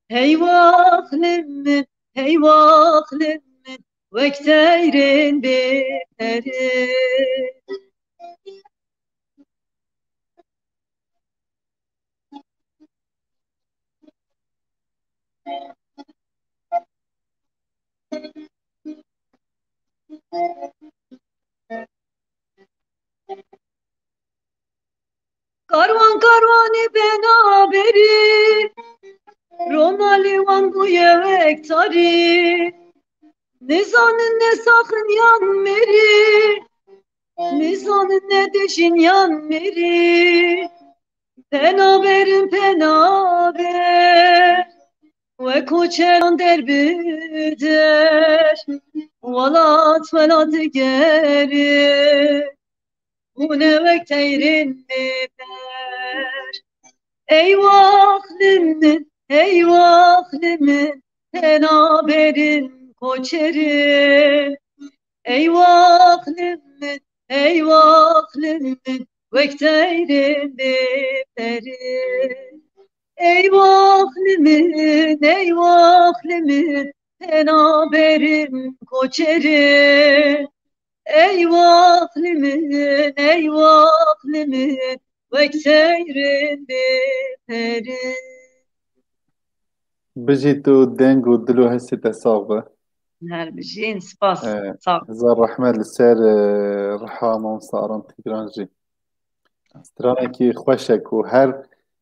Hey waxlim min, hey waxlim min, wek teyrên bêperê. Karwan karwanî penaberî, ronalî wan bûye wek tarî. Nizanin ne saxin yan mêrî, nizanin ne dijîn yan mêrî. Penaberin penaber, we koçeran der bi der, welat welat digerin. Bûne wek teyrên bêper. Ey waxlim min, ey waxlim min, penaberin koçerin. Ey waxlim min, ey waxlim min, wek teyrên bêperin. Ey waxlim min, ey waxlim min, penaberin koçerin. Ey waxlim min, ey waxlim min, wek teyrên bêperin. Bijî tu, deng û dil û hestê te sax be. Her bijîn. Spas. Ee, Sağ Hezar rehmet li ser, e, riha mamosta Aram Tîgran jî. Stranekî xweş e ku her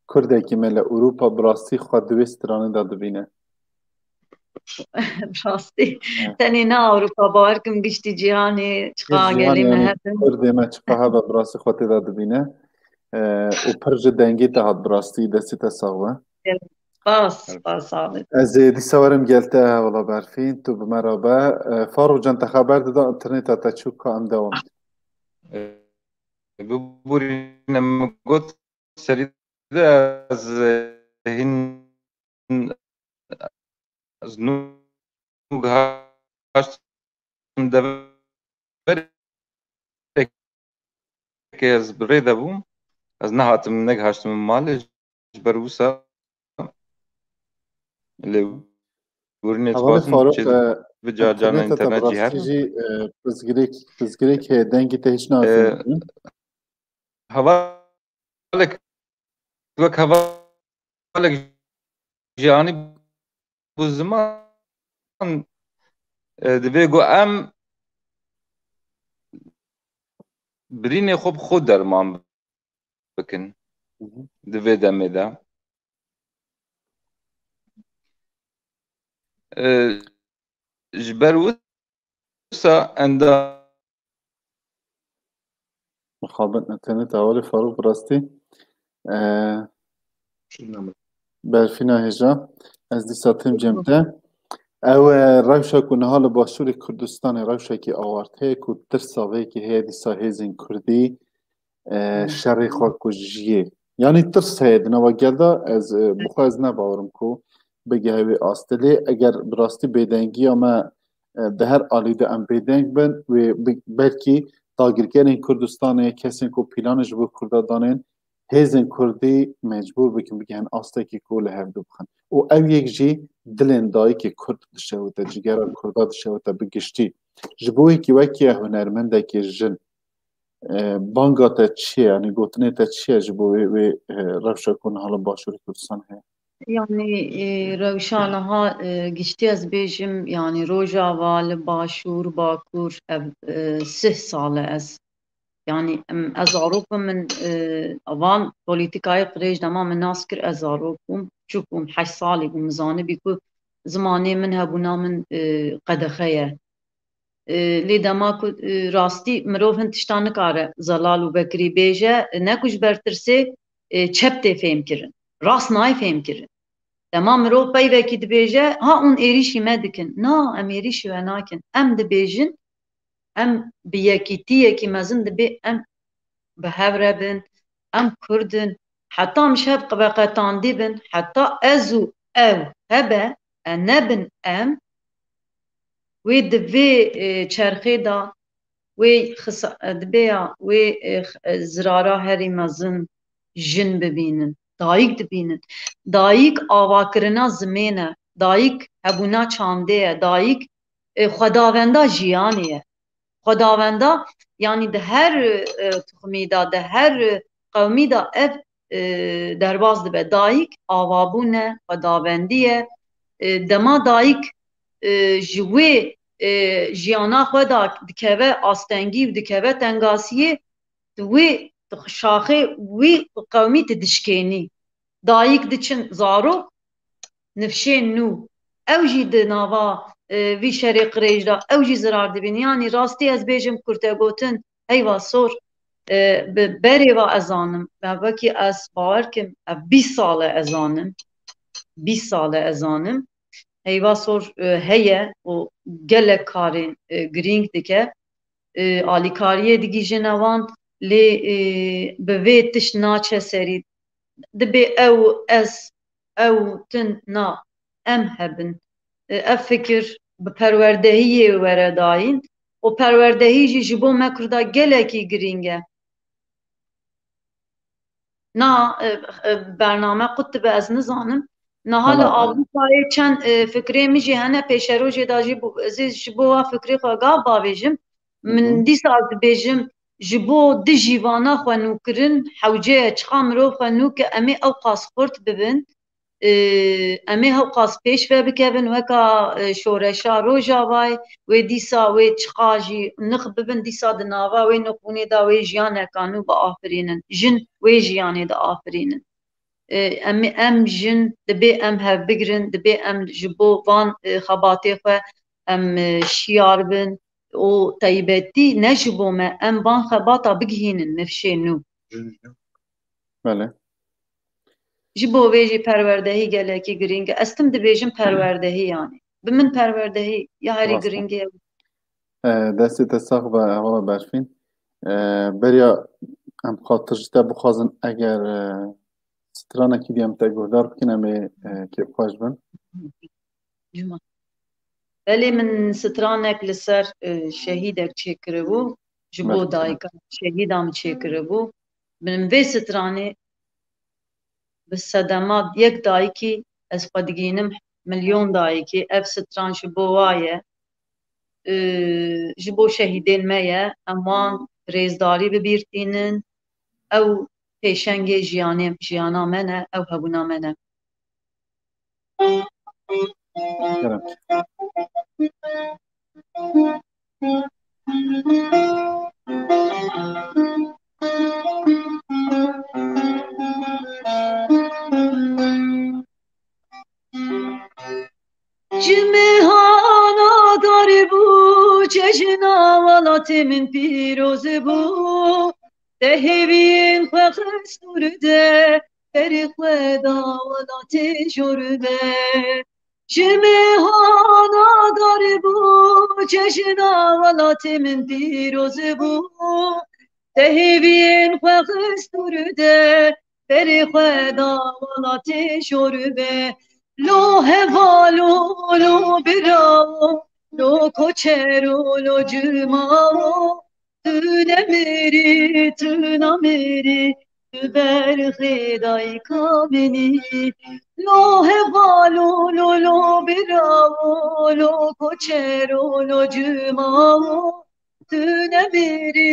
Kurdekî me li Ewropa bi rastî xwe di wê stranê de dibîne. Rastî. Tenê ne Ewropa, bawer kim giştî cîhanê çiqa Giştî gelê cîhanê, me yanî hebin. Kurdê me çiqa hebe bi rastî xwe tê de dibîne. Ee, û pir ji dengê te hat bi rastî, destê te sax be. Spas, spas, sağ olun. Ez ê dîsa werim gel te, hevala Berfîn, tu bi me re be. Ee, Farûq can, te xeber dida, înterneta te çû ka em dewam dikin. Biborîne, min got serî de ez hîn, ez nû haştim deverê ke ez bi rê de bûm. Ez nehatim, negihaştim malê, ji ber wisa lê borînê Hevalê dixwazim Farûq, çê e, bi car carna înterneta te bi înternet jî rastî herin. jî, e, pirsgirêk, pirsgirêk heye, dengê te hîç E, naxivînin. hevalek, wek hevalek jî anî bû ziman, e, divê ku em birînê xwe bi xwe derman bikin Hı hı. di vê demê de. E, ji ber wisa endam Mixabin înterneta hevalê Farûq bi rastî. E, Berfîna hêja, ez dîsa tim cem te. Ew, e, rewşa ku niha li Başûrê Kurdistanê rewşekî awarte ye ku tirsa vê yekê heye dîsa hêzên Kurdî, e, şerê xwe kujiyê. Yanî tirs heye di nava gel de, ez, e, bi xwe ez ne bawerim ku bigehe wê astê. Lê eger bi rastî bêdengiya me, e, di her alî de em bêdeng bin, wê bi-, belkî dagirkerên Kurdistanê, kesên ku planê ji bo Kurda danên, hêzên Kurdî mecbûr bikin bigihin astekî ku li hevdû bixin. Û ew yek jî dilên dayikê Kurd dişewite, cigera Kurda dişewite bi giştî. Ji bo yekî wekî hunermendekî jin, e, banga te çi ye? Yanî gotinê te çi ye ji bo wê, wê, e, rewşa ku niha li Başûrê Kurdistan heye? Yanî, e, rewşa niha, e, giştî ez bêjim, yanî Rojava li Başûr, Bakur, ev, e, sih sal e ez. Yanî, em, ez zarok bûm, min, e, van polîtîkayê qirêj dema min nas kir, ez zarok bûm, çûk bûm, heşt salî bûm, min zanibî ku zimanê min hebûna min, e, qedexe ye. E, lê dema ku, e, rastî mirov hin tiştan nikare Zelal û Bekirî bêje, e, ne ku ji ber tirsê, e, çep tê fêhm kirin. Rast nayê fêhm kirin. Dema mirov peyvekî dibêje, ha hûn êrîşî me dikin. Na, em êrîşî we nakin. Em dibêjin, em bi yekîtiyekî mezin dibê em bi hev re bin, em Kurd in, heta em ji hev qebeqetandî bin, heta ez û ew hebe, e, nebin em, wê di vê, e, çerxê de, wê xisa-, e, dibê ya, wê, e, x-, e, zirara herî mezin jin bibînin, dayik dibînin. Dayik avakirina zimên e, dayik hebûna çandê ye, dayik, e, xwedavenda jiyanê ye. Xwedavenda, yanî di her, e, tuxmî de, di her qewmî de ev, e, derbas dibe. Dayik avabûn e, xwedavendî ye. E, dema dayik, e, ji wê, e, jiyana xwe de dikeve astengî û dikeve tengasiyê, tu wê, tu şaxê wî qewmî tu dişkênî. Dayik diçin zarok, nifşên nû. Ew jî di nava, e, vî şerê qirêj de, ew jî zirar dibîn. Yanî rastî ez bêjim kurtegotin, heyva sor, e, bi berê ve ez zanim. Me wekî ez bawer kim, ev bîst sal e ez zanim. Bîst sal e ez zanim. Heyva sor, e, heye û gelek karên, e, girîng dike. E, alîkariyê digihîjine wan, lê, e, bi vê tişt naçe serî. Dibê ew, ez, ew, tin, na, em hebin. E, ev fikir bi perwerdehiyê were dayîn û perwerdehî jî ji bo me Kurda gelekî girîng e. Na, e, e, bername qut dibe, ez nizanim. Niha li Hema, e, Avrupayê çend, e, fikrê min jî hene, pêşerojê de jî bû, ez ê ji bo wa fikrê xwe gav bavêjim. Hı hı. Min dîsa ez dibêjim, ji bo dijî vana xwe nûkirin hewce ye, çiqa mirov xwe nû ke em ê ew qas xurt bibin. e, em ê hewqas pêş ve bikevin, weka, e, şoreşa Rojavayê, wê dîsa wê çiqa jî nix bibin, dîsa di nava wê nixbûnê de wê jiyaneka nû biafirînin. Jin wê jiyanê diafirînin. E, em, em jin dibê em hev bigrin, dibê em ji bo van, e, xebatê xwe em, e, şiyar bin û taybetî ne ji bo me, em van xebata bigihînin nifşê nû. Belê. Ji bo vê jî perwerdehî gelekî girîng e. Ez tim dibêjim perwerdehî yanî. Bi min perwerdehî ya herî Rast e. girîng e. E, destê te sax be, hevala Berfîn. E, beriya em xatir ji te bixwazin, eger, e, stranekî dî em te guhdar bikin, em ê, e, kêfxweş bin. Cuma. Belê min stranek li ser, e, şehîdek çêkiribû, ji bo Belê. dayika şehîda min çêkiribû. Min vê stranê bi sedema yek dayikî ez xwe digînim milyon dayikî. Ev stran ji bo wa ye. E, ji bo şehîdên me ye. Em wan rêzdarî bi bîr tînin. Ew pêşengê jiyanê, jiyana me ne, ew hebûna me ne. Kerem. Cimihana dar bû, cejna welatê min pîroz bû. Te hêviyên xwe xist dûr de, berê xwe da welatê jor de. Cimihana dar bû, cejna welatê min pîroz bû. Te hêviyên xwe xist dûr de, berê xwe da welatê jor be. Lo hevalo, lo birawo, lo koçero, lo cimawo. Tu nemirî, tu namirî, tu berxê dayika min î. Lo hevalo, lo, lo birawo, lo koçero, lo cimawo. Tu nemirî,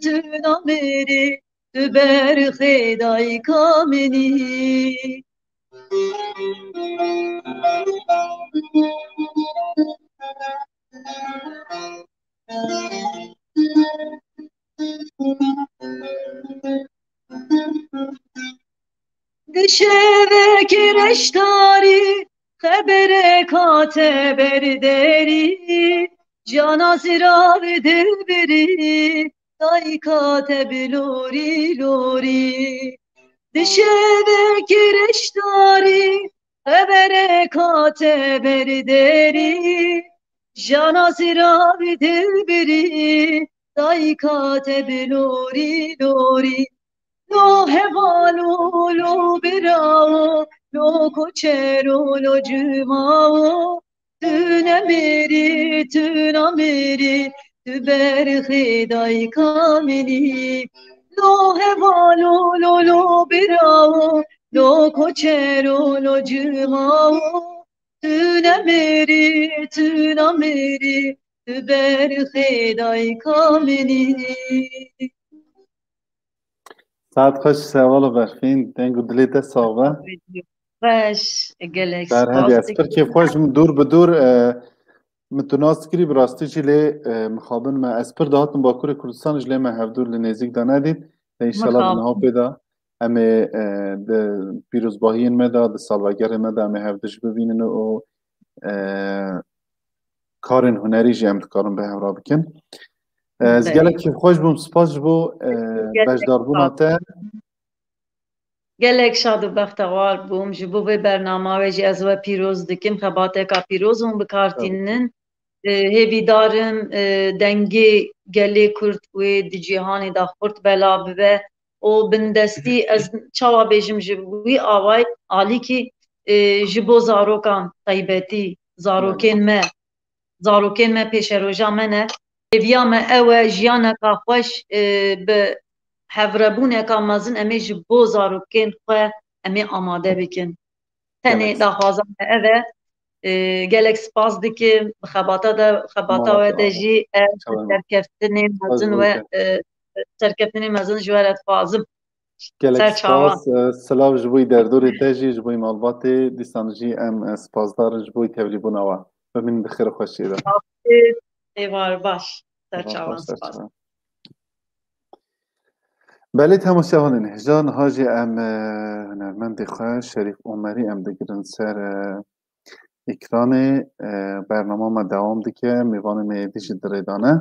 tu namirî, tu berxê dayika min î. Di şevekê reşdarî, xeberek hate ber derî, cana zirav dibirî, dayika te bi lorî lorî. Di şevekê reşdarî, xeberek hate ber derî, jana zirav dibirî, dayika te bi lorî lorî. Lo hevalo, lo birawo, lo koçero, lo cimawo. Tu nemirî, tu namirî, tu berxê dayika min î. Lo hevalo, lo, lo birawo, lo koçero, lo cimawo. Tu nemirî, tu namirî, tu berxê dayika min î. Saet xweş, hevala Berfîn, deng û dilê te sax be. Xweş, gelek Berhevî, spas ez pir dikim. kêfxweş bûm, dûr bi dûr, e, min tu nas dikirî, bi rastî jî lê, e, mixabin me. Ez pir dihatim Bakurê Kurdistanê jî, lê me hevdû li nêzîk de nedît. Lê înşallah di Mixabin. niha pê de em ê, e, di pîrozbahiyên me de, di salvegerê me de em ê hevdu jî bibînin û, e, karên hunerî jî em dikarin bi hev re bikin. E, ez Belê. gelek kêfxweş bûm, spas ji bo, e, Gelek beşdarbûna spas. te. Gelek şad û bextewar bûm. Ji bo vê bernama we jî ez we pîroz dikim. Xebateka pîroz hûn bi kar Sağ ol. tînin. E, hêvîdarim, e, dengê gelê Kurd wê di cîhanê de xurt bela bibe. Û bindestî ez çawa bêjim ji wî awayî alîkî, e, ji bo zarokan taybetî, zarokên Belê. me, zarokên me pêşeroja me ne. Hêviya me ew e, jiyaneka xweş, e, bi hevrebûneka mezin em ê ji bo zarokên xwe em ê amade bikin. Tenê Gelek. daxwaza me ev e. E, gelek spas dikim. Bi xebata de, xebata Mala we de xwe jî ez Çawa serkeftinê Xweş mezin bû we, te. e, serkeftinê mezin ji we re dixwazim. Gelek spas. E, silav ji bo derdorê te jî, ji bo malbatê. Dîsan jî em, e, spasdar in ji bo tevlîbûna we. Bimînin bi xêr û xweşiyê de. Êvar baş. Ser çavan, spas. Belê, temaşevanên hêja, niha jî em, e, hunermendê xwe Şerîf Omerî em digirin ser, e, ekranê. E, bernama me dewam dike, mêvanê me êdî jî di rê de ne.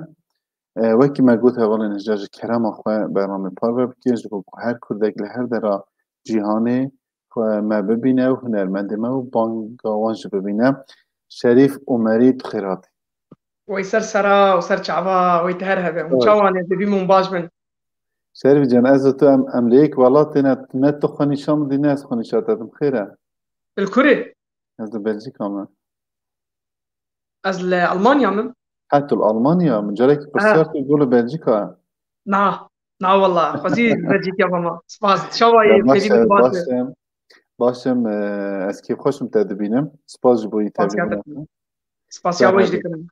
E, wekî me got, hevalên hêja, ji kerema xwe bernamê parve bike, ji bo ku her Kurdek li her dera cîhanê xwe me bibîne û hunermendê me û banga wan jî bibîne. Şerîf Omerî, tu xêr hatî. Wey ser sera û ser çava, wey te her hebe. Hûn çawan e, dibî min baş bin. Şerîf can, ez û tu em, em li yek welatê ne, ne tu xwe nîşan dî, ne ez xwe nîşan te dim. Xêr e? Li kurê? Ez li Belçîka me. Ez li Almanya me. Ha, tu li Almanya? Min carekî pirsiyar kir, got li Belçîka. Na, na walla, xwezî li Belçîka bama. Spas. Çawa yî? Baş e, baş e. Baş e, e, ez kêfxweş im te dibînim. Spas ji bo yî tevlî. Spasiya we jî dikim.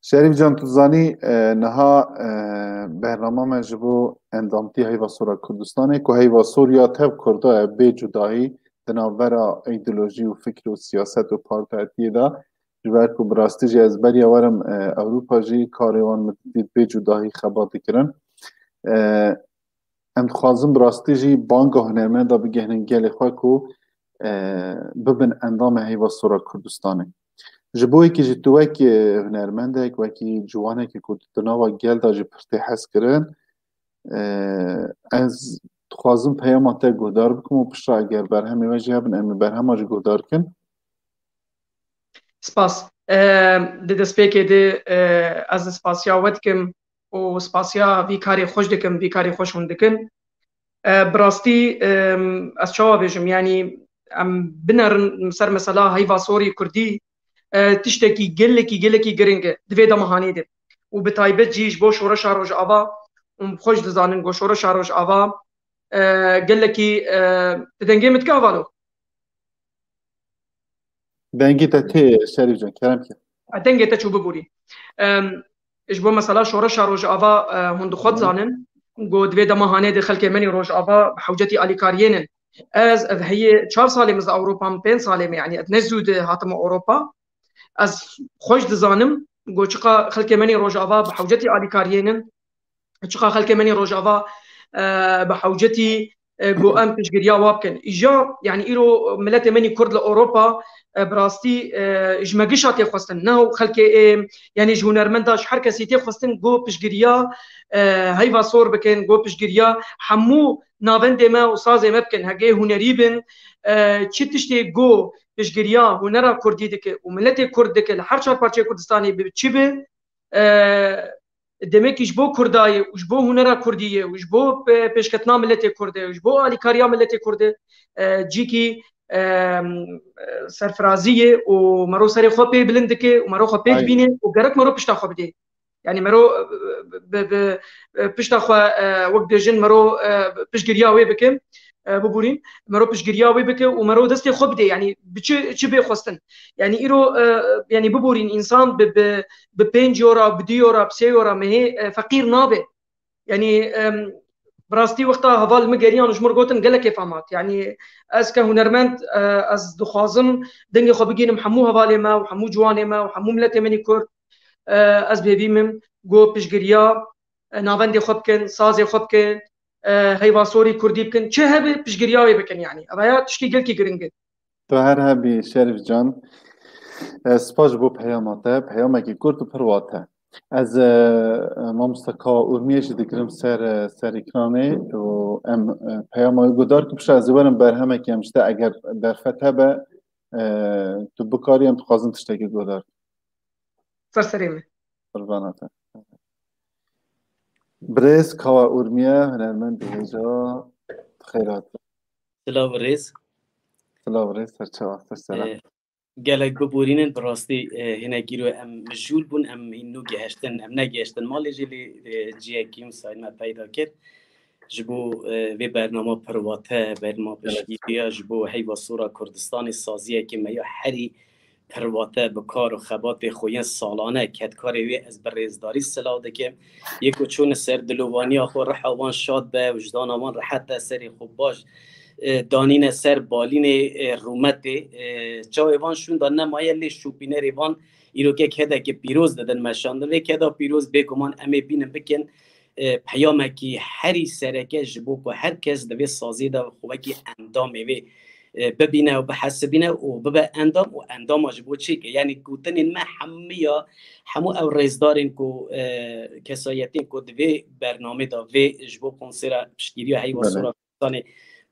Şerîf can, tu zanî, e, niha, e, bernama me ji bo endamtiya Heyva Sor a Kurdistanê, ku Heyva Sor ya tev Kurda ye, bê cudahî di navbera îdeolojî û fikr û siyaset û partiyetiyê de, ji ber ku bi rastî jî ez beriya werim, e, Ewropa jî karê wan min dît bê cudahî xebat dikirin. E, Em dixwazin bi rastî jî banga hunermenda bigihînin gelê xwe ku, e, bibin endamê Heyva Sor a Kurdistanê. Ji bo yekî jî tu wekî hunermendek, wekî ciwanekî ku di nava gel de jî pir tê hezkirin, e, ez dixwazim peyama te guhdar bikim û piştre eger berhemê we jî hebin, em ê berhema jî guhdar kin. Spas. E, di destpêkê de, e, ez spasiya we dikim û spasiya vî karê xweş dikim, vî karê xweş hûn dikin. E, bi rastî, e, ez çawa bêjim, yanî em binerin ser mesela Heyva Sorî Kurdî, e, tiştekî gelekî, gelekî giring e di vê dema hanê de. Û bi taybet jî ji bo Şoreşa Rojava, hûn bi xweş dizanin ku Şoreşa Rojava, e, gelekî, e, tu dengê min dike, hevalok? Dengê te tê, Şerîf can, kerem ke. Dengê te çû, biborî. Em, ji bo mesela Şoreşa Rojava, e, hûn di xwe dizanin, ku di vê dema hanê de xelkê me nî Rojava bi hewcetî alîkariyê nin. Ez ev heyê çar salê min ez Ewropa me, pênc salê me, yanî ez ne zû de hatime Ewropa. Ez xweş dizanim, ku çiqa xelkê me nî Rojava bi hewcetî alîkariyê nin. Çiqa xelkê me nî Rojava, e, bi hewcetî, e, ku em piştgiriya wa bikin. Îja, yanî îro miletê me nî Kurd li Ewropa, e, bi rastî, e, ji me gişa tê xwestin. Ne xelkê, e, yanî ji hunermenda, ji her kesî tê xwestin ku piştgiriya, e, Heyva Sor bikin, ku piştgiriya hemû navendê me û sazê me bikin. Heke hunerî bin, e, çi tiştê ku piştgiriya hunera Kurdî dike û miletê Kurd dike li her çar parçeyê Kurdistanê bi çi be, e, demekî ji bo Kurda ye û ji bo hunera Kurdî ye û ji bo pe-, pêşketina miletê Kurd e û ji bo alîkariya miletê Kurd e, e, cîkî, e, serfirazî ye û mero serê xwe pê bilind dike û mero xwe pê dibîne û gerek mero pişta xwe bidê. Yanî mero, e, bi, bi, e, pişta xwe, e, wek dibêjin mero, e, piştgiriya wê bike, e, biborîn, mero piştgiriya wê bike û mero destê xwe bidê. Yanî bi çi, çi bê xwestin? Yanî îro, e, yanî biborîn însan bi, bi, bi pênc euro, bi du euro, bi sê euro mehê, e, feqîr nabe. Yanî, em, bi rastî wexta heval min geriyan û ji min re gotin gelekê fam hat. Yanî ez ke hunermend, e, ez dixwazim dengê xwe bigînim hemû hevalê me û hemû ciwanê me û hemû miletê min ê Kurd. E, ez bêvî min ku piştgiriya, e, navendê xwe bikin, sazê xwe bikin, e, Heyva Sorî Kurdî bikin, çi hebe piştgiriya wê bikin yanî. Ev ya tişkî gelkî giring e. Tu her hebî Şerîf can. E, spas ji bo peyama te. Peyamekî kurt û pir wate. Ez, e, e, mamosta Kawa Urmiyê jî digirim ser, e, ser ekranê û em, e, peyama wî guhdar kim, piştre ez ê werim berhemekî em ji te eger derfet hebe, e, tu bikarî, em dixwazin tiştekî guhdar. Ser serê min. Qurbana te. Birêz Kawa Urmiye, hunermendê hêja, xêr hat. Silav û rêz. Silav û rêz, ser çava, ser selam. Eh, gelek biborînin, bi rastî, eh, hinek îro em mijûl bûn, em hîn nû gihiştin, em negihiştin malê jî lê, eh, ciyekî wisa me peyda kir. Ji bo, eh, vê bernama pir wate, bernama piştgiriya, ji bo Heyva Sor a Kurdistanê saziyekê me ya herî pirvate bi kar û xebatê xwe yên salane kedkarê wê ez bi rêzdarî silav dikim. Yê ku çûne ser dilovaniya xwe, riha wan şad be, wijdana wan rehet e, serê xwe baş, e, danîne ser balînê, e, rûmetê. E, çavê van şûnda nemaye, lê şopînerê van îro ke kedeke pîroz didin meşandin. Vê keda pîroz bêguman em ê bînin bikin, e, peyamekî herî sereke ji bo ku her kes di vê saziyê de xwe wekî endamê vê, e, bibîne û bihesibîne û bibe endam û endama ji bo çêke. Yanî gotinên me hemiya, hemû ew rêzdarên ku, e, kesayetên ku di vê bernamê de vê ji bo konsera piştgiriya heyva Belê. Sora Kurdistanê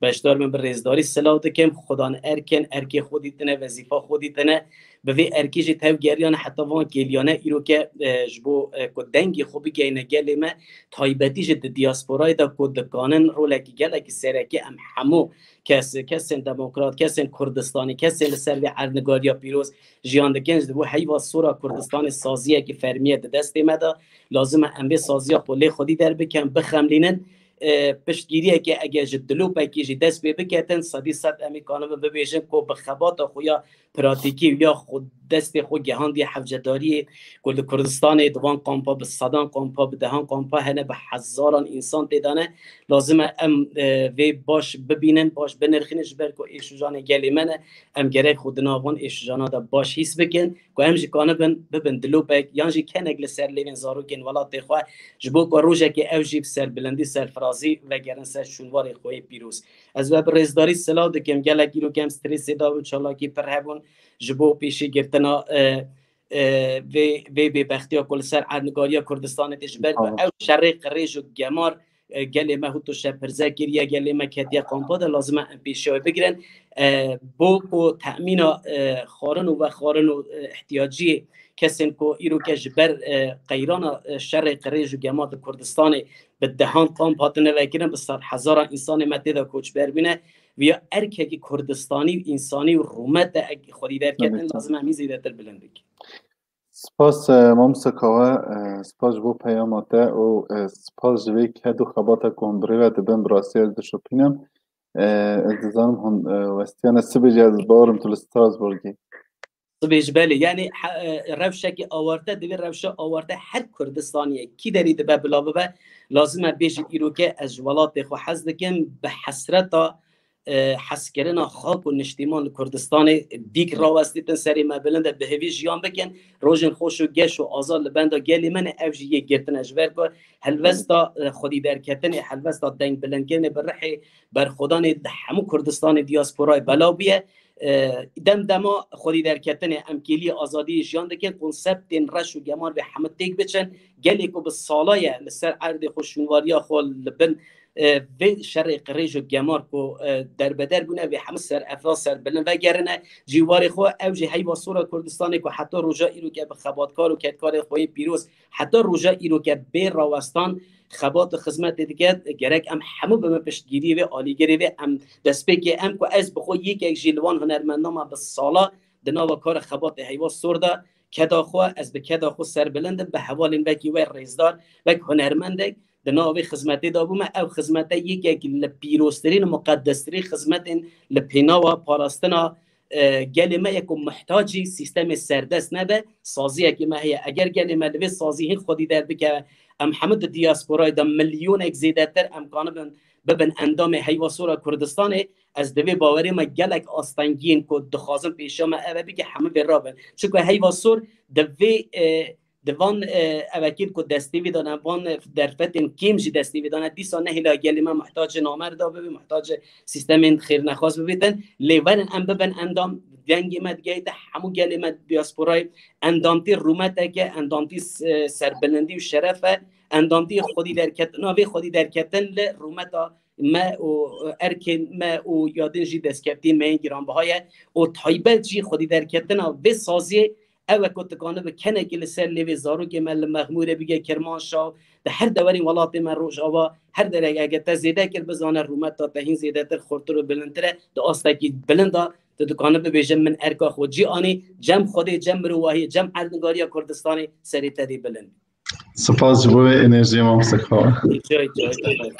beşdar bin, bi rêzdarî silav dikim. Xudan erkin, erkê xwe dîtine, wezîfa xwe dîtine. Bi vê erkê jî tevgeriyane heta van kêliyane îro ke, e, ji bo, e, ku dengê xwe bigeyne gelê me, taybetî jî di diasporayê de ku dikanin rolekî gelekî sereke em hemû kes, kesên demokrat, kesên Kurdistanî, kesên li ser vê erdnigariya pîroz jiyan dikin, ji bo heyva sora Kurdistanê saziyekî fermî ye di destê me de. Lazim e em vê saziya xwe lê xwedî derbikin, bixemlînin. E, piştgiriyeke eger ji dilopekî jî dest pê biketin, sedî sed em ê kanibin bibêjin ku bi xebata xwe ya pratîkî û ya xwe destê xwe gehandiye hevcedariyê ku li Kurdistanê di van kampa bi sedan kampa, bi dehan kampa hene, bi hezaran însan tê de ne. Lazim e em, e, vê baş bibînin, baş binirxînin, ji ber ku êş û janê gelê me ne, em gerek xwe di nav van êş û jana de baş hîs bikin, ku em jî kanibin bibin dilopek yan jî kenek li ser lêvên zarokên welatê xwe, ji bo ku rojekê ew jî bi serbilindî, serfirazî vegerin ser şûnwarê xwe yê pîroz. Ez we bi rêzdarî silav dikim. Gelek îro ke em stresê de bûn, çalakî pir hebûn ji bo pêşîgirtina, e, e, vê, vê bêbextiya ku li ser erdnigariya Kurdistanê tê, ji ber ku Tamam. ew şerê qirêj û gemar, e, gelê me hût û şepirze kiriye, gelê me ketiye kampa de, lazim e em pêşiya wê bigirin. E, bo ku temîna, e, xwarin û vexwarin û, e, ihtiyaciyê kesên ku îro ke ji ber, e, qeyrana, e, şerê qirêj û gemar di Kurdistanê bi dehan kamp hatine vekirin, bi sedhezaran însanê me tê de koçber bûne. Viya erkekî Kurdistanî û însanî û rûmet e, eg xwedî derketin, Tabii ki. lazim e em hî zêdetir bilind bikin. Spas, e, Mamoste Kawe, e, spas ji bo peyama te û, e, spas ji vê ked û xebata ku hûn bi rê ve dibin, bi rastî ez dişopînim. E, ez dizanim hûn, e, westiyane sibê jî ez bawerim tu li Strasbourgî. Sibê jî belê. Yanî he-, e, rewşekî awarte, divê rewşa awarte her Kurdistaniyê kî derî dibe bila bibe, lazim e bêjî îro ke ez ji welatê xwe hez dikim, bi hesreta, e, hezkirina xak û niştîman li Kurdistanê dîk rawestîtin serê me bilind e, bi hêvî jiyan bikin. Rojên xweş û geş û azad li benda gelê me ne, ev jî yê girtine, ji ber ku helwesta, e, xwedî derketinê, helwesta dengbilindkirinê bi rihê berxwedanê di hemû Kurdistanê diasporayê belav bûye. E, dem dema xwedî derketinê em kêliyê azadiyê jiyan dikin, konseptên reş û gemar vê hemû têk biçin. Gelê ku bi sala ye li ser erdê xwe şûnwariya xwe li bin, e, vê şerê qirêj û gemar ku, e, derbeder bûne, vê hemû ser efra serbilind vegerine cîwarê xwe. Ew jî heyva sora Kurdistanê ku heta roja îro ke bi xebatkar û kedkarê xwe yên pîroz, heta roja îro ke bê rawestan xebat û xizmetê dike, gerek em hemû bimin piştgiriyê vê, alîgirê vê. Em destpêkê em ku ez bi xwe yekek jî li wan hunermendan me bi sala di nava kara xebatê heyva sor de keda xwe, ez bi keda xwe serbilind im, bi hevalên wekî we rêzdar, wek hunermendek di nava vê xizmetê de bûme. Ew xizmete yekek li pîroztirîn û muqeddestirîn xizmetên li pênava parastina, e, gelê me ye ku muhtacî sîstemê serdest nebe, saziyekî me heye. Eger gelê me li vê sazî hîn xwedî derbikeve, em hemû di diasporayê de milyonek zêdetir em kanibin bibin endamê heyva sora Kurdistanê. Ez di vê bawerê me gelek astengiyên ku dixwazin pêşiya me eve bike, hemû vê rabin. Çunku heyva sor di vê, e, di van, e, evekên ku destê vê dane, van, e, derfetên kêm jî destê vê dane, dîsa nehêla gelê me muhtacê namerda bibê, muhtacê sîstemên xêrnexwaz bibêtin. Lê werin em bibin endam, dengê me digeyte hemû gelê me diasporayê, endamtî rûmeteke, endamtî, e, serbilindî û şeref e, endamtî xwedî derketina vê xwedî derketin li rûmeta me û erkên me û ya din jî destkeftiyên me yên giranbiha ye û taybet jî xwedî derketina vê saziyê ew e ku dikanibe kenekî li ser lêvê zarokê me li Mexmûrê bige, Kirmanşah, di her dewerên welatê me Rojava, her derek eger te zêde kir, bizane rûmeta te hîn zêdetir, xurtir û bilindtir e, di astekî bilind de tu dikanibe bibêje min erka xwe cî anî, cem Xwedê, cem mirovahiyê, cem erdnigariya Kurdistanê serê te dê bilind. Spas ji bo wê enerjiyê, Mamoste Kawe. Rica, rica, rica.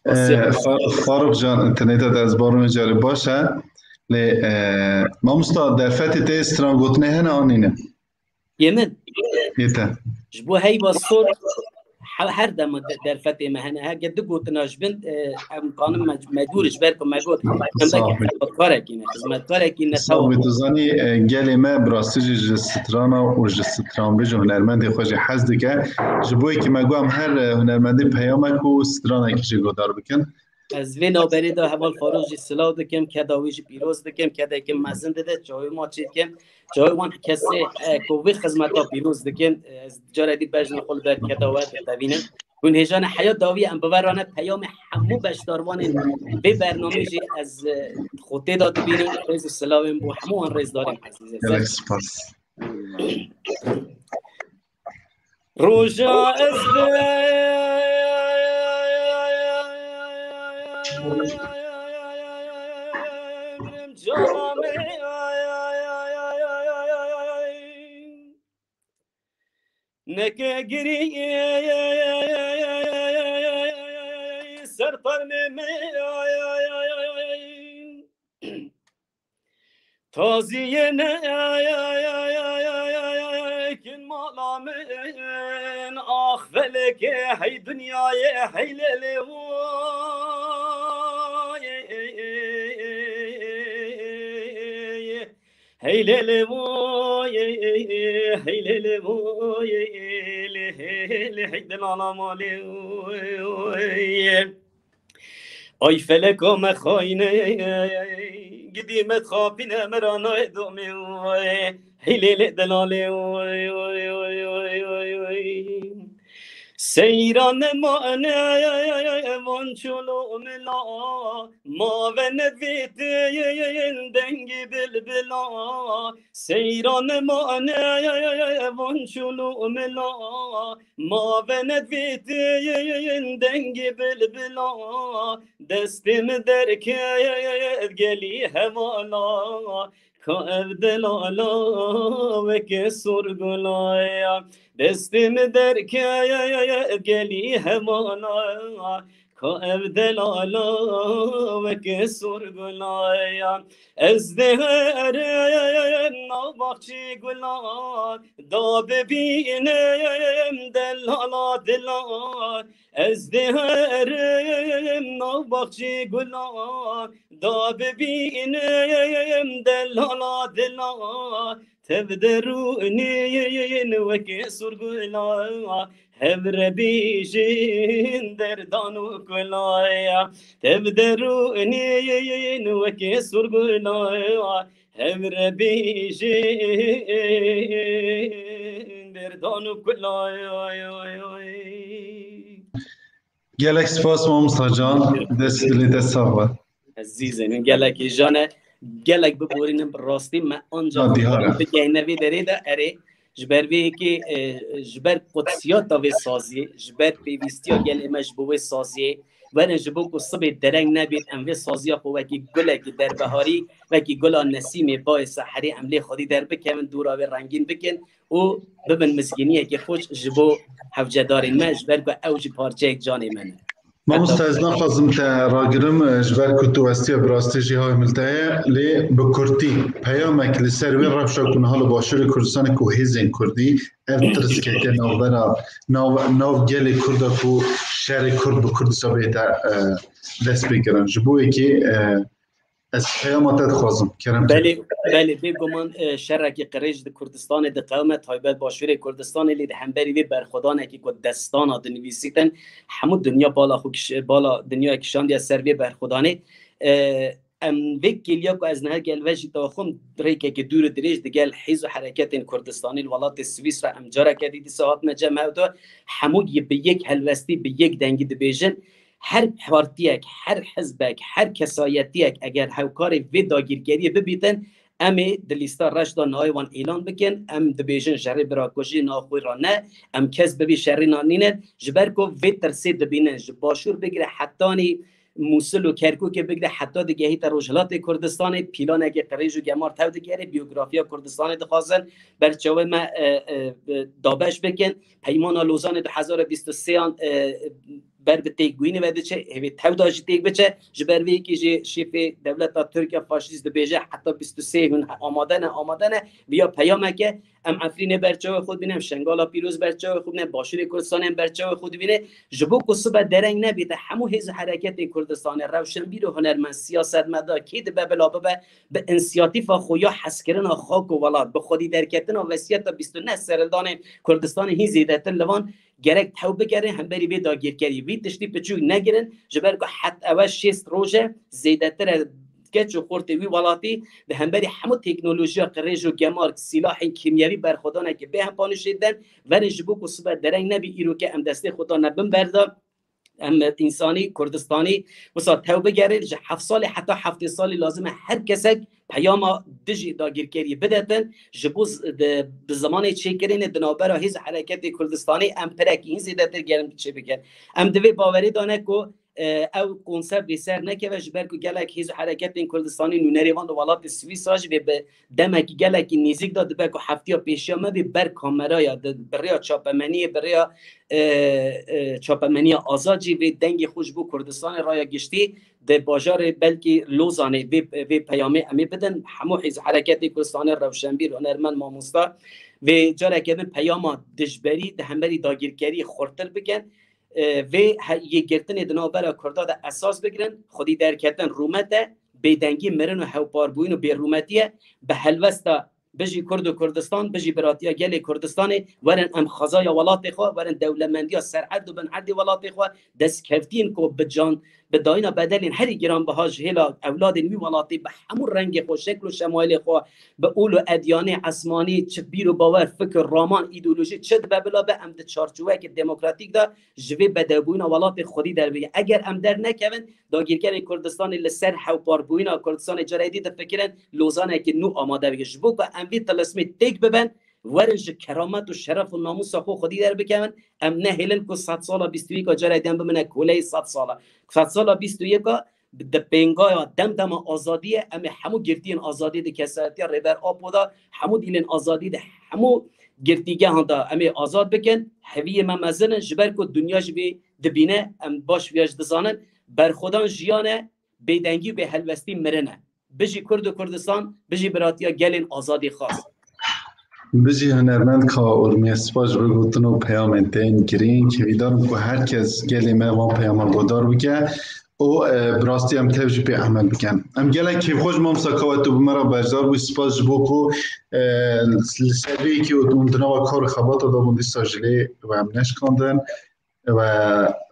Ee, Fa-, Faruk Can, interneta te ez barum carê baş e. Lê e, mamosta, derfetê te strangotinê hene an nîne? Yê min. Yê te. Ji bo heyva sor he- her dema de- derfetê me hene. Heke du gotina ji bin e, em kanin me, me dûr ji ber ku me got. Em Sağ belkî ol. Xizmetkarekî ne. Xizmetkarekî ne Sağ ol, tewam. tu zanî e, gelê me bi rastî jî ji strana û ji stranbêj û hunermendê xwe jî hez dike. Ji bo yekî me got em her e, hunermendê peyamek û stranekî jî godar bikin. Ez vê navberê de heval Faroz jî silav dikim, keda wî jî pîroz dikim, kedeke mezin dide, çavê ma çê dikim. Çavê wan kesê e, ku vê xizmeta pîroz dikin, e, ez cara dî bejna xwe li ber keda we dixtevînim. Hûn hêjana heya dawî em biverane peyamê hemû beşdarvanên vê bernamê jî ez e, xwe tê de dibînim. Rêz û silavên bo hemû wan rêzdarên ezîz. Gelek spas. Roja ez Neke girî ser tarmê me. Taziyê ne kin mala min, ax felekê hey dinyayê hey lê lê vay. Hey lê lê vay, hey lê lê vay, lê hey lê hey delala malê vay. Ay feleka me xayne, gidî me dixapîne me ra nayê domê vay. Hey lê lê delalê vay, vay, vay, vay, vay, vay. Seyran mane van çolo mila, ma ve nedvêtin dengê bilbila. Seyran mane van çolo mila, ma ve nedvêtin dengê bilbila. Destê min derket gelî hevala, ka ev delala weke sorgula ya. Destê min derket gelî hevala, ka ev delala weke sorgula ya. Ez dê herim nav baxçê gula, da bibînim delala dila. Ez dê herim nav baxçê gula, da bibînim delala dila. Tev derûnîn weke sorgula, hev re bêjin derdan û kulaya. Tev derûnîn weke sorgula, hev re bêjin derdan û kulaya. Gelek spas mamosta can. Dest dilê te sax be. Ezîzên min, gelek hêjan e. Gelek biborînin, bi rastî me ancak Ha, dîhar e. bigehine vê derê de erê. Ji ber vê yekê e, ji ber qudsiyata vê saziyê, ji ber pêwîstiya gelê me ji bo wê saziyê, werin ji bo ku sibê dereng nebêt, em vê saziya xwe wekî gulekî derbeharî, wekî gula nesîmê bayê seherê em lê xwedî derbikevin, dûra wê rengîn bikin û bibin mizgîniyekî xweş ji bo hewcedarên me, ji ber ku ew jî parçeyek canê me ne. Mamosta, ez naxwazim te ragirim, e, ji ber ku tu westiya bi rastî jî hay milteye, lê bi kurtî peyamek li ser wê rewşa ku niha li Başûrê Kurdistanê ku hêzên kurdî ev tirskeke navbera nav, nav gelê kurda ku şerê kurd bi Kurdistan bête e, dest pê kirin. Ji bo yekê e, ez peyama te dixwazim. Kerem te. Belê, belê, bêguman e, şerekî qirêj di Kurdistanê diqewime, taybet Başûrê Kurdistanê, lê di hemberî vê berxwedanekî ku destana dinivîsîtin, hemû dinya bala xwe kiş-, bala dinya kişandiye ser vê berxwedanê. E, em vê kêliya ku ez niha gel ve jî daxwim rêkekî dûr û dirêj digel hêz û hereketên Kurdistanê li welatê Swîsra em careke dî dîsa hatine cem hev de hemû yê bi yek helwestî, bi yek dengî dibêjin. Her partiyek, her hizbek, her kesayetiyek eger hewkarê vê dagirkeriyê bibîtin, em ê di lîsta reş de navê wan îlan bikin. Em dibêjin şerê birakujî nav xwe ra ne, em kes bi vî şerî nanînin. Ji ber ku vê tirsê dibînin, ji Başûr bigire hetanî Mûsil û Kerkûkê bigire heta digehîte Rojhilatê Kurdistanê, pîlanekê qirêj û gemar tev digere, biyografiya Kurdistanê dixwazin ber çavê me e, e, dabeş bikin. Peymana Lozanê du hezar û bîst û sê an e, ber bi têkbûyînê ve diçe, hêvê tewda jî têk biçe. Ji ber vê yekê jî şêfê dewleta Tirk ya faşîst dibêje heta bîst û sê hûn amade ne, amade ne. Viya peyameke, em Efrînê ber çavê xwe dibîne, em Şengala pîroz ber çavê xwe dibîne, Başûrê Kurdistanê em ber çavê xwe dibîne. Ji bo ku sibe dereng nebîte, hemû hêz û hereketên Kurdistanê, rewşenbîr û hunermend, siyasetmedar, kê dibe bila bibe, bi însiyatîfa xwe ya hezkirina xak û welat, bi xwedî derketina wesiyeta bîst û neh serhildanên Kurdistanê hîn zêdetir li van gerek tew bigerin hemberî vê dagirkeriyê. Vî tiştî piçûk negirin, ji ber ku het ewe şêst roj e, zêdetir e keç û xortê wî welatî di hemberî hemû teknolojiya qirêj û gemar, sîlahên kîmyevî berxwedanekî bê hempanî şêdiden, verin ji bo ku sibe dereng nebî îroke em destê xwe dane bin berda. Em însanî, Kurdistanî, wisa tew bigerin, ji heft salî heta heftê salî lazim e her kesek peyama dijî dagirkeriyê bidetin. Ji bo z-, di, bi zimanê çêkirinê di navbera hêz û hereketê Kurdistanê em pirekî hîn zêdetir gerin çê bikin. Em di vê bawerê de ne ku, e, ew konsept bê ser nekeve, ji ber ku gelek hêz û hereketên Kurdistanê nûnerê van di welatê Swîsra jî vê bi demekî gelekî nêzîk de dibe ku heftiya pêşiya me vê ber kameraya di, bi rêya çapemeniyê, bi rêya, e, e, çapemeniya azad jî vê dengê xwe ji bo Kurdistanê raya giştî di bajarê belkî Lozanê vê, vê peyamê em ê bidin. Hemû hêz û hereketê Kurdistanê, rewşenbîr, hunermend, mamosta vê careke din peyama dijberî di hemberî dagirkerî xurtir bikin. E, vê he-, yê girtinê di navbera Kurda de esas bigirin, xwedî derketin rûmet e, bêdengî, mirin û hewparbûyîn û bêrûmetî ye, bi helwesta bijî Kurd û Kurdistan, bijî biratiya gelê Kurdistanê, werin em xezaya welatê xwe, werin dewlemendiya sererd û binerdê welatê xwe, destkevtiyên ku bi can, bi dayîna bedelên herî giranbiha ji hêla ewladên wî welatê bi hemû rengê xwe, şekl û şemailê xwe, bi ol û edyanê, esmanî, çi bîr û bawer, fikir, raman, îdeolojî çi dibe bila be, em di çarçoveyeke demokratîk de ji vê bedewbûyîna welatê xwedî derbigin. Eger em dernekevin, dagîrkerên Kurdistanê li ser hewparbûyîna Kurdistanê careyê dî difikirin Lozanekî nû amade bike. Ji bo ku em vî tilismê têk bibin, werin ji keramet û şeref û namûsa xwe xwedî derbikevin, em nehêlin ku sedsala bîst û yeka careyê din bimine koleyê sedsala. Sedsala bîst û yeka di pêngaya demdema azadiyê, em ê hemû girtiyên azadiyê di kesayetiya Rêber Apo de, hemû dîlên azadî di hemû girtîgehan de em ê azad bikin. Heviyê me mezin in, ji ber ku dinya jî vê dibîne, em baş viya jî dizanin. Berxwedan jiyan e, bêdengî û bêhelwestî mirin e. Bijî Kurd û Kurdistan, bijî biratiya gelên azadî xas. Bijî hunermend Kawa Urmiye, spas ji bo gotin û peyamên te yên girîng. Hêvîdar im ku her kes gelê me van peyama guhdar bike û, e, bi rastî em tev jî pê emel bikin. Em gelek kêfxweş, mamosta Kawa, tu bi me re beşdar bûyî. Spas ji bo ku, e, li ser vê yekê û hûn di nava kar û xebata de bûn, dîsa ji lê we em neşikandin. We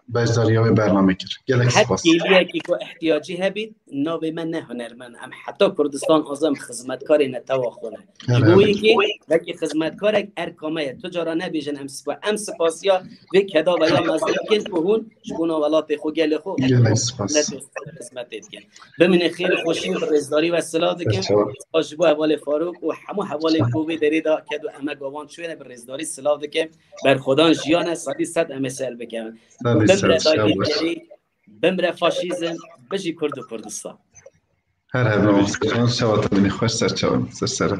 beşdariya wê bernamê kir. Gelek spas. Her kêliyekî ku ihtiyacî hebît, navê me ne hunermend. Em heta Kurdistan Azad em xizmetkarê netewa xwe ne. Her Ji bo hebî. Yekê, wekî xizmetkarek erka me ye. Tu cara nebêjin em spa. Em spasiya vê keda ve ya mezin dikin ku hûn ji bona welatê xwe, gelê xwe, Gelek spas. milletê xizmetê dikin. Bimîne xêr û xweşî bi rêzdarî ve silav dikim. Serçawa. Spas ji bo hevalê Farûk û hemû hevalên ku vê derê de ked û emek ve wan çûyene bi rêzdarî silav dikim. Berxwedan jiyan e, sedî sed em ê ser bikevin. Sedî Bimre sed, şev baş. dagirkerî, bimre faşîzm, bijî Kurd û Kurdistan. Her hebî Şewa te binî xweş, serçawa, ser sere.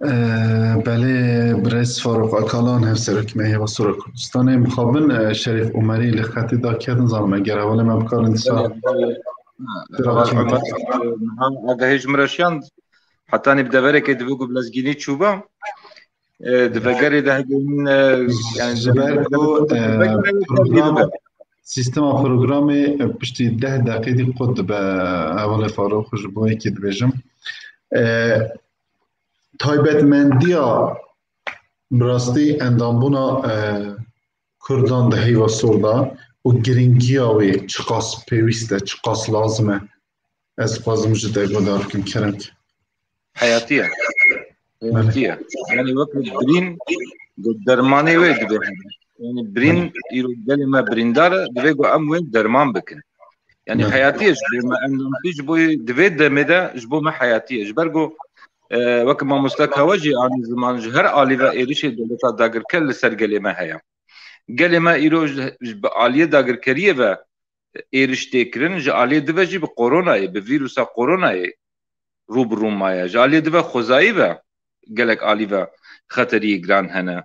Ee, belê, birêz Farûq Akalan, hevserokê me yê Hêvasora Kurdistanê, mixabin, e, Şerîf Umerî li xetê daketin, zanim eger hevalê me bikarin dîsa. Belê, belê. Bira Heval kim? Umer, e, niha ev hêj min re şiyand, hetanî bi deverekê divê ku bi lezgînî çûba. E, di vegerê de hegên, e, yani, Ji ber ku, e, program, sîstema programê, e, piştî deh deqê dî qut dibe, hevalê Farûq, ji bo yekê dibêjim. E, taybetmendiya bi rastî endambûna, e, Kurdan di heyva sor de û giringiya wê çiqas pêwîst e, çiqas lazim e, ez dixwazim ji te guhdar bikim, kerem. Heyatî ye. Heyatî ye. Yani wek birîn, dermanê wê divê hebe. Yani birîn, îro gelê me birîndar e, divê ku em wê derman bikin. Yani Belê. heyatî ye ji bo me, endamtî ji bo, di vê demê de ji bo me heyatî ye. Ji ber ku, e, wek mamoste Kawa jî anî ziman, ji her alî ve êrişê dewleta dagirker li ser gelê me heye. Gelê me îro ji, ji bi aliyê dagirkeriyê ve êriş tê kirin, ji aliyê di ve jî bi koronayê, bi vîrusa koronayê rû bi rû maye. Ji aliyê di ve xwezayî ve gelek alî ve xeteriyê giran hene.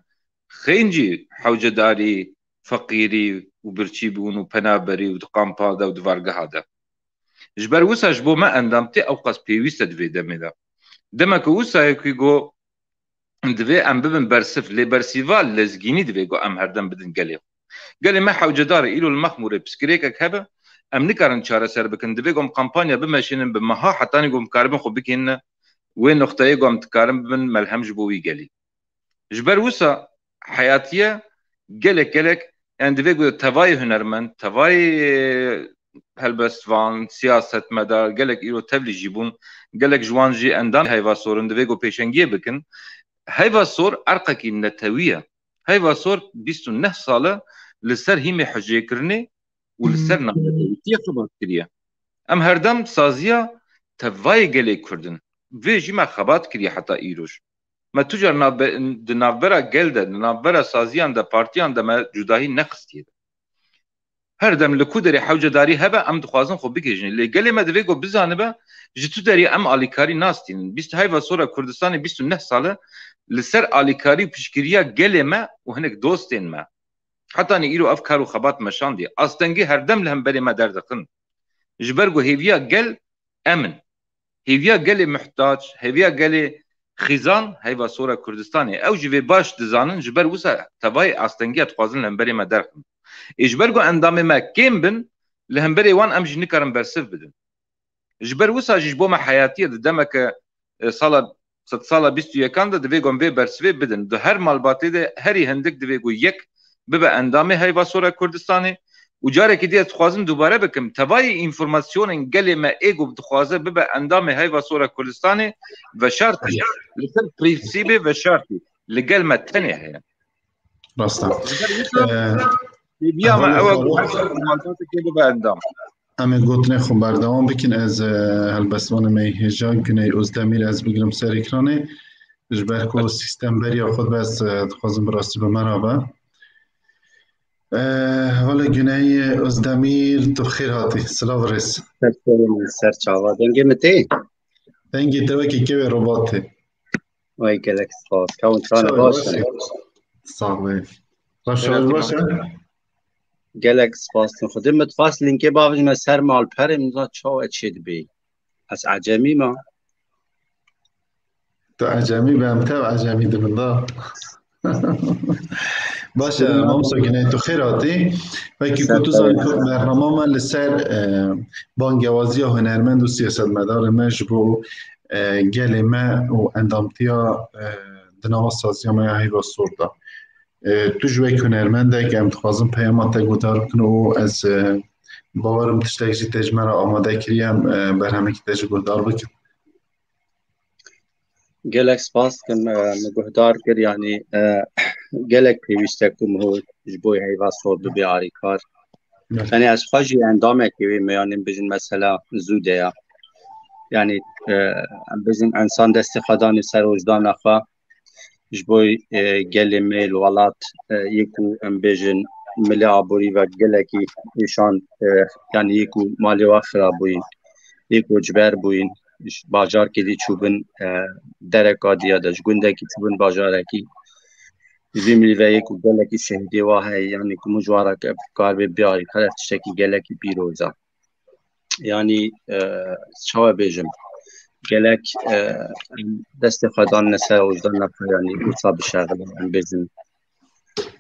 Xêncî, hewcedarî, feqîrî, û birçî bûn û pena berî û di kampa de û di vargeha de. Ji ber wisa ji bo me endamtî ew qas pêwîst e di vê demê de. Dema ku wisa yekî got, divê em bibin bersiv, lê bersîva lezgînî divê ku em herdem bidin gelê xwe. Gelê me hewcedar e, îro li Mexmûrê piskirêkek hebe, em nikarin çareser bikin. Divê ku em kampanya bimeşînin bi meha hetanî ku em karibin xwe bigihînine wê noqteyê ku em dikarin bibin melhem ji bo wî gelî. Ji ber wisa heyatiye gelek gelek, yani divê ku tevayê hunermend, tevayê, e, helbestvan, siyasetmedar, gelek îro tevlî jî bûn, gelek ji wan jî endam Heyva Sor in, divê ku pêşengiyê bikin. Heyva Sor erqekî netewî ye. Heyva Sor bîst û neh sal e li ser hîmê hicêkirinê û li ser navnetewîtiyê xebat kiriye. Em herdem saziya tevayê gelê Kurd in. Vê jî me xebat kiriye heta îroj. Me tu car navbe-, di navbera gel de, di navbera saziyan de, partiyan de me cudahî nexistiye. Her dem li ku derê hewcedarî hebe, em dixwazin xwe bigihîjin. Lê gelê me divê ku bizanibe, ji tu derê em alîkarî nastînin. Bîst Heyva Sora Kurdistanê bîst û neh sal e li ser alîkarî û piştgiriya gelê me û hinek dostên me. Hetanî îro ev kar û xebat me şandiye. Astengî her dem li hemberê me derdixin. Ji ber ku hêviya gel em in. Hêviya gelê muhtac, hêviya gelê xîzan, Heyva Sora Kurdistanê. Ew jî vê baş dizanin, ji ber wisa tevayê astengiya dixwazin li hemberê me derxin. Ê ji ber ku endamê me kêm bin, li hemberê wan em jî nikarin bersiv bidin. Ji ber wisa jî ji bo me heyatî ye, di demeke, e, sala, sedsala bîst û yekan de divê ku em vê bersivê bidin. Di her malbatê de herî hindik divê ku yek bibe endamê Heyva Sora Kurdistanê û carekî dî ez dixwazim dubare bikim, tevayê înformasyonên gelê me ê ku dixwaze bibe endamê Heyva Sora Kurdistanê veşartî ye. Li ser prensîbê veşartî li gel me tenê heye. Rast e. Ji ber wisa Ee, hêviya me ew e ku her malbatekê bibe endam. Em ê gotinê xwe berdewam bikin. Ez, e, helbestvanê me yê hêja Guney Ozdemîr ez bigirim ser ekranê. Ji ber ku sîstem beriya xwe dibe, ez, e, dixwazim bi rastî bi me re be. E, hevalê Guney Ozdemîr, tu xêr hatî. Silav rêz. Ser serê min, ser çava. Dengê min tê? Dengê te wekî kewê robat tê. Wey gelek spas. Kewin çane baş e. Sax be. Baş e, baş e. Gelek spas. Xwedê min dixwest linkê bavêjime ser malperê, min zan çawa çê dibê. Ez ecemî me. Tu ecemî be, em tev ecemî dibin da. Baş e, Mamosta Guney, tu xêr hatî. Wekî ku tu zanî, bernama me li ser, e, bangewaziya hunermend û siyasetmedarê me ji bo, e, gelê me û endamtiya, e, di nava saziya me ya Heyva Sor de. E, tu ji wek hunermendek em dixwazin peyama te guhdar bikin û ez, e, bawerim tiştek jî te ji me re amade kiriye, em, e, berhemekî te jî guhdar bikin. Gelek spas dikim, e, min guhdar kir, yanî, e, gelek pêwîst e ku min ji bo Heyva Sor bibe alîkar. Evet. Yanî ez xwe jî endamekî wê me, yanî bijin mesela zû de ya. Yanî, e, em bijin ensan destê xwe danî ser wijdana xwe. Ji bo, e, gelê me li welat, e, yê ku em bêjin milê aborî ve gelekî êşan, e, yanî yê ku malê we xirab bûyîn, yê koçber bûyîn, ji bajarkê dî çûbin, e, dereka diya de, ji gundekî çûbin bajarekî. Ji vî milî ve yê ku gelekî şehîdê wa heye, yanî ku min ji wan re ke-, kar bê biyarî, her tiştekî gelekî pîroz e. Yanî, e, çawa bêjim? Gelek, e, em destê xwe danine ser wijdana xwe, yanî wisa bişexilin, em bêjin.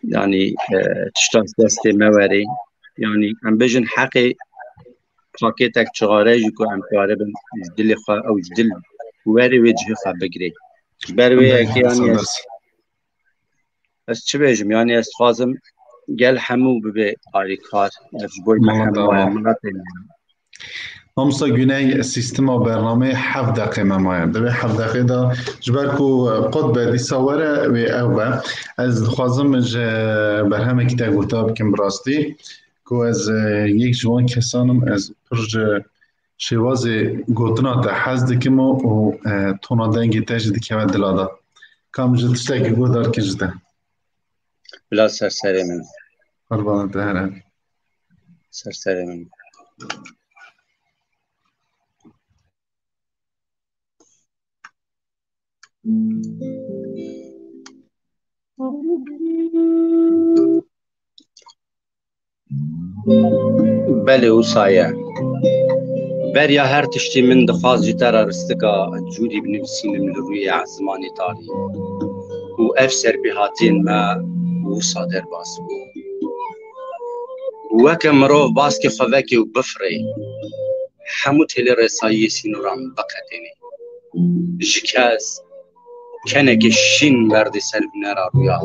Yanî, e, tişta ji destê me werê. Yanî, em bêjin heqê pakêtek çixare jî ku em karibin ji dilê xwe, ew ji dil werê wê cihê xwe bigirê. Ji ber wê yekê, yanî ez Ez çi bêjim? Yanî ez dixwazim gel hemû bibe alîkar. Ev ji bo me hemû ye, miletê me. Mamosta Guney, sîstema bernameyê heft deqê me maye. Di vê heft deqê de ji ber ku, e, qut be dîsa were wê ew be. Ez dixwazim ji berhemekî te guhdar bikim bi rastî. Ku ez, e, yek ji wan kesan im, ez pir ji şêwazê gotina te hez dikim û, û, e, tona dengê te jî dikeve dila de. Kam ji tiştekî guhdar kir ji te. Bila ser serê min. Qurban te here. Ser serê min. Belê wisa ye. Beriya her tiştî min dixwast ji te re ristika cûrî binivîsînim li rûyê ezmanê tarî û ev serpêhatiyên me wisa derbas bû. Weke mirov baskê xwe veke û bifirê, hemû têlê resayiyê sînoran biqetênê. Ji kes kenekê şîn berdê ser hunera rûya.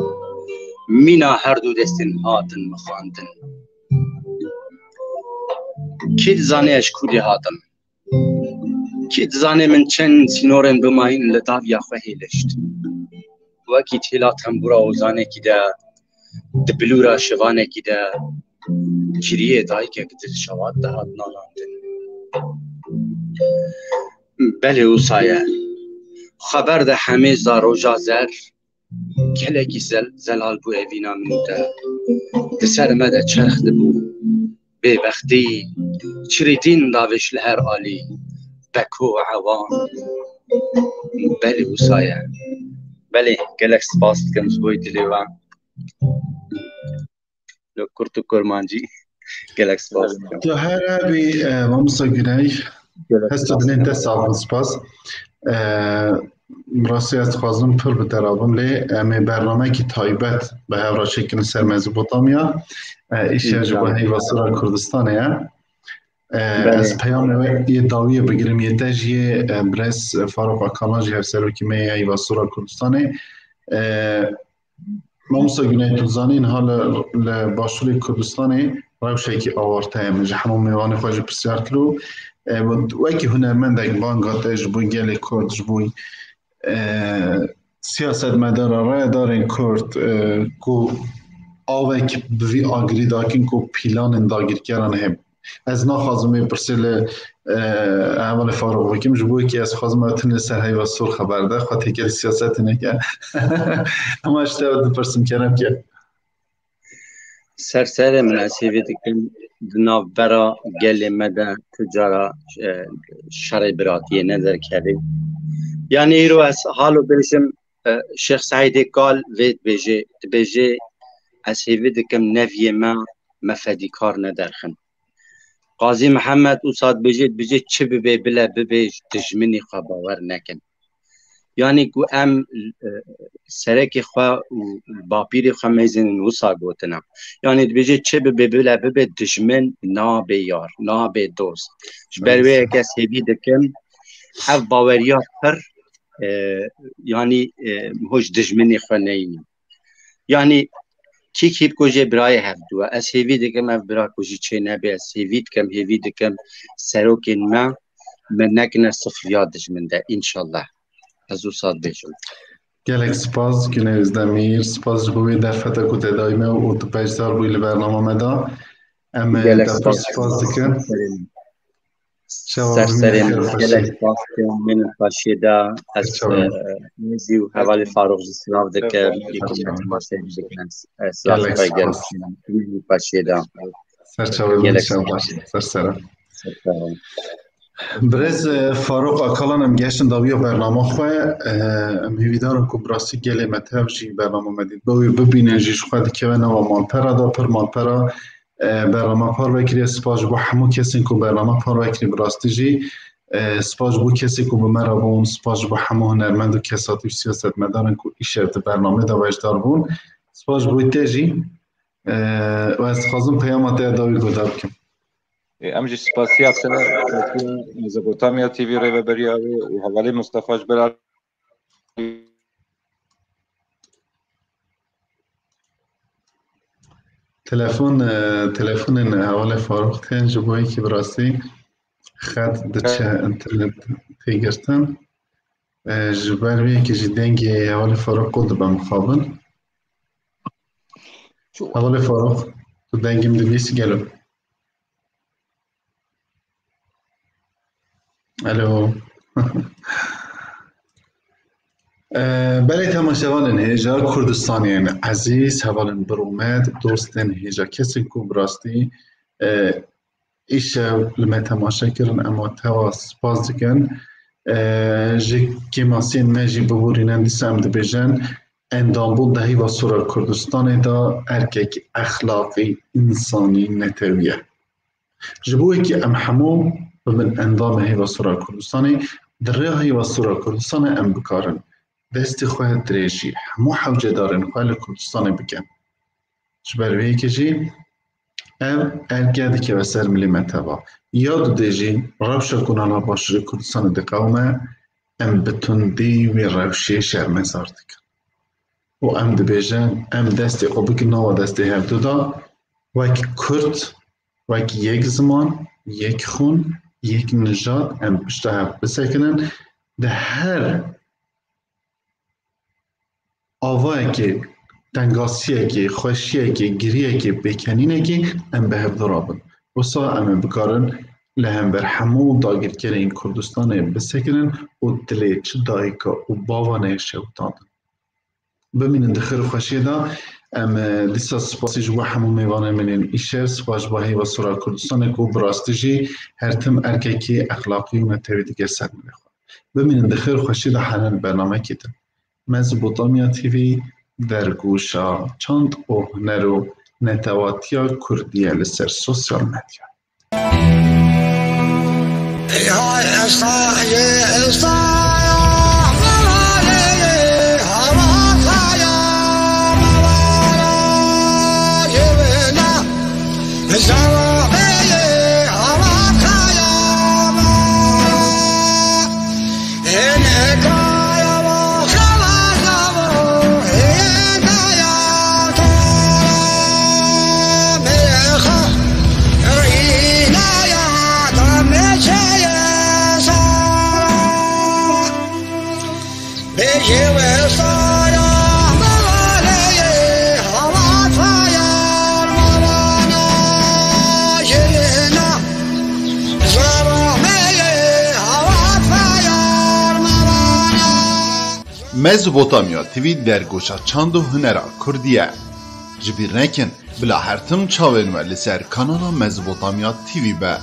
Mîna her du destên hatin mixandin. Kî dizane ez ji kû dê hatim? Kî dizane min çend sînorên bimayîn li daviya xwe hêlişt? Wekî têla tembûra ozanekî de, di bilûra şivanekî de, kiriyê dayikek dilşewat dihat nalandin. Belê wisa ye. Xeber de hemê zaroja zer, gelekî zel-, zelal bû evîna min û te. Di ser me de çerx dibû. Bêbextî, çirîtîn davêş li her alî. Beko ewan. Belê wisa ye. Belê, gelek spas dikim ji bo dilê we. Li kurt û kurmancî gelek spas dikim. Tu her hebî, e, Mamosta Güney. Gelek Hest û spas dilên te dikim. Sax bin, spas. E, rastî ez dixwazim pir bi te re bim, lê em ê bernameyekî taybet bi hev re çêkin li ser Mezopotamya. E, îşev ji bo İnşallah. Heyva Sor a Kurdistanê ye. E, Belê. Ez peyamê we yê dawiyê bigirim, yê te jî yê, e, birêz Faruk Akalan jî hevserokê me yê Heyva Sor a Kurdistanê. E, Mamosta Güney, tu dizanî niha li, li Başûrê Kurdistanê rewşekî awarte ye. Min ji hemû mêvanê xwe jî pirsyar kir û, e, wekî hunermendek banga te ji bo gelê Kurd, ji bo, e, siyasetmedara, rayedarên Kurd, e, ku avek bi vî agirî dakin ku planên dagirkeran hebe. Ez naxwazim vê pirsê li, e, hevalê Farûq bikim, ji bo yekê ez xwazim ew tin li ser Heyva Sor xeber de, xwe têkilî siyasetê neke. Ama ji te dipirsim, kerem ke. Ser serê min, ez hêvî dikim di navbera gelê me de tu cara, e, şerê biratiyê ne derkevê. Yanî îro ez halo bêjim, e, Şêx Seîdê Kal vê dibêje, dibêje, ez hêvî dikim neviyê me, me fedîkar nederxin. Qazî Mihemed wisa dibêje, dibêje çi bibe bile bibe, ji dijminî xwe bawer nekin. Yanî ku em, e, serekê xwe û bapîrê xwe mêzin wisa gotina. Yanî dibêje çi bibe bile bibe, dijmin nabe yar, nabe dost. Ji ber wê yek ez hêvî dikim ev baweriya pir, e, yanî, e, ho ji dijminê xwe neyînin. Yanî kî kî bikuje birayê hevdû e. Ez hêvî dikim ev bira kujî çê nebe. Ez hêvî dikim, hêvî dikim serokên me, me nekine sifriya dijmin de, înşallah. Ez wisa dibêjim. Gelek spas Güney Özdemir, spas ji bo wê derfeta ku te dayî me û tu beşdar bûyî li bernama me de. Em, e, Gelek te pir spas. Spas dikin. Şeva Ser serê min, gelek spas dikim, mênin paşê de, ez, Ser çawa. e, nêzî û hevalê Farûq jî silav dikim, Ser çawa. Yekî me temaşe dikin, ez, e, silav Gelek xwe spas. Gelin, mênin paşê de. Ser çawa, Gelek şeva. Spas. Ser sera. Ser çawa. Birêz, e, Farûq Akalan, em geştin dawiya bernama xwe. E, em hêvîdar in ku bi rastî gelê me tev jî bernama me dît. Bi wê bibînin jî ji xwe dikeve nava malpera de, pir malpera, e, bernama parve kiriye. Spas ji bo hemû kesên ku bernama parve kiriye bi rastî jî. E, spas ji bo kesê ku bi me re bûn, spas ji bo hemû hunermend û kesatî û siyasetmedarên ku îşev di bernamê de beşdar bûn. Spas ji bo te jî. E, û ez dixwazim peyama te ya dawî guhdar bikim. Ê, em jî spasiya te, Mezopotamya T V rêveberiya wê û hevalê Mustafa ji ber Telefon, e, telefonên hevalê Farûq tên ji bo yekî bi rastî xet diçe, internet tê girtin. E, ji ber vê yekê jî dengê hevalê Farûq qut dibe mixabin. Çû. Hevalê Farûq, tu dengê min dibîsî gelo? Alo. E, belê temaşevanên hêja Kurdistanên ezîz, hevalên birûmet, dostên hêja, kesên ku bi rastî, e, îşev li me temaşe kirin, em wan tewa spas dikin. E, ji kêmasiyên me jî biborînin, dîsa em dibêjin, endambûn di Heyva Sor a Kurdistanê de erkek exlaqî, însanî, netewî ye. Ji bo wekî em hemû bibin endamê Heyva Sor a Kurdistanê, di rêya Heyva Sor a Kurdistanê em bikarin destê xwe dirêjî hemû hewcedarên xwe li Kurdistanê bikin. Ji ber vê yekê jî ev erke dikeve ser milê me teva. Ya dudê jî rewşa ku nava Başûrê Kurdistanê diqewime, em bi tundî wê rewşê şermezar dikin. Û em dibêjin, em destê xwe bikin nava destê hevdu de, wek Kurd, wek yek ziman, yek xûn, yek nijad, em pişta hev bisekinin. Di her avayekê, tengasiyekê, xweşiyekê, giriyekê, pêkenînekê em bi hev de rabin. Wisa em ê bikarin li hember hemû dagirkerên Kurdistanê bisekinin û dilê çi dayika û bavan ê şewitandin. Bimînin di xêr û xweşiyê de. Em, e, dîsa spasî ji bo hemû mêvanên min ên îşev, spas ji bo Heyva Sor a Kurdistanê ku bi rastî jî her tim erkekî exlaqî û netewî dike ser milê xwe. Bimînin di xêr û xweşiyê de herin bernamekî din. Mezopotamya T V, dergûşa çand û huner û netewatiya Kurdî ye li ser sosyal medya. Mezopotamya T V dergoşa çand û hunera Kurdî ye. Ji bîr nekin, bila her tim çavên we li ser kanala Mezopotamya T V be.